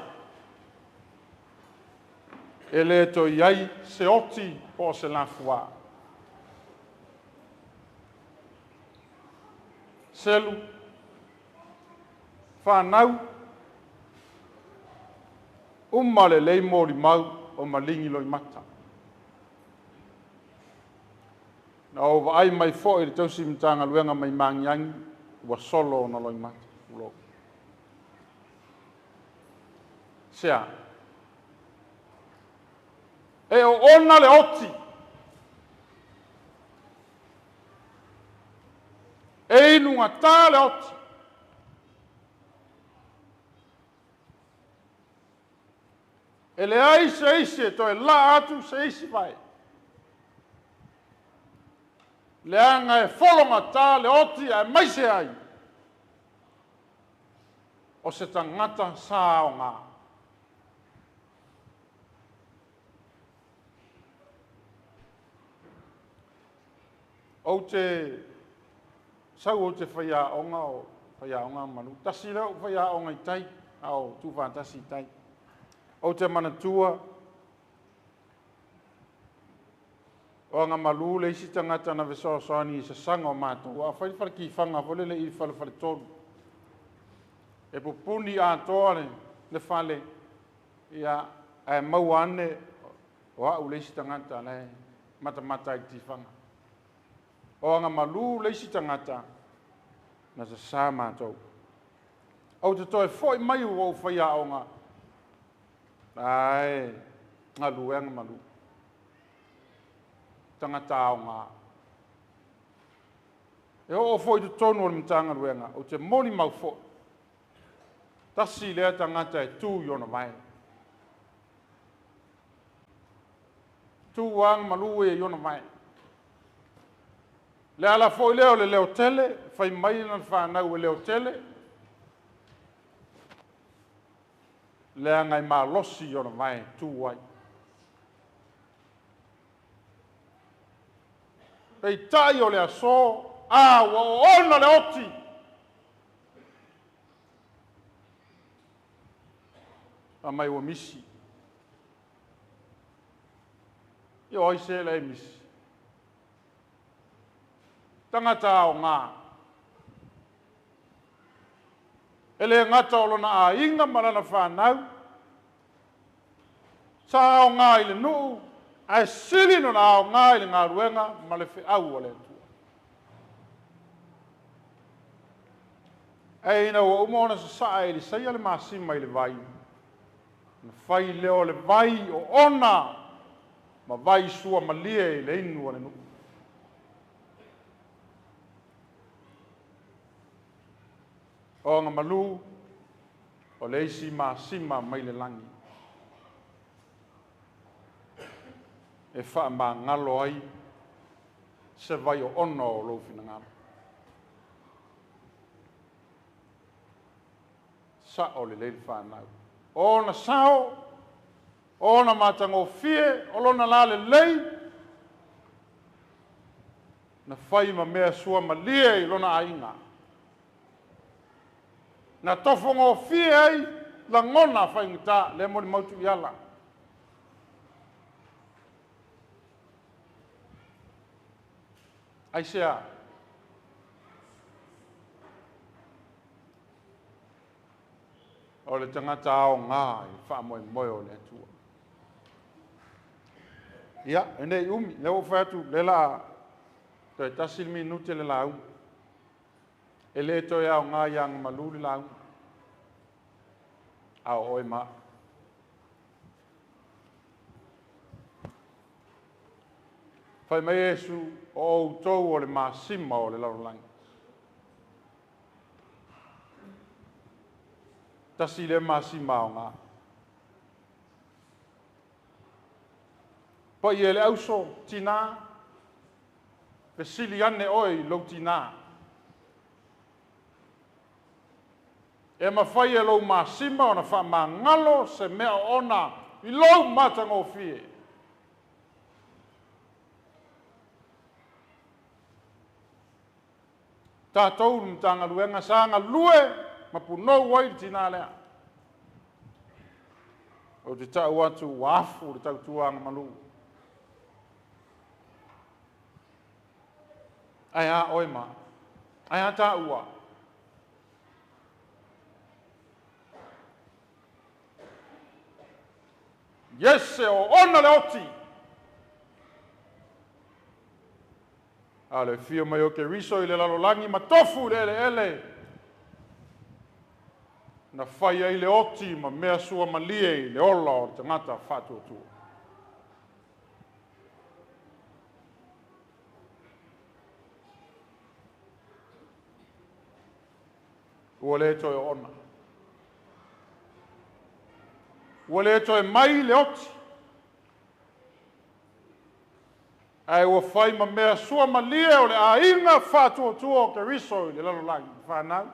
e le toe i ai se oti po o se lafuā. Selu, fanau, uma lelei molimau o maligi loimata. Na ou vaai mai foi i le tausi Matagaluega mai Magiagi, ua solo ona loimata. Tulou. Sea. E oona le oti. E inugata le oti. E leai se isi e toe laa atu se isi vai. Leaga e fologata le oti aemaise ai o se tagata sa aoga. Ou te sau ou te faiaoga o faiaoga malu. Tasi lea ou faiaoga i tai, a o tuufaatasi i tai. Ou te manatua o Agamalu le isi tagata na fesoasoani i sasaga o matou. A fai le falekifaga foi lele i le fale faletolu. E pupuni atoa le fale, ia, ae maua ane o au le isi tagata la e matamata ai i le tifaga. O Agamalu le isi tagata na sasā matou. Ou te toe foi mai ua ou faiaoga, ae galue Agamalu. Tagata aoga. E oo foi i totonu o le Matagaluega, ou te molimau foi. Tasi lea tagata e tu i ona vae. Tu Agamalu e i ona vae. Le ala foi lea o le leotele, fai mai lana fanau e leotele, leaga e malosi i ona vae tu ai. Peitai o le aso, a ua oona le oti. A mai ua misi. Ia o ai se la e misi. Tagata aoga. E le gata o lona aiga ma lana fanau, sa aoga i le nuu, ae sili lona aoga i le galuega ma le feau a le Atua. Ae ina ua uma ona sasaa e Elisaia le masima i le vai, na fai lea o le vai o ona ma vai sua malie i le inu a le nuu. O Agamalu o le isi masima mai le lagi e faamagalo ai se vai o ono o lou finagalo. Sao lelei le fanau. O ona sao, o ona matagofie, o lona lalelei, na fai ma mea sua malie i lona aiga. Na tofogofie ai lagona faigata, le molimau Tuiala. Aisea? O le tagata aoga i le faamoemoe o le Atua. Ia, e nei umi, lea ua fai atu, le la toe tasi le minute le lauga. E le toe aoga i agamalu le lauga. A o oe ma. Fai mai Iesu, o outou o le masima o le lalolagi. Tasi le masima aoga. Pai e le auso, tina, fesili ane oe i lou tina. E mafai e lou masima ona faamagalo se mea oona i lou matagofie. Tatou le Matagaluega sa galue ma punou ai le tina lea. Ou te tau atu ua afu le tautua agamalu. Ae a oe ma, ae a tāua. Iese o ona le oti. A le fia mai o Keriso i le lalolagi ma tofu i le eleele. Na fai ai le oti ma mea sua malie i le ola o le tagata faatuatua. Ua le toe oona. Ua le toe mai le oti. Ae ua fai ma mea sua malie o le aiga faatuatua o Keriso i le lalolagi. Whanau.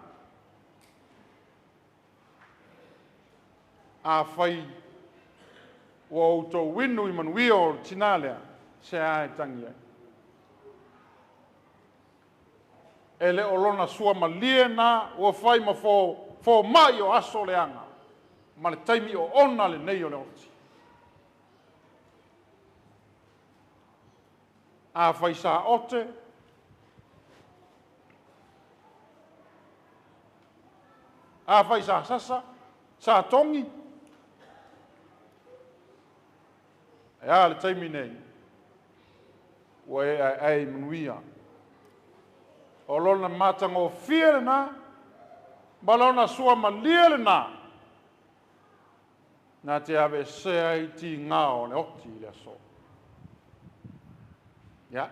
A fai ua outou inu i manuia o le tina lea, se a e tangi ai. E le o lona sua malie na ua fai ma fo mai o aso leaga, ma le taimi o ona le nei o le oti. A fai sa ote, a fai sa sasa, sa tongi, e a le taimi nei, ua e ae ai manuia. O lona matagofie lena, ma lona sua malie lena, nā te ave sea i ti ngā o le oti i le aso. Ia,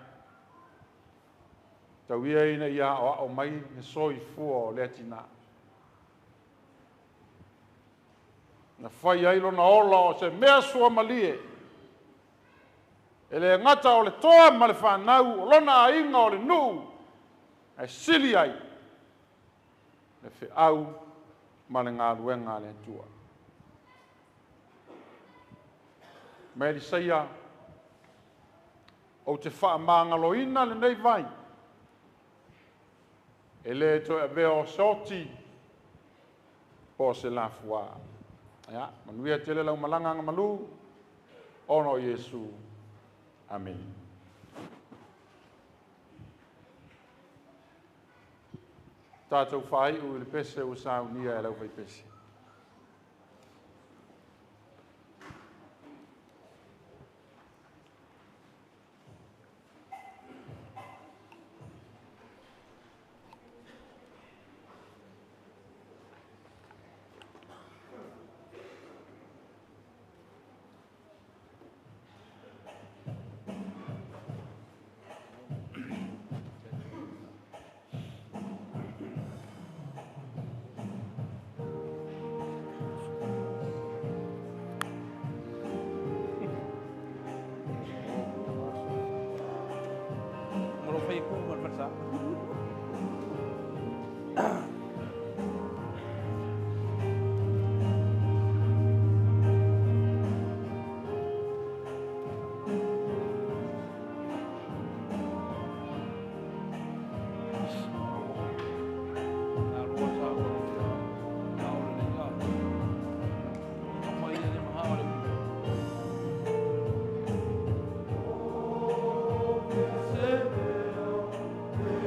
tau ia ina ia o ao mai le soifua o le tina. Na fai ai lona ola o se mea sua malie. E le ngata o le toa ma le whanau, o lona aiga o le nuu, e sili ai, le feau ma le ngaluega a le Atua. Mai Elisaia, ou te faamagaloina lenei vai, e le toe avea o se oti po o se lafuā. Ia, manuia tele lau malaga agamalu, ona o Iesu. Amene. Tātou whaiu i le pese ua saunia e lau whai pese.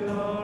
Oh,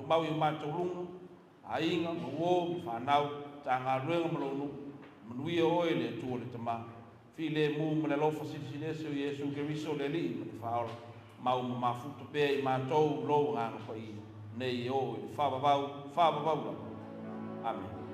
faatumau i o matou luga, aiga ma uō ma fanau, Matagaluega ma lou nuu, manuia oe le Atua le Tamā. Filemu ma le alofa silisili ese o Iesu Keriso le Alii ma le Faaola, mau ma mafuta pea i matou lou Agaga Paia, nei e oo i le faavavau, faavavau lava. Amene.